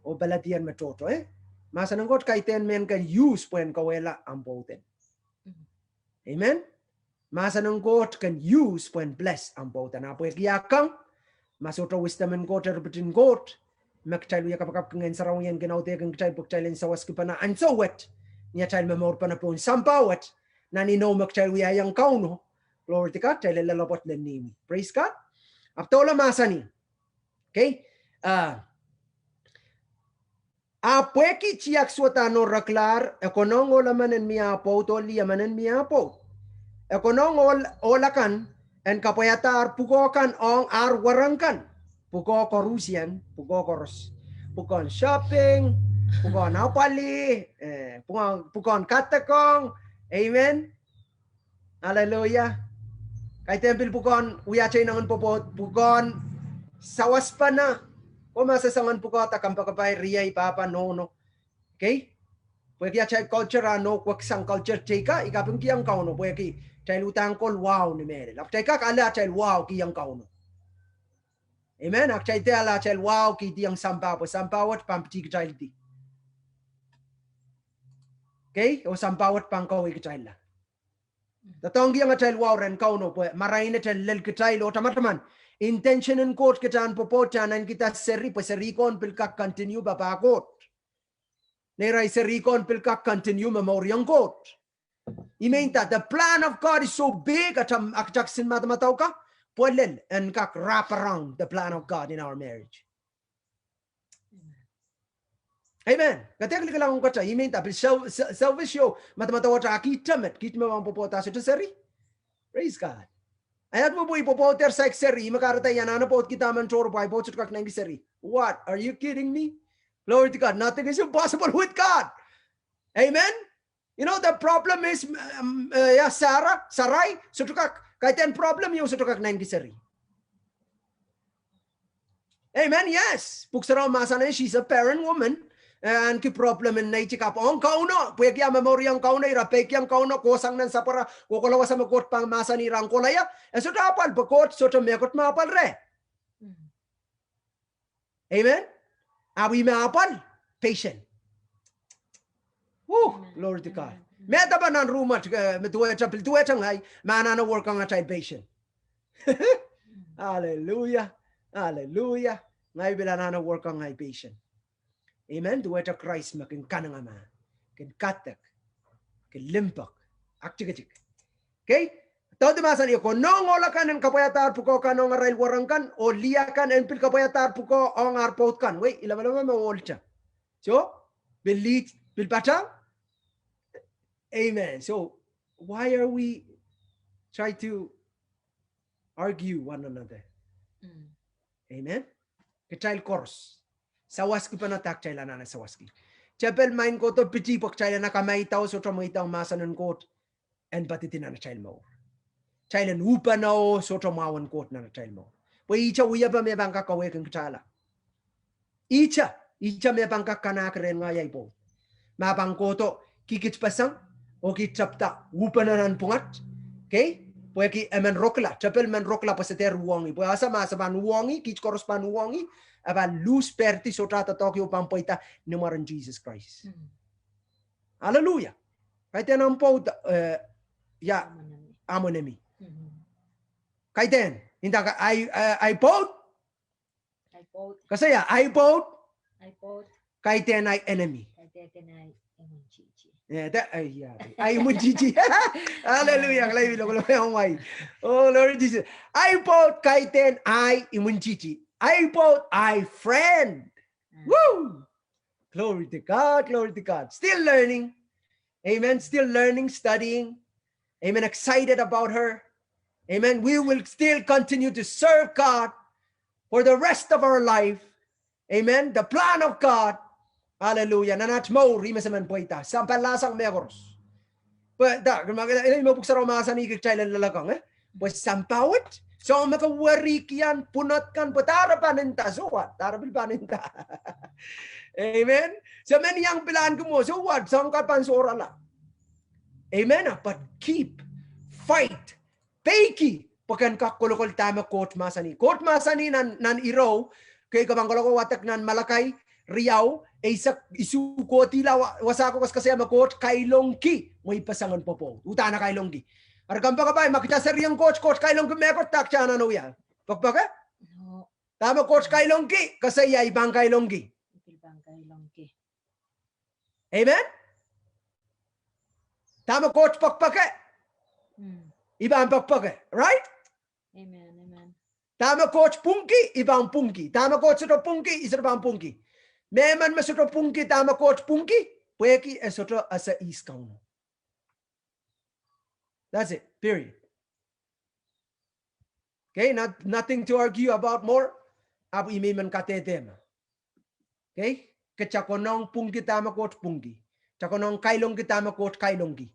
Oh pelediong me tohto, eh? Mahsen en Koht kaidehn mehn ken use pwehn kawehla ahmw pwoud en. Amen. Mahsen en Koht ken use pwehn bless ahmw pwoud en. A pwehki ah kang, ma sohte wisdom en Koht, eripit en Koht, me kitail wia kapakap kin Ngehn Sarawi en kin audehkin kitail pwe kitail en sawaskipene ansou wet, ni atail momourpene pohn sampah wet, nan inou me kitail wiahiong Kauno. Glory to God, kitail en loalopwoat lel nihmi. Praise God. Ahpw doula mahsanih. Okay. Ah, A pwehki tiahk suwed a nohn rekilahr, e konehng ohl emen en mie pwoud oh lih emen en mie pwoud. E konehng ohl, ohl akan en kapwaiadahr pwukoa kan ong ar wereng kan. Pwukoa koarusie, pwukoa koaros. Pwukoahn shopping, pwukoahn apwalih, eh, pwukoahn, pwukoahn kadekohng. Amen. Hallelujah. Kaidehn pil pwukoahn wiahte inengen pwopwoud, pwukoahn sawaspene. Komw ese soangen pwukoa da, kompoakepahi, riei, pahpa, nohno. Okay? Pwehki atail culture a nohk weksang culture teikan, I kapingkihong Kauno, pwehki kitail uhdahn kol wahu ni mehlel. Ahpw kitail kak ale atail wahu kihong Kauno. Amen. Ahpw kitail dehr ale atail wahu kihdiong sampah, pwe sampah wet pahn pitih kitail di. Okay? Oh sampah wet pahn kawehkitailla. Doadoahngkihong atail wahu rehn Kauno pwe marain et en lel kitail oh tamataman. Intention en Koht kita en pwopwoud, kita en kihda seri, pwe seri ko en pil kak continue papah Koht. Neirail seri ko en pil kak continue momouriong Koht. I men nda, the plan of God is so big, a kita, a kita kisin madamadau ka, pwe lel en kak wrap around the plan of God in our marriage. Amen. Ke dehr kilikilang ong kitail, I men nda, pil sel-, se-, selfish ieu, madamadau wet a kihte met, kihte me pahn pwopwoud a sohte seri. Praise God. Ahi ahd pwopwoud, I pwopwoud dehr saik seri, I me kahrehda I anahne pwoudkihda emen tohrohr pwe ahi pwoud sohte kak naineki seri. What? Are you kidding me? Glory to God. Nothing is impossible with God. Amen. You know, the problem is, um, uh, yeah, Sarah, Sarai, sohte kak, kaidehn problem ieu sohte kak naineki seri. Amen, yes. Pwuhk Sarawi mahsanih, she's a barren woman. Eh, ahneki problem en neitik, ahpw ong Kauno, pwehki ah momouriong Kauno, ira peikiong Kauno, kohsang nan sapwara, kohkohla wasa me Koht pahn mahsanih ira en kohla ie. E sohte apwal, pwe Koht sohte mehkot me apwal reh. Mm. Amen. Ahpw ih me apwal, patient. Woo, amen. Glory to God. Amen. Me dahpa nan room wet, eh, me duwehte, pil duwehte ngehi, ma anahne work ong atail patient. Hallelujah. Hallelujah. Ngehi pil anahne work ong ngehi patient. Amen. Duwehte Krais me kin kanengamah, kin kadek, kin limpoak, aktikitik. Okay? Doadoahk mahsanih, e konehng ohl akan en kapwaiadahr pwukoa kan ong arail wereng kan, oh lih akan en pil kapwaiadahr pwukoa ong ar pwoud kan. Wei, I lamalam me ohl te. So, pil lih, pil patehng. Amen. So, why are we try to argue one another? Mm. Amen. Kitail koaros sawaskipene da kitail anahne sawaski. Tepel maing kohdo piti pwe kitail en akamaidao sohte mweidohng mahsen en Koht en padidi nan atail mour. Kitail en uhpene oh sohte mwahu en Koht nan atail mour. Pwe ihte wiepe me pahn kak kawehkin kitailla. Ihte, ihte me pahn kak kanahki rehn ngehi ahi pwoud. Ma pahn kohdo kikitpeseng, oh kihda tepda uhpene nan pwungat. Okay? Pwehki e men rokila, tepel men rokila pwe se dehr uhwongih. Pwe ese ma se pahn uhwongih, kiht koaros pahn uhwongih, e pahn lose perdi sohte doadoahk ieu pahn pweida ni mwaren Sises Krais. Hallelujah. Kaidehn ahmw pwoud, eh, ia, ahmw enemy. Kaidehn, inda ka, ahi, eh, ahi pwoud. Koasoia, ahi pwoud. Kaidehn ahi enemy. Ia, da, eh, ia, ahi imwintihti. Hallelujah. Kalailok, kalailok, kalailok. Oh, Lord Jesus. Ahi pwoud kaidehn ahi imwintihti. Ahi pwoud ahi friend. Woo! Glory to God, glory to God. Still learning. Amen. Still learning, studying. Amen. Excited about her. Amen. We will still continue to serve God for the rest of our life. Amen. The plan of God. Hallelujah. Nan aht mour, ihme se men pweida. Sampah lahsang mehkoaros. Pwe, da, ma, eh, me pwuhk sarawi mahsanih kitail en loalokong, eh? Pwe sampah wet, soangen me ke werikian pwunod kan, pwe dahre pahn nda, so what? Dahre pil pahn nda. Amen. Se men iang pilahn kumwo, so what? Soangen ka pahn sohrala. Amen. But keep, fight, peiki, pwe ken kak kolokol dahme Koht mahsanih. Koht mahsanih nan, nan irou, kei ke pahn kolokol wadek nan Malakai, riau, eisek isuh, kohdihla wa-, wasa ko koasoakoasoia me Koht kailongki mweipeseng en pwopwoud. Uhdahn e kailongki. Ari kompoake pai, ma kita seri ong Koht, Koht kailongki mehkot, dah kita anahne wia? Poakpoake? Dahme Koht kailongki, koasoia I pahn kailongki. Amen. Dahme Koht poakpoake, I pahn poakpoake. Right? Dahme Koht pwungki, I pahn pwungki. Dahme Koht sohte pwungki, I sohte pahn pwungki. Mehmen me sohte pwungki dahme Koht pwungki, pwehki e sohte ese ihs Kauno. That's it. Period. Okay, not, nothing to argue about more. Ahpw I men kadehde me, okay, kita konehng pwungki dahme Koht pwungki. Kita konehng kailongki dahme Koht kailongki.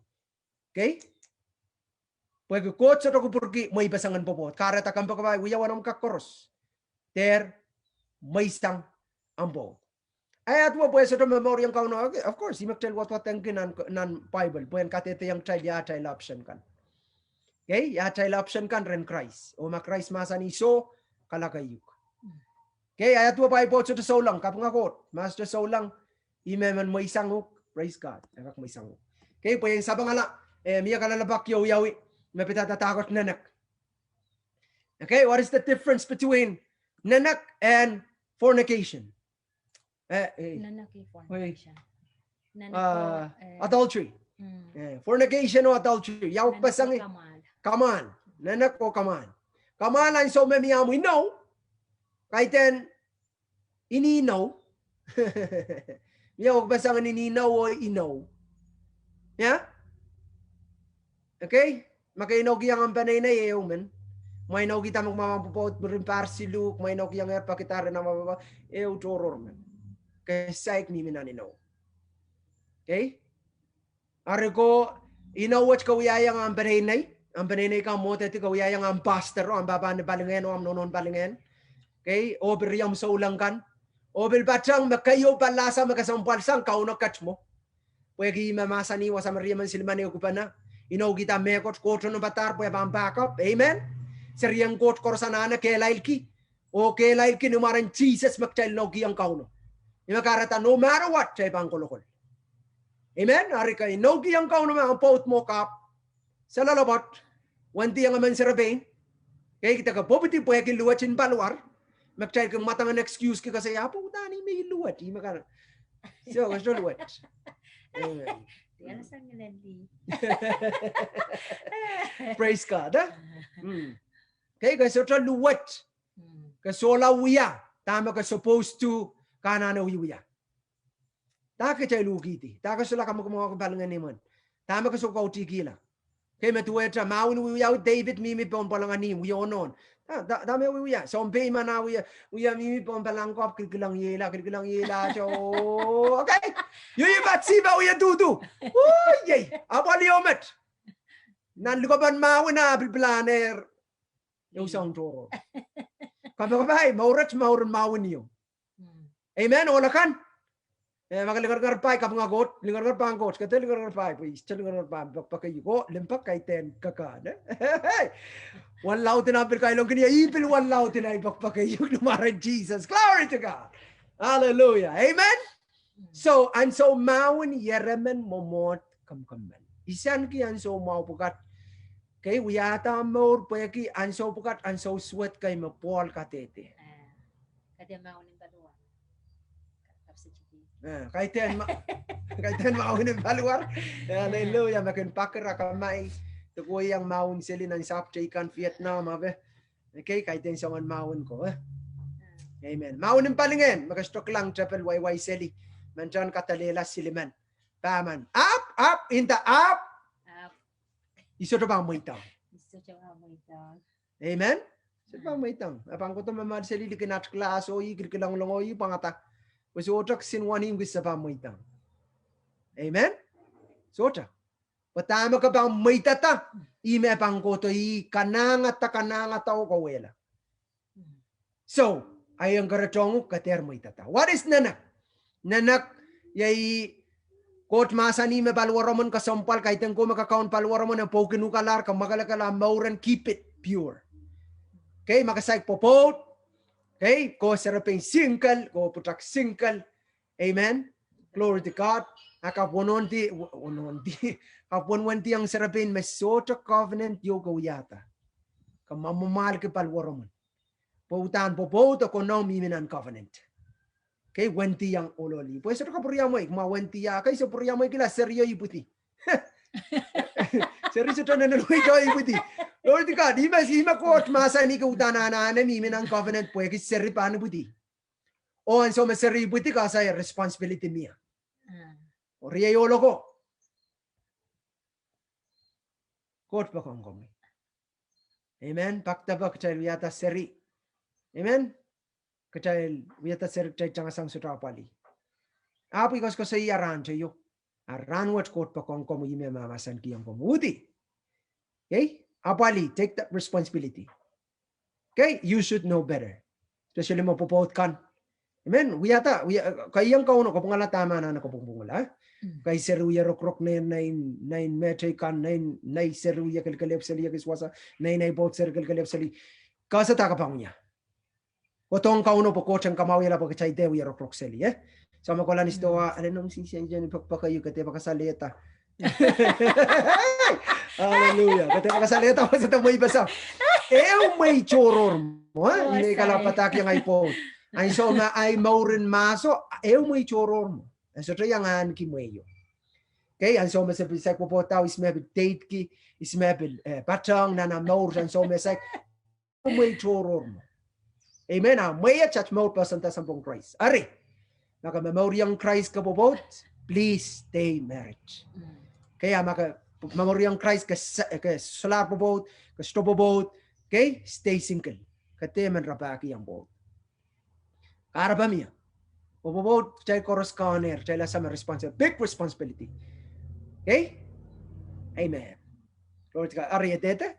Okay? Pwehki Koht sohte kupwurki mweipeseng en pwopwoud. Kahrehda kompoake pai, wia wahnpoaron kak koaros. Dehr mweisang ahmw pwoud. Ahi duwen pwe sohte momouriong Kauno, okay, of course, ihme kitail wadwadengki nan, nan Bible, pwe en kadehdehiong kitail ia atail option kan. Okay, ia atail option kan rehn Krais. Oh ma Krais mahsanih soh, kalaka uhk. Okay, ahi duwen pwe ahi pwoud sohte souleng, kapinga Koht, ma sohte souleng, I men mweisang uhk, praise God, e kak mweisang uhk. Okay, pwe en sapengala, eh, mie kalelapak ieu wiawi, me pidada dahkot nenek. Okay, what is the difference between nenek and fornication? Eh, eh. Nenek oh fornication. Nenek oh, eh, adultery. Eh, fornication oh adultery. Ia uhk peseng? Kamwahl. Kamwahl. Nenek oh kamwahl. Kamwahl ansou me mie ahmw inou, kaidehn inihnou. Mie uhk peseng inihnou oh inou. Ia? Okay? Ma ke inoukihong ahmw peneinei, ehu men. Ma inoukihda me kumwail pwopwoud mwurin pahr siluh, ma inoukihongehr pekida ren ahmw pwopwoud, ehu tohrohr men. Ke saik mihmi nan inou. Okay? Ari ko, inou wet ke wiahiong ahmw peneinei, ahmw peneinei kan mwohdehdi ke wiahiong ahmw pastor, ahmw pahpa ni palingehn, ahmw nohno ni palingehn. Okay, oh pil riomw souleng kan. Oh pil patehng me keieu pallahsang me kesempwal sang Kauno ket mwo. Pwehki me mahsanih wasa me riemen silimen ehu kupwuna. Inoukihda mehkot, Koht onopadahr pwe pahn back up. Amen. Serien Koht koaros anahne kehlailki. Oh kehlailki ni mwaren Sises me kitail inoukihong Kauno. Ihme kahrehda no matter what, kitail pahn kolokol. Amen. Ari ke inoukihong Kauno me ahmw pwoud mwo, kapw. Se loalopwoat. Wendihong emen serepein. Kei kitail ke pwopwidi pwehki luwet en paliwar. Me kitail kin mwadangen excuse ki koasoia, ah, pwe uhdahn I men luwet, I men kan. So, e sohte luwet. Amen. Praise God, eh? Mm. Kei ke sohte luwet. Ke sohla wia dahme ke supposed to ke anahne wiewia. Dah kitail uhkihdi? Dah ke sohla kamwakamwahki palingehn imwen? Dahme ke soukautihkihla? Kei me duwehte, ma I wiewia, David mihmi pohn pweleng en ihmw, wie onohn. Dah, dah, dahme wiewia? Sounpei ma nah wie, wie mihmi pohn pweleng ko, kilkilang iehla, kilkilang iehla, so, okay. Iei Patsepa wie duhduh. Oh, iei. Apwalih oh met. Nan likopen mahwen ah pilipil anahne. Ehu soang tohrohr. Kompoakepahi, mouret mouren mahwen ieu. Amen, ohl akan. Eh, ma ke lingeringer pai, kapinga Koht, lingeringer pahn Koht, ke dehr lingeringer pai, pwe I sohte lingeringer pahn pekpekeiuk, oh, limpoak kaidehn kekehn, eh? Wen laud en ahpw pil kailongkin ie, ih pil wen laud en ei pekpekeiuk ni mwaren Sises. Glory to God. Hallelujah. Amen. So, ansou mahwen ieremen mwomwohd kemkemen. Isanki ansou mwahu pwukat. Kei, wiahda mour pwehki ansou pwukat, ansou suwed kei me Pohl kadehde. Ah, kaidehn mahwen en paliwar. Eh, kaidehn ma-, kaidehn mahwen en paliwar. Hallelujah, me kin pak ira kamai. Deke iang mahwen seli nan sahpw teikan Vietnam, ape. Kei, kaidehn soangen mahwen ko, eh. Amen. Mahwen en palingehn, me ke sohte kilang tepel waiwai seli. Mendahn kadehdehla silimen. Pahmen. Ahpw, ahpw, inda ahpw. Ahpw. I sohte pahn mweidohng. I sohte pahn mweidohng. Amen. Sohte pahn mweidohng. E pahn kohdo me mwahl seli likin at class oh ih kilkilang long oh ih pwangada. Pwe sohte kisin wenihmw kis se pahn mweidohng. Amen. Sohte. Pwe dahme ke pahn mweidada, ih me pahn kohdo ih kanahngada, kanahngada oh kauwehla. So, ahi ong keretohng uhk ke dehr mweidada. What is nenek? Nenek, iei Koht mahsanih me paliwaromwen kesempwal, kaidehn ko me kakaun paliwaromwen e pwoukin uhk a lahr, ke mwakelekel ah mouren, keep it pure. Kei, ma ke saik pwopwoud, kei, ko serepein single, ko pwutak single. Amen. Glory to God. A kapw wenwendih, wenwendih. Kapw wenwendiong serepein me sohte covenant ieu ke wiahda. Ke mwamwahlki paliwaromwen. Pwe udahn pwopwoud e konehng mihmi nan covenant. Kei, wendiong ohl oh lih. Pwe sohte ke pwuriamwei, ma wendiong, kei, se pwuriamweikihla, seri o ipwidi. Seri sohte nennenweito ipwidi. Glory to God. Ihme, ihme Koht mahsanih ke udahn anahne mihmi nan covenant pwehki seri pahn ipwidi. Oh ansou me seri ipwidi, ke sair responsibility mie. Oh riei ohl oko. Koht poakohng komwi. Amen. Pak depe kitail wiahda seri. Amen. Kitail wiahda seri, kitail tangasang sohte apwalih. Ahpw I koasokoasoia rahnteio. A rahnwet Koht poakohng komwi, ihme mahsanihkihong komwi. Uhdi. Kei, apwalih, take that responsibility. Kei, you should know better. Especially me pwopwoud kan. Amen. Wiahda, wia-, keiong Kauno, kapwungala dahme anahne kapwungpwungala. Kei, seri wie rokorok nein, nein, nein mehteikan, nein, nein seri wie kelekelehpw seli ekis wasa, nein, nein pwoud seri kelekelehpw seli. Ke sehse dahme ke pahn wia. Kohdohng Kauno pwe Koht en kamwahwihala pwe kitail dehr wie rokorok seli, eh? Soh me kohla ni sidohwa, ale nom sihsien seni pekpekeiuk, ke dehr pakasalehda. Hallelujah. Ke dehr pakasalehda, pwe sehse mweipeseng. Ehu mwei tohrohr mwo, eh? Ih me I kala padahkihong ahi pwoud. Ansou me ahi mourin mahso, ehu mwei tohrohr mwo. E sohte iang ahneki mweio. Kei, ansou me se pil saik pwopwoud, ihs me pil deidki, ihs me pil, eh, patehng nan ah mour, ansou me saik mwei tohrohr mwo. Amen. A mweie taht mour pahn sanda sounpwong Krais. Eri, ma ke momouriong Krais ke pwopwoud, please stay married. Kei, a ma ke momouriong Krais ke sa-, ke solahr pwopwoud, ke sohte pwopwoud, kei, stay single. Ke dehr men rapahki omw pwoud. Kahrepe mie. Oh pwopwoud, kitail koaros kaun ehr, kitail ese me responsible, big responsibility. Kei? Amen. Glory to God. Eri e dehde,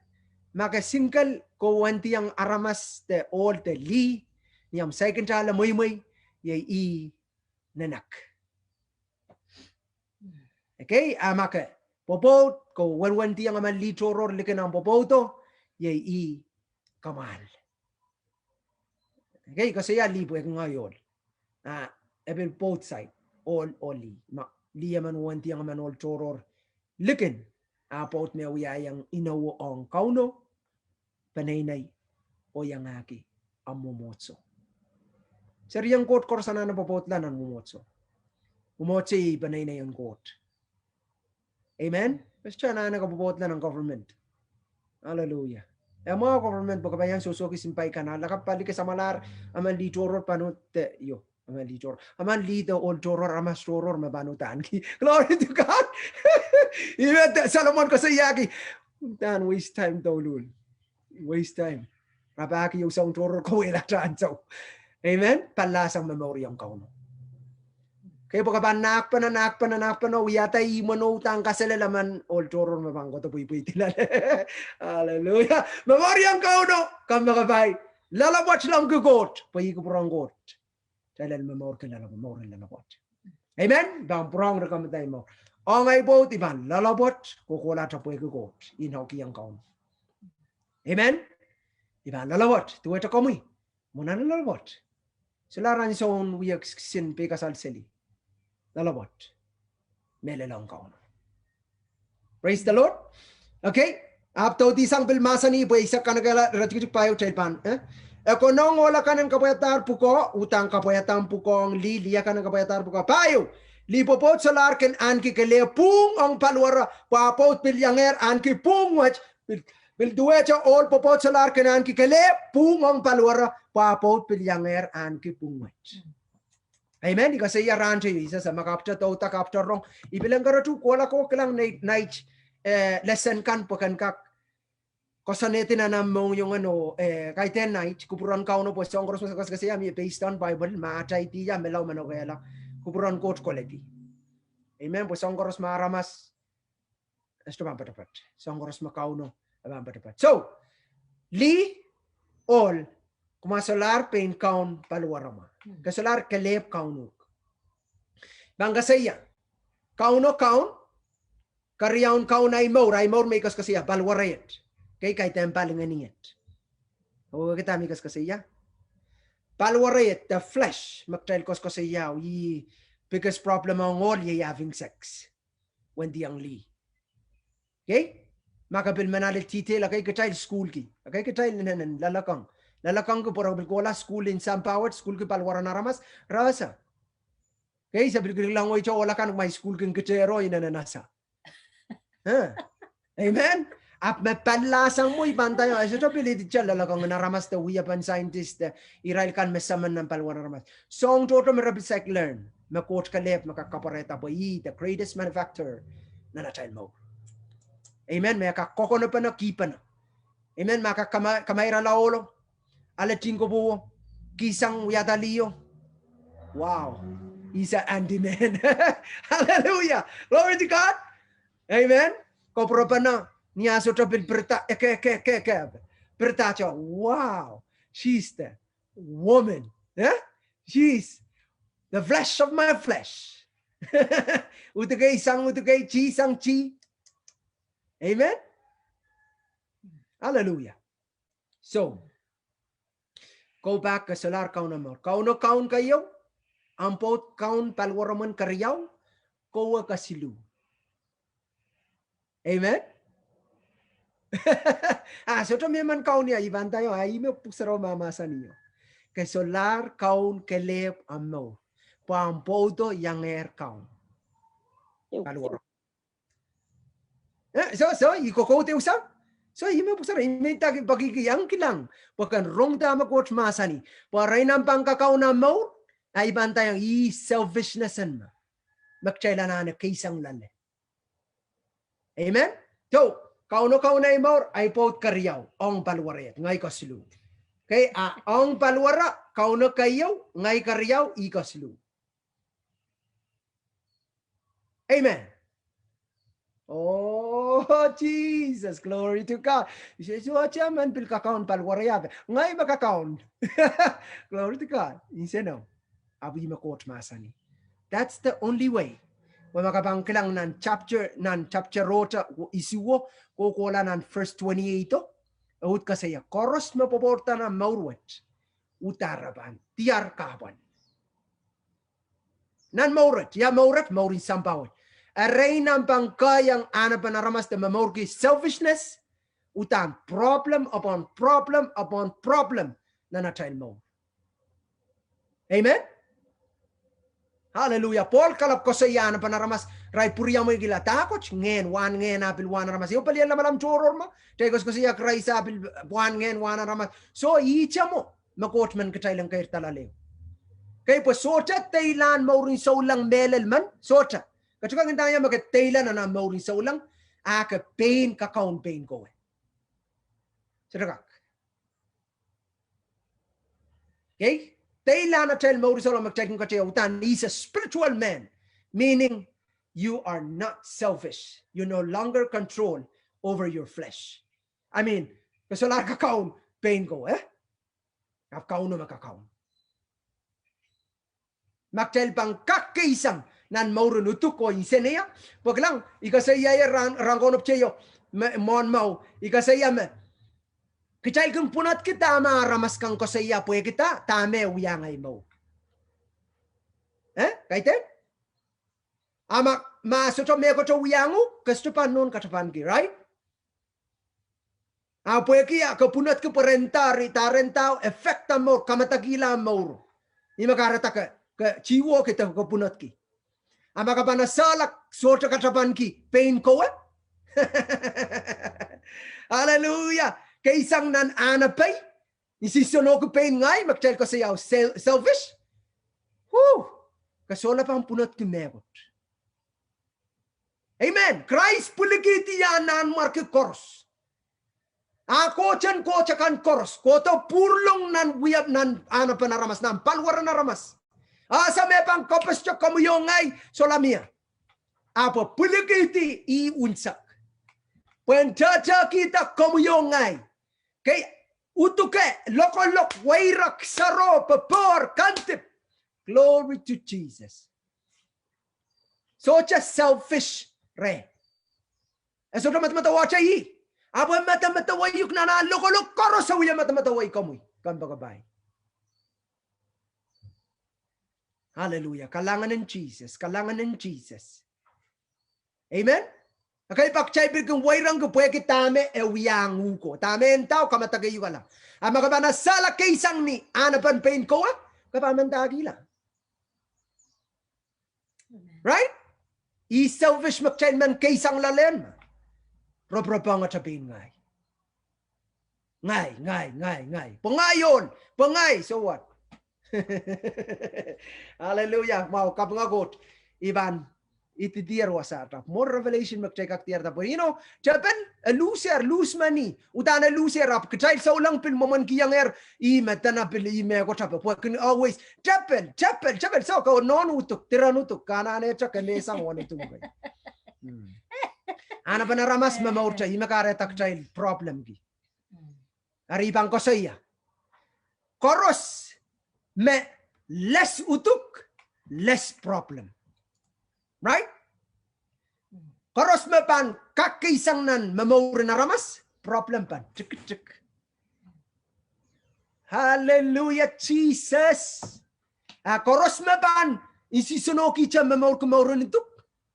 ma ke single, ke wendiong aramas de ohl de lih, ni omw saikinte ale mweimwei, iei ih nenek. Kei, a ma ke pwopwoud, ke wenwendiong emen lih tohrohr likin omw pwopwoudo, iei ih kamwahl. Kei, koasoia lih pwehki ngehi ohl. A, e pil both side, ohl oh lih. Ma lih emen wendiong emen ohl tohrohr likin, a pwoud me wiahiong inou ong Kauno, peneinei, oh iangahki omw mwomwohdiso. Serien Koht koaros anahne pwopwoudla nan mwomwohdiso. Mwomwohdiso iei peneinei en Koht. Amen. Pwe sohte anahne ke pwopwoudla nan government. Hallelujah. E mwahu government pwe ke pahn iang sohsohki simpai kan, a lakapw pali ke samwalahr, emen lih tohrohr pahn uhd de, io. Emen lih tohrohr. Emen lih de ohl tohrohr, aramas tohrohr me pahn uhd ahneki. Glory to God. Ihme Solomon koasoiahki, udahn waste time douluhl. Waste time. Rapahki ehu soang tohrohr, kauwehla atail ansou. Amen. Pallahsang momouriong Kauno. Kei, pwe ke pahn nahkpene, nahkpene, nahkpene, wiahda imwen oh udahn kaselel, emen ohl tohrohr me pahn kohdo pweipweidi loale. Hallelujah. Momouriong Kauno, komw me ke pai loalopwoat lohmwki Koht, pwe ih kupwuren Koht. Kitail en momourki loalopwoat, mouren loalopwoat. Amen. I pahn pwurehng rehn komwi, dahme, ong ahi pwoud I pahn loalopwoat, kohkohlahte pwehki Koht, I nohkihong Kauno. Amen. I pahn loalopwoat, duwehte komwi, mwo nan loalopwoat. Solahr ansoun wia kisin peikasal seli. Loalopwoat. Mehlel ong Kauno. Praise the Lord. Okay. Ahpw dohdi sang pil mahsanih pwe I sehse kanekehla iretikitik pahieu kitail pahn, eh? E konehng ohl akan en kapwaiadahr pwukoa, uhdahn kapwaiada pwukoa ong lih, lih akan en kapwaiadahr pwukoa. Pahieu, lih pwopwoud solahr kin ahneki kelehpw pwung ong paliwere, pwe ah pwoud pil iangehr ahneki pwung wet, pil, pil duwehte ohl pwopwoud solahr kin ahneki kelehpw pwung ong paliwere, pwe ah pwoud pil iangehr ahneki pwung wet. Amen. I koasoia rahnwet, I sehse ma ke pahn dohda, ke pahn rong. I pil en keretiw kohla ke kilang nei, nait, eh, lesen kan pwe ken kak koasoanehdi nan omw mohngiong en oh, eh, kaidehn nait, kupwuren Kauno pwe soahng koaros me koasoakoasoia mie based on Bible, ma atail idih ia menlau manokehla, kupwuren Koht koledi. Amen. Pwe soahng koaros me aramas, e sohte pahn poatopoat. Soahng koaros me Kauno, e pahn poatopoat. So, lih, ohl, kumwa solahr pein kaun paliwaromwa. Ke solahr kelehpw kaun uhk. Pahn koasoia, Kauno kaun, keriaun kaun ahi mour, ahi mour me I koasokoasoia, paliwere iet. Kei, kaidehn palingehn iet. Oh, kitail me I koasokoasoia. Paliwere iet, the flesh, me kitail koasokoasoia, ih biggest problem ong ohl, iei having sex. Wendiong lih. Okay? Ma ke pil men ale detail, okay, kitail sukuhlki. Okay, kitail inenen loalokong. Loalokongki pwe re pil kohla sukuhl en sampah wet, sukuhlki paliweren aramas, re ese. Okay, se pil kilkilang oh ihte ohl akan kumwail sukuhlki kin kitehr oh inenen ese. Eh. Amen. Ahpw me pali sang mwo I pahn ndaiong, e sohte pil idihte loalokong en aramas de wiepen scientist de irail kan me samen nan paliweren aramas. Soahng tohto me re pil saik learn, me Koht kelehpw me kak kapwarehda pwe ih the greatest manufacturer nan atail mour. Amen. Me kak kokonepene, kihpene. Amen. Ma kak kama-, kamairala ohlo, ale tin kopwowo, kihsang wiahda liho. Wow. He's a handyman. Hallelujah. Glory to God. Amen. Kopwurepene, ni ah sohte pil pirida, eke, eke, eke, eke. Pirida, wow. She's the woman. Eh? She's the flesh of my flesh. Udukei sang udukei, tih sang tih. Amen. Hallelujah. So, go back, ke solahr kaun omw mour. Kauno kaun keieu, omw pwoud kaun paliwaromwen keriau, kowe kesiluh. Amen. Ah, sohte mie men kaun ia, I pahn ndaiong, ah, ih me Pwuhk Sarawi mahmahsanih. Ke solahr kaun kelehpw omw mour. Pwe omw pwoudo iangehr kaun. Paliwaro. Eh, so, so, I kokohdo sang. So, ih me Pwuhk Sarawi, ih me I nda ke peki ke iang kilang. Pwe ken rong dahme Koht mahsanih. Pwe irail nan pahn kakaun omw mour, ah, I pahn ndaiong, ih selfishness en me. Me kitail anahne kei sang loale. Amen. So, Kauno kaun ahi mour, ahi pwoud keriau, ong paliwere iet, ngehi kesiluh. Okay, ah, ong paliwere, Kauno keieu, ngehi keriau, ih kesiluh. Amen. Oh, Jesus, glory to God. Sohte men pil kakaun paliwere ia, ngehi me kakaun. Glory to God. Nsenoh. Ahpw ih me Koht mahsanih. That's the only way. Pwe ma ke pahn kilang nan chapter, nan chapter ohte, isuo, kohkohla nan verse twenty-eight o, e uhd koasoia, koaros me pwopwourda nan mour wet, uhdahn re pahn diar kahpwal. Nan mour wet, ia mour wet, mour en sampah wet. Erein nan pahn keiang anahnepen aramas de momourki selfishness, uhdahn problem upon problem upon problem nan atail mour. Amen. Hallelujah. Pohl kalap koasoia anahnepen aramas, irail pwuriamweikihla dahkot, ngehn, wahn ngehn ah pil wahn aramas. Ehu pelien lamalam tohrohr ma, kitail koasokoasoia Krais ah pil wahn ngehn wahn aramas. So, ihte mwo me Koht men kitail en keirda loale. Okay, pwe sohte deilahn mour en souleng mehlel men, sohte. Ke sohte kak ndaiong me ke deila nan omw mour en souleng, ah ke pein kakaun pein kowe. Sohte kak. Okay? Deilahn atail mour en souleng me kitail kin ketieu, uhdahn he's a spiritual man, meaning you are not selfish. You no longer control over your flesh. I mean, ke solahr kakaun pein kowe, eh? Ahpw Kauno me kakaun. Ma kitail pahn kak kei sang, nan mouren uduk oh inseneia. Pwe kilang, I koasoia ie rahn, rahn konopeteio, me, mwohn mou, I koasoia me kitail kin pwunodki dahme aramas kan koasoia pwehki da, dahme e wiahiong ahi mour. Eh, kaidehn? A ma, ma sohte mehkot e wiahiong uhk, ke sohte pahn nohn katapanki, right? A pwehki a ke pwunodki pwe ren da, ri da ren da, effect ahmw mour, kamadakihla ahmw mour. Ih me kahrehda ke, ke tihwohki de ke pwunodki. A ma ke pahn esehla sohte katapanki pein kowe. Hallelujah. Ke sang nan ahnepe, isisenohki pein ngehi, me kitail koasoia sel-, selfish. Huh. Ke sohla pahn pwunodki mehkot. Amen. Krais pwilikihdi nanmwarki koaros. A Koht en koht akan koaros. Kohdo pwuralong nan wia, nan ahnepen aramas, nan paliwaren aramas. A ese me pahn koaposte komwi oh ngehi, sohla mie. Ahpw e pwilikihdi ih unsek. Pwehn tehtehkihda komwi oh ngehi. Kei, uduke, lokolok, weirek, saro, popohr, kandip. Glory to Jesus. Sohte selfish reh. E sohte medemedewe ih. Ahpw e medemedewe uhk nan ah lokolok koaros, e wie medemedewe komwi. Kompoakepahi. Hallelujah. Kalahngan en Sises, kalahngan en Sises. Amen. Ekei pak kitail pil kin weirongki pwehki dahme e wiahiong uhk, dahme e ndahdo kamadakihukala. A ma ke pahn esehla kei sang ni ahnepen pein kowe, ke pahn mendahkihla. Amen. Right? Ih selfish me kitail men kei sang loalen ma. Roporopongete pein ngehi. Ngehi, ngehi, ngehi, ngehi. Pwe ngehi ohl, pwe ngehi, so what? Hallelujah. Mwahu, kapinga Koht. I pahn, I didier wasaht ahpw more revelation me kitail kak diarada pwe, you know, tepel, e lusehr, lus meni. Uhdahn e lusehr ahpw kitail souleng pil mwomwen kihiengehr, ih me dene pil ih mehkot ahpw, pwe kin always, tepel, tepel, tepel, so ke nohn uduk, diren uduk, ke anahnehte ke lehsang wen uduk. Hmm. Ahnepen aramas me mourte, ih me kahrehda kitail problem ki. Eri I pahn koasoia. Koaros me less uduk, less problem. Right? Koaros me pahn kak kei sang nan momouren aramas, problem pahn tikitik. Hallelujah, Sises. A koaros me pahn isisenohkihte momourki mouren uduk,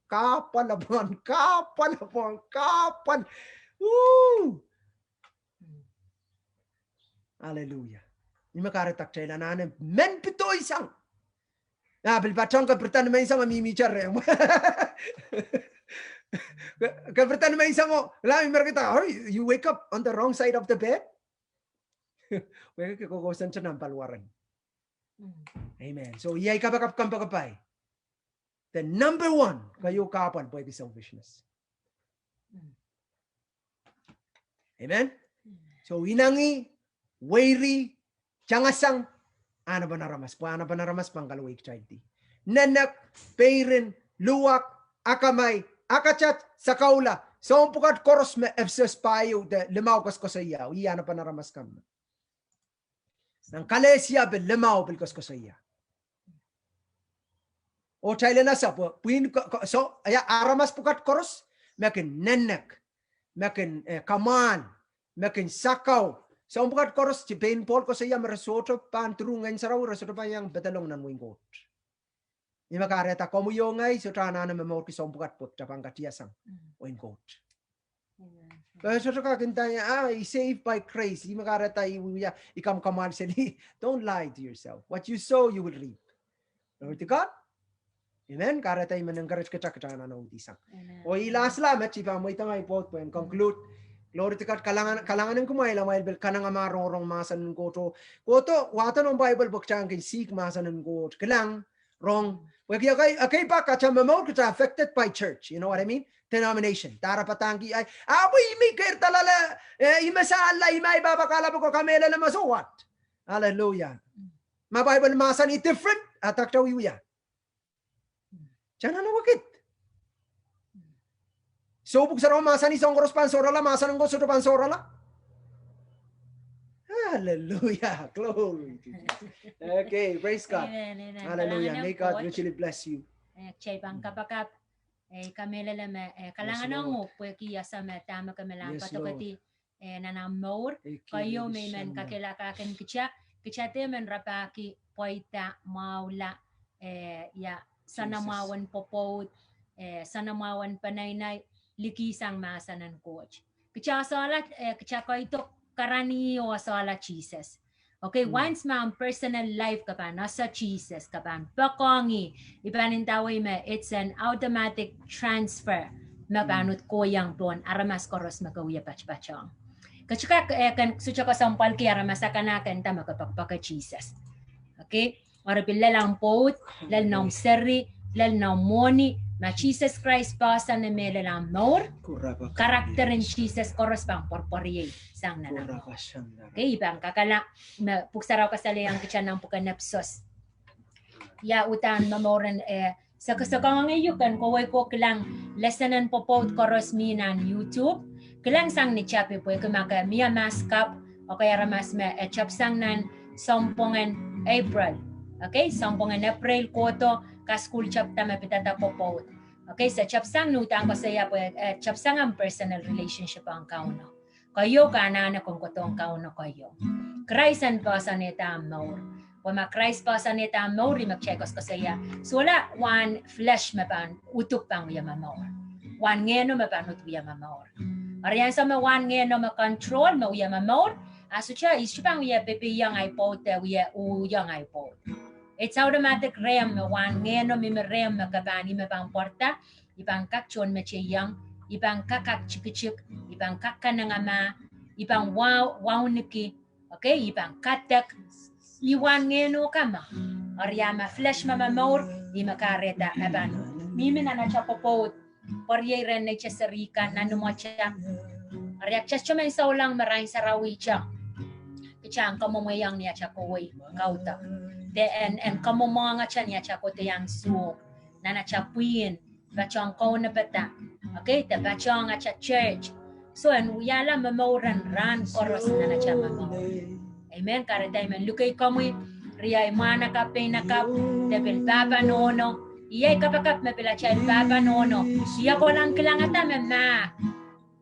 kahpwal pahn, kahpwal pahn, kahpwal. Ooh. Hallelujah. Ih me kahrehda kitail anahne men pidoisang. A pil patehng ke pirida ni menseng a mihmihte rehmw. Ke, ke pirida ni menseng o, la I merkihda, oh, you wake up on the wrong side of the bed. Wehwehki ke kohkohsang nan paliwaren. Mm. Amen. So, iei kapakap kompoakepahi. The number one, keieu kahpwal pwehki selfishness. Mm. Amen? Mm. So, inengi, weiri, tangasang, ahnepen aramas, pwe ahnepen aramas pahn kalowehkitaildi. Nenek, peirin, luwak, akamai, akatat, sakaula, soahng pwukat koaros me Episos pahieu de limau koasokoasoia, ih ahnepen aramas kan me nan Kalesia pil limau pil koasokoasoia. Oh kitail en ese pwe, pwihn ko-, ko-, so, ia, aramas pwukat koaros, me kin nenek, me kin, eh, kamwahl, me kin sakau. Soahng pwukat koaros, pein Pohl koasoia me re sohte pahn, through Ngehn Sarawi, re sohte pahn iang pedolong nan wehin Koht. Ih me kahrehda komwi oh ngehi sohte anahne momourki soahng pwukat pwe kita pahn katiasang wehin Koht. Amen. Pwe sohte kak nda, ah, I saved by grace. Ih me kahrehda I wia, I kamwakamwahl seli. Don't lie to yourself. What you sow, you will reap. Glory to God. Amen. Kahrehda I men encourage kita, kita anahne uhdisang. Amen. Oh I lastla met I pahn mweidong ahi pwoud pwehn conclude. Glory to God. Kalahngan, kalahngan en kumwail, amwail pil kanengamah rongorong mahsen en Koht. Kohdo wahdo noumw Bible pwe kita kin seek mahsen en Koht. Kilang, rong. Pwehki ekei, ekei pak kita momour kita affected by church. You know what I mean? Denomination. Dahre padahngki ahi, ah, pwe ih me I keirda loale, eh, ih me salla, ih me ahi pahpa kalap ko kamehlele me, so what? Hallelujah. Ma Bible mahsanih different, ah, dah kita wiewia. Kita anahne wekid. Soh, Pwuhk Sarawi mahsanih soahng koaros pahn sohrala, mahsen en Koht sohte pahn sohrala. Hallelujah. Glory to Jesus. Okay, praise God. Amen, amen. Hallelujah. May God richly bless you. Eh, kitail pahn kapakap, eh, I kamehlele me, eh, kalahngan ong uhk pwehki I ese me dahme ke mehlel en padokedi, eh, nan omw mour, keieu me I men kakehlakahkin kitail, kitail dehr men rapahki pweida, mwahula, eh, ia, soanamwahu en pwopwoud, eh, soanamwahu en peneinei, likih sang mahsen en Koht. Kitail solahr, eh, kitail koido karanih oh solahr Sises. Okay, once me omw personal life ke pahn ese Sises, ke pahn poakohng ih, I pahn ndawei me it's an automatic transfer me pahn uhd kohiong pohn aramas koaros me ke wie patpatohng. Ke sohte kak, eh, ken sohte kesempwalki aramas akan kenda me ke poakpoake Sises. Okay? Eri pil lel omw pwoud, lel noumw seri, lel noumw mwohni, ma Sises Krais poahsoan e mehlel omw mour, karakter en Sises koaros pahn pwarpwariei sang nan omw mour. Okay, I pahn kakala me Pwuhk Sarawi kasalehiong kitail nan pwuken Episos. Ia uhdahn momour en, eh, seke, seke ong ehu ken kohwei ko kilang lesen en pwopwoud koaros mi nan YouTube. Kilang sang ni tapi pwehki ma ke mie maskap, okay, aramas me, eh, tapsang nan sounpwong en April. Okay, sounpwong en April kohdo, kasukuhl tapda me pidada pwopwoud. Okay, se tapsang ni uhdahn koasoia pwe, eh, tapsang omw personal relationship ong Kauno. Keieu ke anahne kohkohdohng Kauno keieu. Krais en poahsoanehda omw mour. Pwe ma Krais poahsoanehda omw mour, ih me kitail koasokoasoia. Sohla wahn flesh me pahn uduk pahn wia momour. Wahn ngehno me pahn uhd wia momour. Eri ansou me wahn ngehno me control me wia momour, a sohte, I sohte pahn wie pepehiong ahi pwoud de wie uhwong ahi pwoud. It's automatic rehmw me wahn ngehno mihmi rehmw me ke pahn, ih me pahn pwarada, I pahn kak tohnmeteiong, I pahn kak aktikitik, I pahn kak kanengamah, I pahn wa-, wauneki, okay, I pahn kadek, ih wahn ngehno kama. Eri a ma flesh me momour, ih me kahrehda e pahn mihmi nan atail pwopwoud, pwariei rehn neitail seri kan nan imwatail. Eri a kitail sohte men souleng me rahn sarawi te, kitail en kamwomwehiong ni atail kohwei kaudok, de en, en kamwomwahngete ni atail kohdiong suwed, nan atail pwihn, patohng kaunopada, okay, de patohng atail church. So en wiahla momour en rahn koaros nan atail momour. Amen. Kahrehda I men luke komwi, riei mwahnakapw, peinakapw, de pil pahpa nohno. Iei kapakap me pil atail pahpa nohno. Ia kolahng kilangada me mah,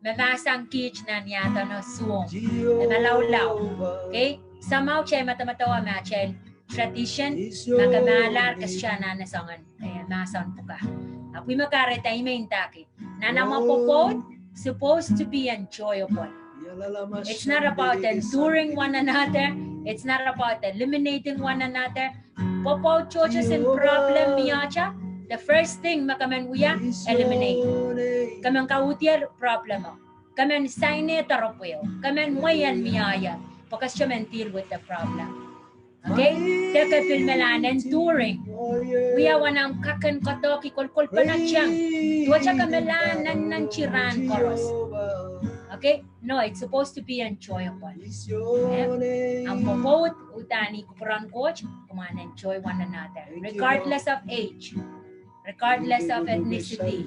me mahsang kiht nan iahd nan suwed, e malaulau. Okay? Somehow kitail madamadau me atail tradition, ma ke mahlahr ke sohte anahne soangen, eh, mahsen pwukat. Ahpw ih me kahrehda I men ndahki, nan omw pwopwoud supposed to be enjoyable. It's not about enduring one another. It's not about eliminating one another. Pwopwoud tohtohn problem miehte, the first thing me ke men wia, eliminate. Ke men kaudier problem o. Ke men saine doaropwe o. Ke men mwein mie ie, pwe ke sohte men deal with the problem. Okay? De ke pil mehlel en enduring. Wia wen omw kak en koadoahki kolkolpene tang. Duwehte ke mehlel en nantihong rahn koaros. Okay? No, it's supposed to be enjoyable. Eh? Omw pwopwoud, uhdahn ih kupwuren Koht, come on, enjoy one another, regardless of age, regardless of ethnicity.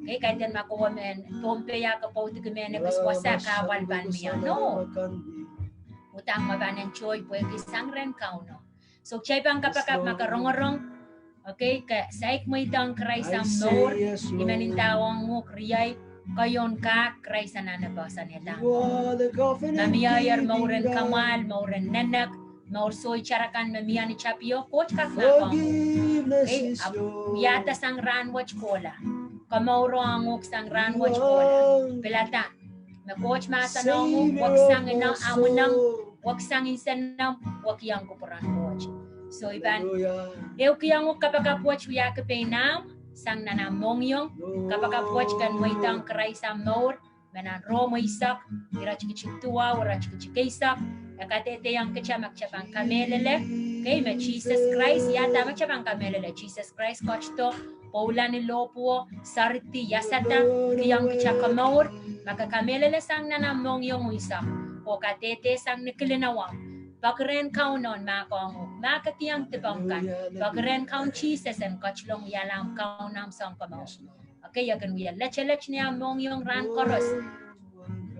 Okay, kaidehn ma kowe mehn Pohnpei a ke pwoudiki mehn ekis wasa, kahpwal pahn mie. No. Uhdahn me pahn enjoy pwehki sang rehn Kauno. So kitail pahn kapakap ma ke rongorong, okay, ke saik mweidohng Krais omw mour, I men ndawong uhk riei, keieun kak Krais anahne poahsoanehda omw mour. Ma mie ier mour en kamwahl, mour en nenek, mour soh, ih tarakan me mie ni tapio, Koht kak mahkohng uhk. Okay, ahpw wiahda sang rahnwet kohla. Komour ong uhk sang rahnwet kohla. Pilada me Koht mahsen ong uhk weksang ina amwinamw, weksang nsenomw, wekihong kupwuren Koht. So I pahn ehukihong uhk kapakap wet wiahki pein ahmw sang nan ahmw mohngiong, kapakap wet ken mweidohng Krais omw mour, me nan Rom eisek, iretikitik duwau, iretikitik eisek, e kadehdehiong kitail me kitail pahn kamehlele, okay, me Sises Krais, ia dahme kitail pahn kamehlele, Sises Krais ketido, pwoula ni lohpwuo, seridi, iasada, kihong kitail komour. Ma ke kamehlele sang nan ahmw mohngiong unsek, oh kadehde sang ni kilin omw, poaki rehn Kauno en mahkohng uhk, ma ke kihong dipomw kan, poaki rehn Kaun Sises en ketilong wiahla omw Kaun, omw Sounkomour. Okay, e kin wia letelet ni ahmw mohngiong rahn koaros.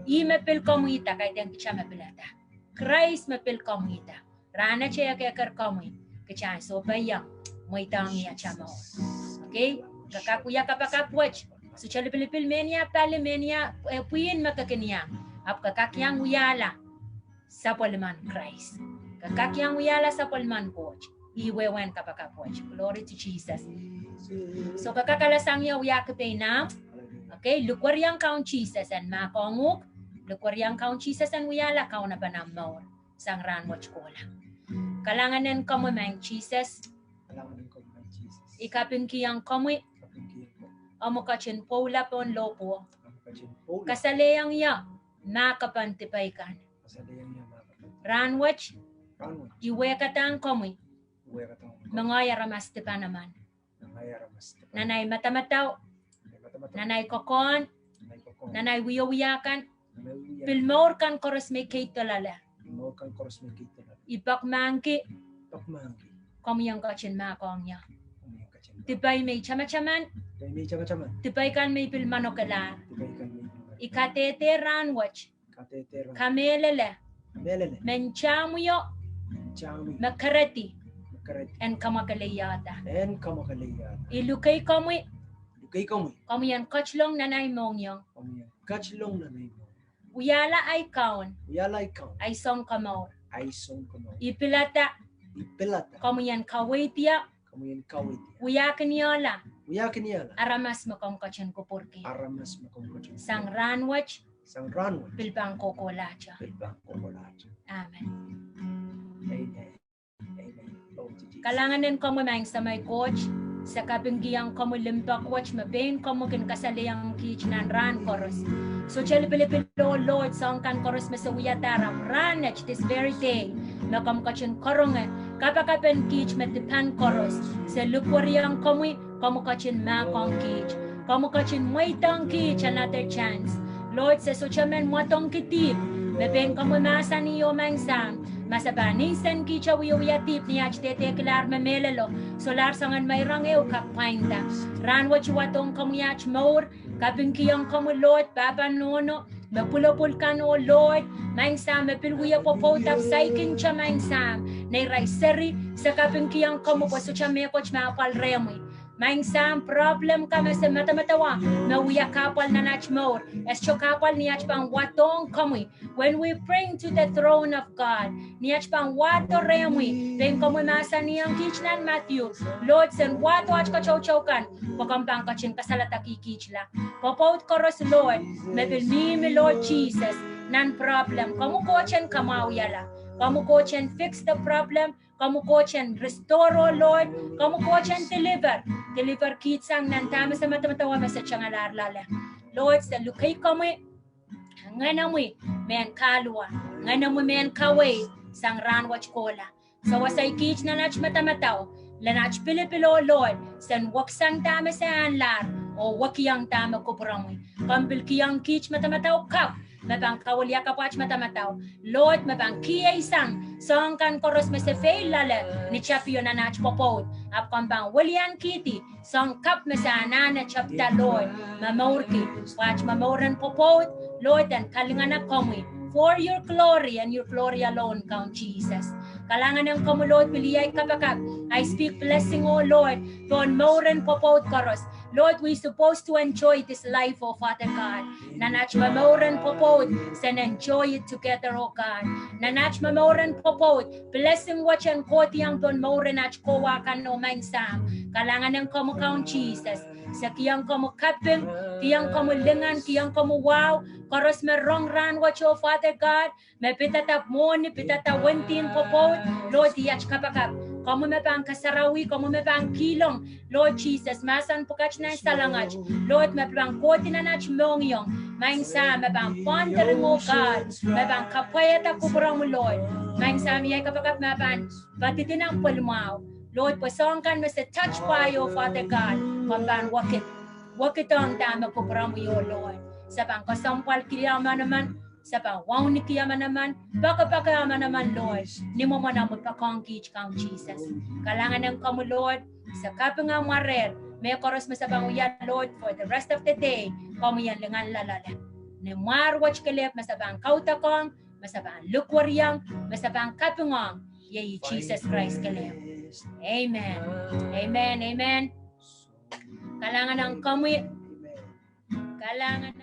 Ih me pil komwihda, kaidehn kitail me pilada. Krais me pil komwihda. Rahnwet e ekerkomwi, kitail en sohpeiong mweidohng ih atail mour. Okay, ke kak wia kapakap wet. Sohte lipilipil mehnia pali, mehnia, eh, pwihn me ke kin iang. Ahpw ke kak iang wiahla sapwellimen Krais. Ke kak iang wiahla sapwellimen Koht. Ih wehwehn kapakap wet. Glory to Jesus. So ke kak alasang ie wiahki pein ahmw. Okay, likweriong Kaun Sises en mahkohng uhk. Likweriong Kaun Sises en wiahla kaunopen ahmw mour sang rahn wet kohla. Kalahngan en komwi Maing Sises. I kapingkihong komwi omw ketin pwoula pohn lohpwuo. Kasalehiong ie mahkpen dipei kan. Rahn wet I wehkadahng komwi me ngehi aramas dipan emen. Nan ahi madamadau, nan ahi kokohn, nan ahi wiewia kan, pil mour kan koaros me I keido loale. I pekmahngki komwi en ketin mahkohng ie. Dipei me I tamataman, dipei kan me I pil manokelahr, I kadehde rahn wet kamehlele me ntamwio me keredi en kamwakeleiada. I lukei komwi, komwi en ketilong nan ahi mohngiong. Wiahla ahi Kaun, ahi Sounkomour. I pilada komwi en kaweid ie, wiahkiniehla aramas me komw ketin kupwurki sang rahn wet, pil pahn kohkohlahte. Amen. Kalahngan en komwi Maing Semei Koht, se kapingkihong komwi limpoak wet me pein komwi kin kasalehiong kiht nan rahn koaros. Sohte lipilipil, oh Lord, soahng kan koaros me se wiadahr, ahpw rahn wet, this very day, me komw ketin karonge kapakapen kiht me dipan koaros. Se likweriong komwi, komwi ketin mahkohng kiht, komwi ketin mweidohng kiht another chance. Lord, se sohte men mwadongki dihp me pein komwi mahsanih, oh Maing Sahm, ma se pahn insenki te wiewia dihp ni at dehdekilahr me mehlelo, solahr soangen meirong ehu kak pwainda. Rahn wet I wadohng komwi at mour, kapingkihong komwi Lord, pahpa nohno, me pwulopwul kan, oh Lord, Maing Sahm, me pil wie pwopwoud ahpw saikinte, Maing Sahm, neirail seri. Se kapingkihong komwi pwe sohte mehkot me apwal rehmwi. Maing Sahm, problem kan me se medemedewe me wia kahpwal nan at mour, e sohte kahpwal ni at pahn wadohng komwi. When we bring to the throne of God, ni at pahn wahdo rehmwi, pein komwi mahsanihong kiht nan Madiu, Lord, sen wahdo at katautau kan, pwe komw pahn ketin kasaledekihkitla. Pwopwoud koaros, Lord, me pil mihmi, Lord Sises, nan problem, komwi Koht en kamwahwihala. Komwi Koht en fix the problem. Komwi Koht en restore, oh Lord. Komwi Koht en deliver. Deliver kiht sang nan dahme se medemedewe me se tengalahr loale. Lord, se lukei komwi, Ngenemwi mehn kahluwa, Ngenemwi mehn kaweid sang rahn wet kohla. Sewesei kiht nan at medemedewe, nan at pilipil, oh Lord, sen weksang dahme se ahnlahr, oh wekiong dahme kupwuromwi. Komw pil kihong kiht medemedewe kapw me pahn kawiliakapw at medemedewe, Lord, me pahn kihsang soahng kan koaros me se feil loale ni tapio nan at pwopwoud, ahpw komw pahn wiliankihdi soahng kapw me se anahne tepda, Lord, momourki, pwe at momouren pwopwoud, Lord, en kalinganahki komwi, for your glory and your glory alone, Kaun Sises. Kalahngan en komwi, Lord, pil iei ai kapakap. I speak blessing, oh Lord, pohn mouren pwopwoud koaros. Lord, we supposed to enjoy this life, oh Father God. Nan at momouren pwopwoud, sen enjoy it together, oh God. Nan at momouren pwopwoud, blessing wet en kohdiong pohn mouren at kowa kan, oh Maing Sahm. Kalahngan en komwi Kaun Sises. Se kihong komwi kaping, kihong komwi lingan, kihong komwi wahu, koaros me rong rahn wet, oh Father God, me pidada mwohni, pidada wendin pwopwoud, Lord, iei at kapakap. Komwi me pahn kasarawi, komwi me pahn kihlong, Lord Sises, mahsen pwukat nan salengit, Lord, me pahn kohdi nan at mohngiong, Maing Sahm, me pahn ponder, oh God, me pahn kapwaiada kupwuromwi, Lord. Maing Sahm, iei ai kapakap me pahn padidi nan pwelimwahu, Lord, pwe soahng kan me se touch pwai, oh Father God, komw pahn wekid, wekidohng dahme kupwuromwi, oh Lord. Se pahn kesempwalki emenemen, se pahn wauneki emenemen, poakepoake emenemen, Lord, ni mwomwen omwi poakohng kiht, Kaun Sises. Kalahngan en komwi, Lord, se kapinga mwarehr, mehkoaros me se pahn wia, Lord, for the rest of the day, komwi en lingan loaloale. Ni mwahr wet kelehpw me se pahn kaudokiong, me se pahn likweriong, me se pahn kapingohng, iei Sises Krais kelehpw. Amen. Amen. Amen. Kalahngan ong komwi. Kalahngan ong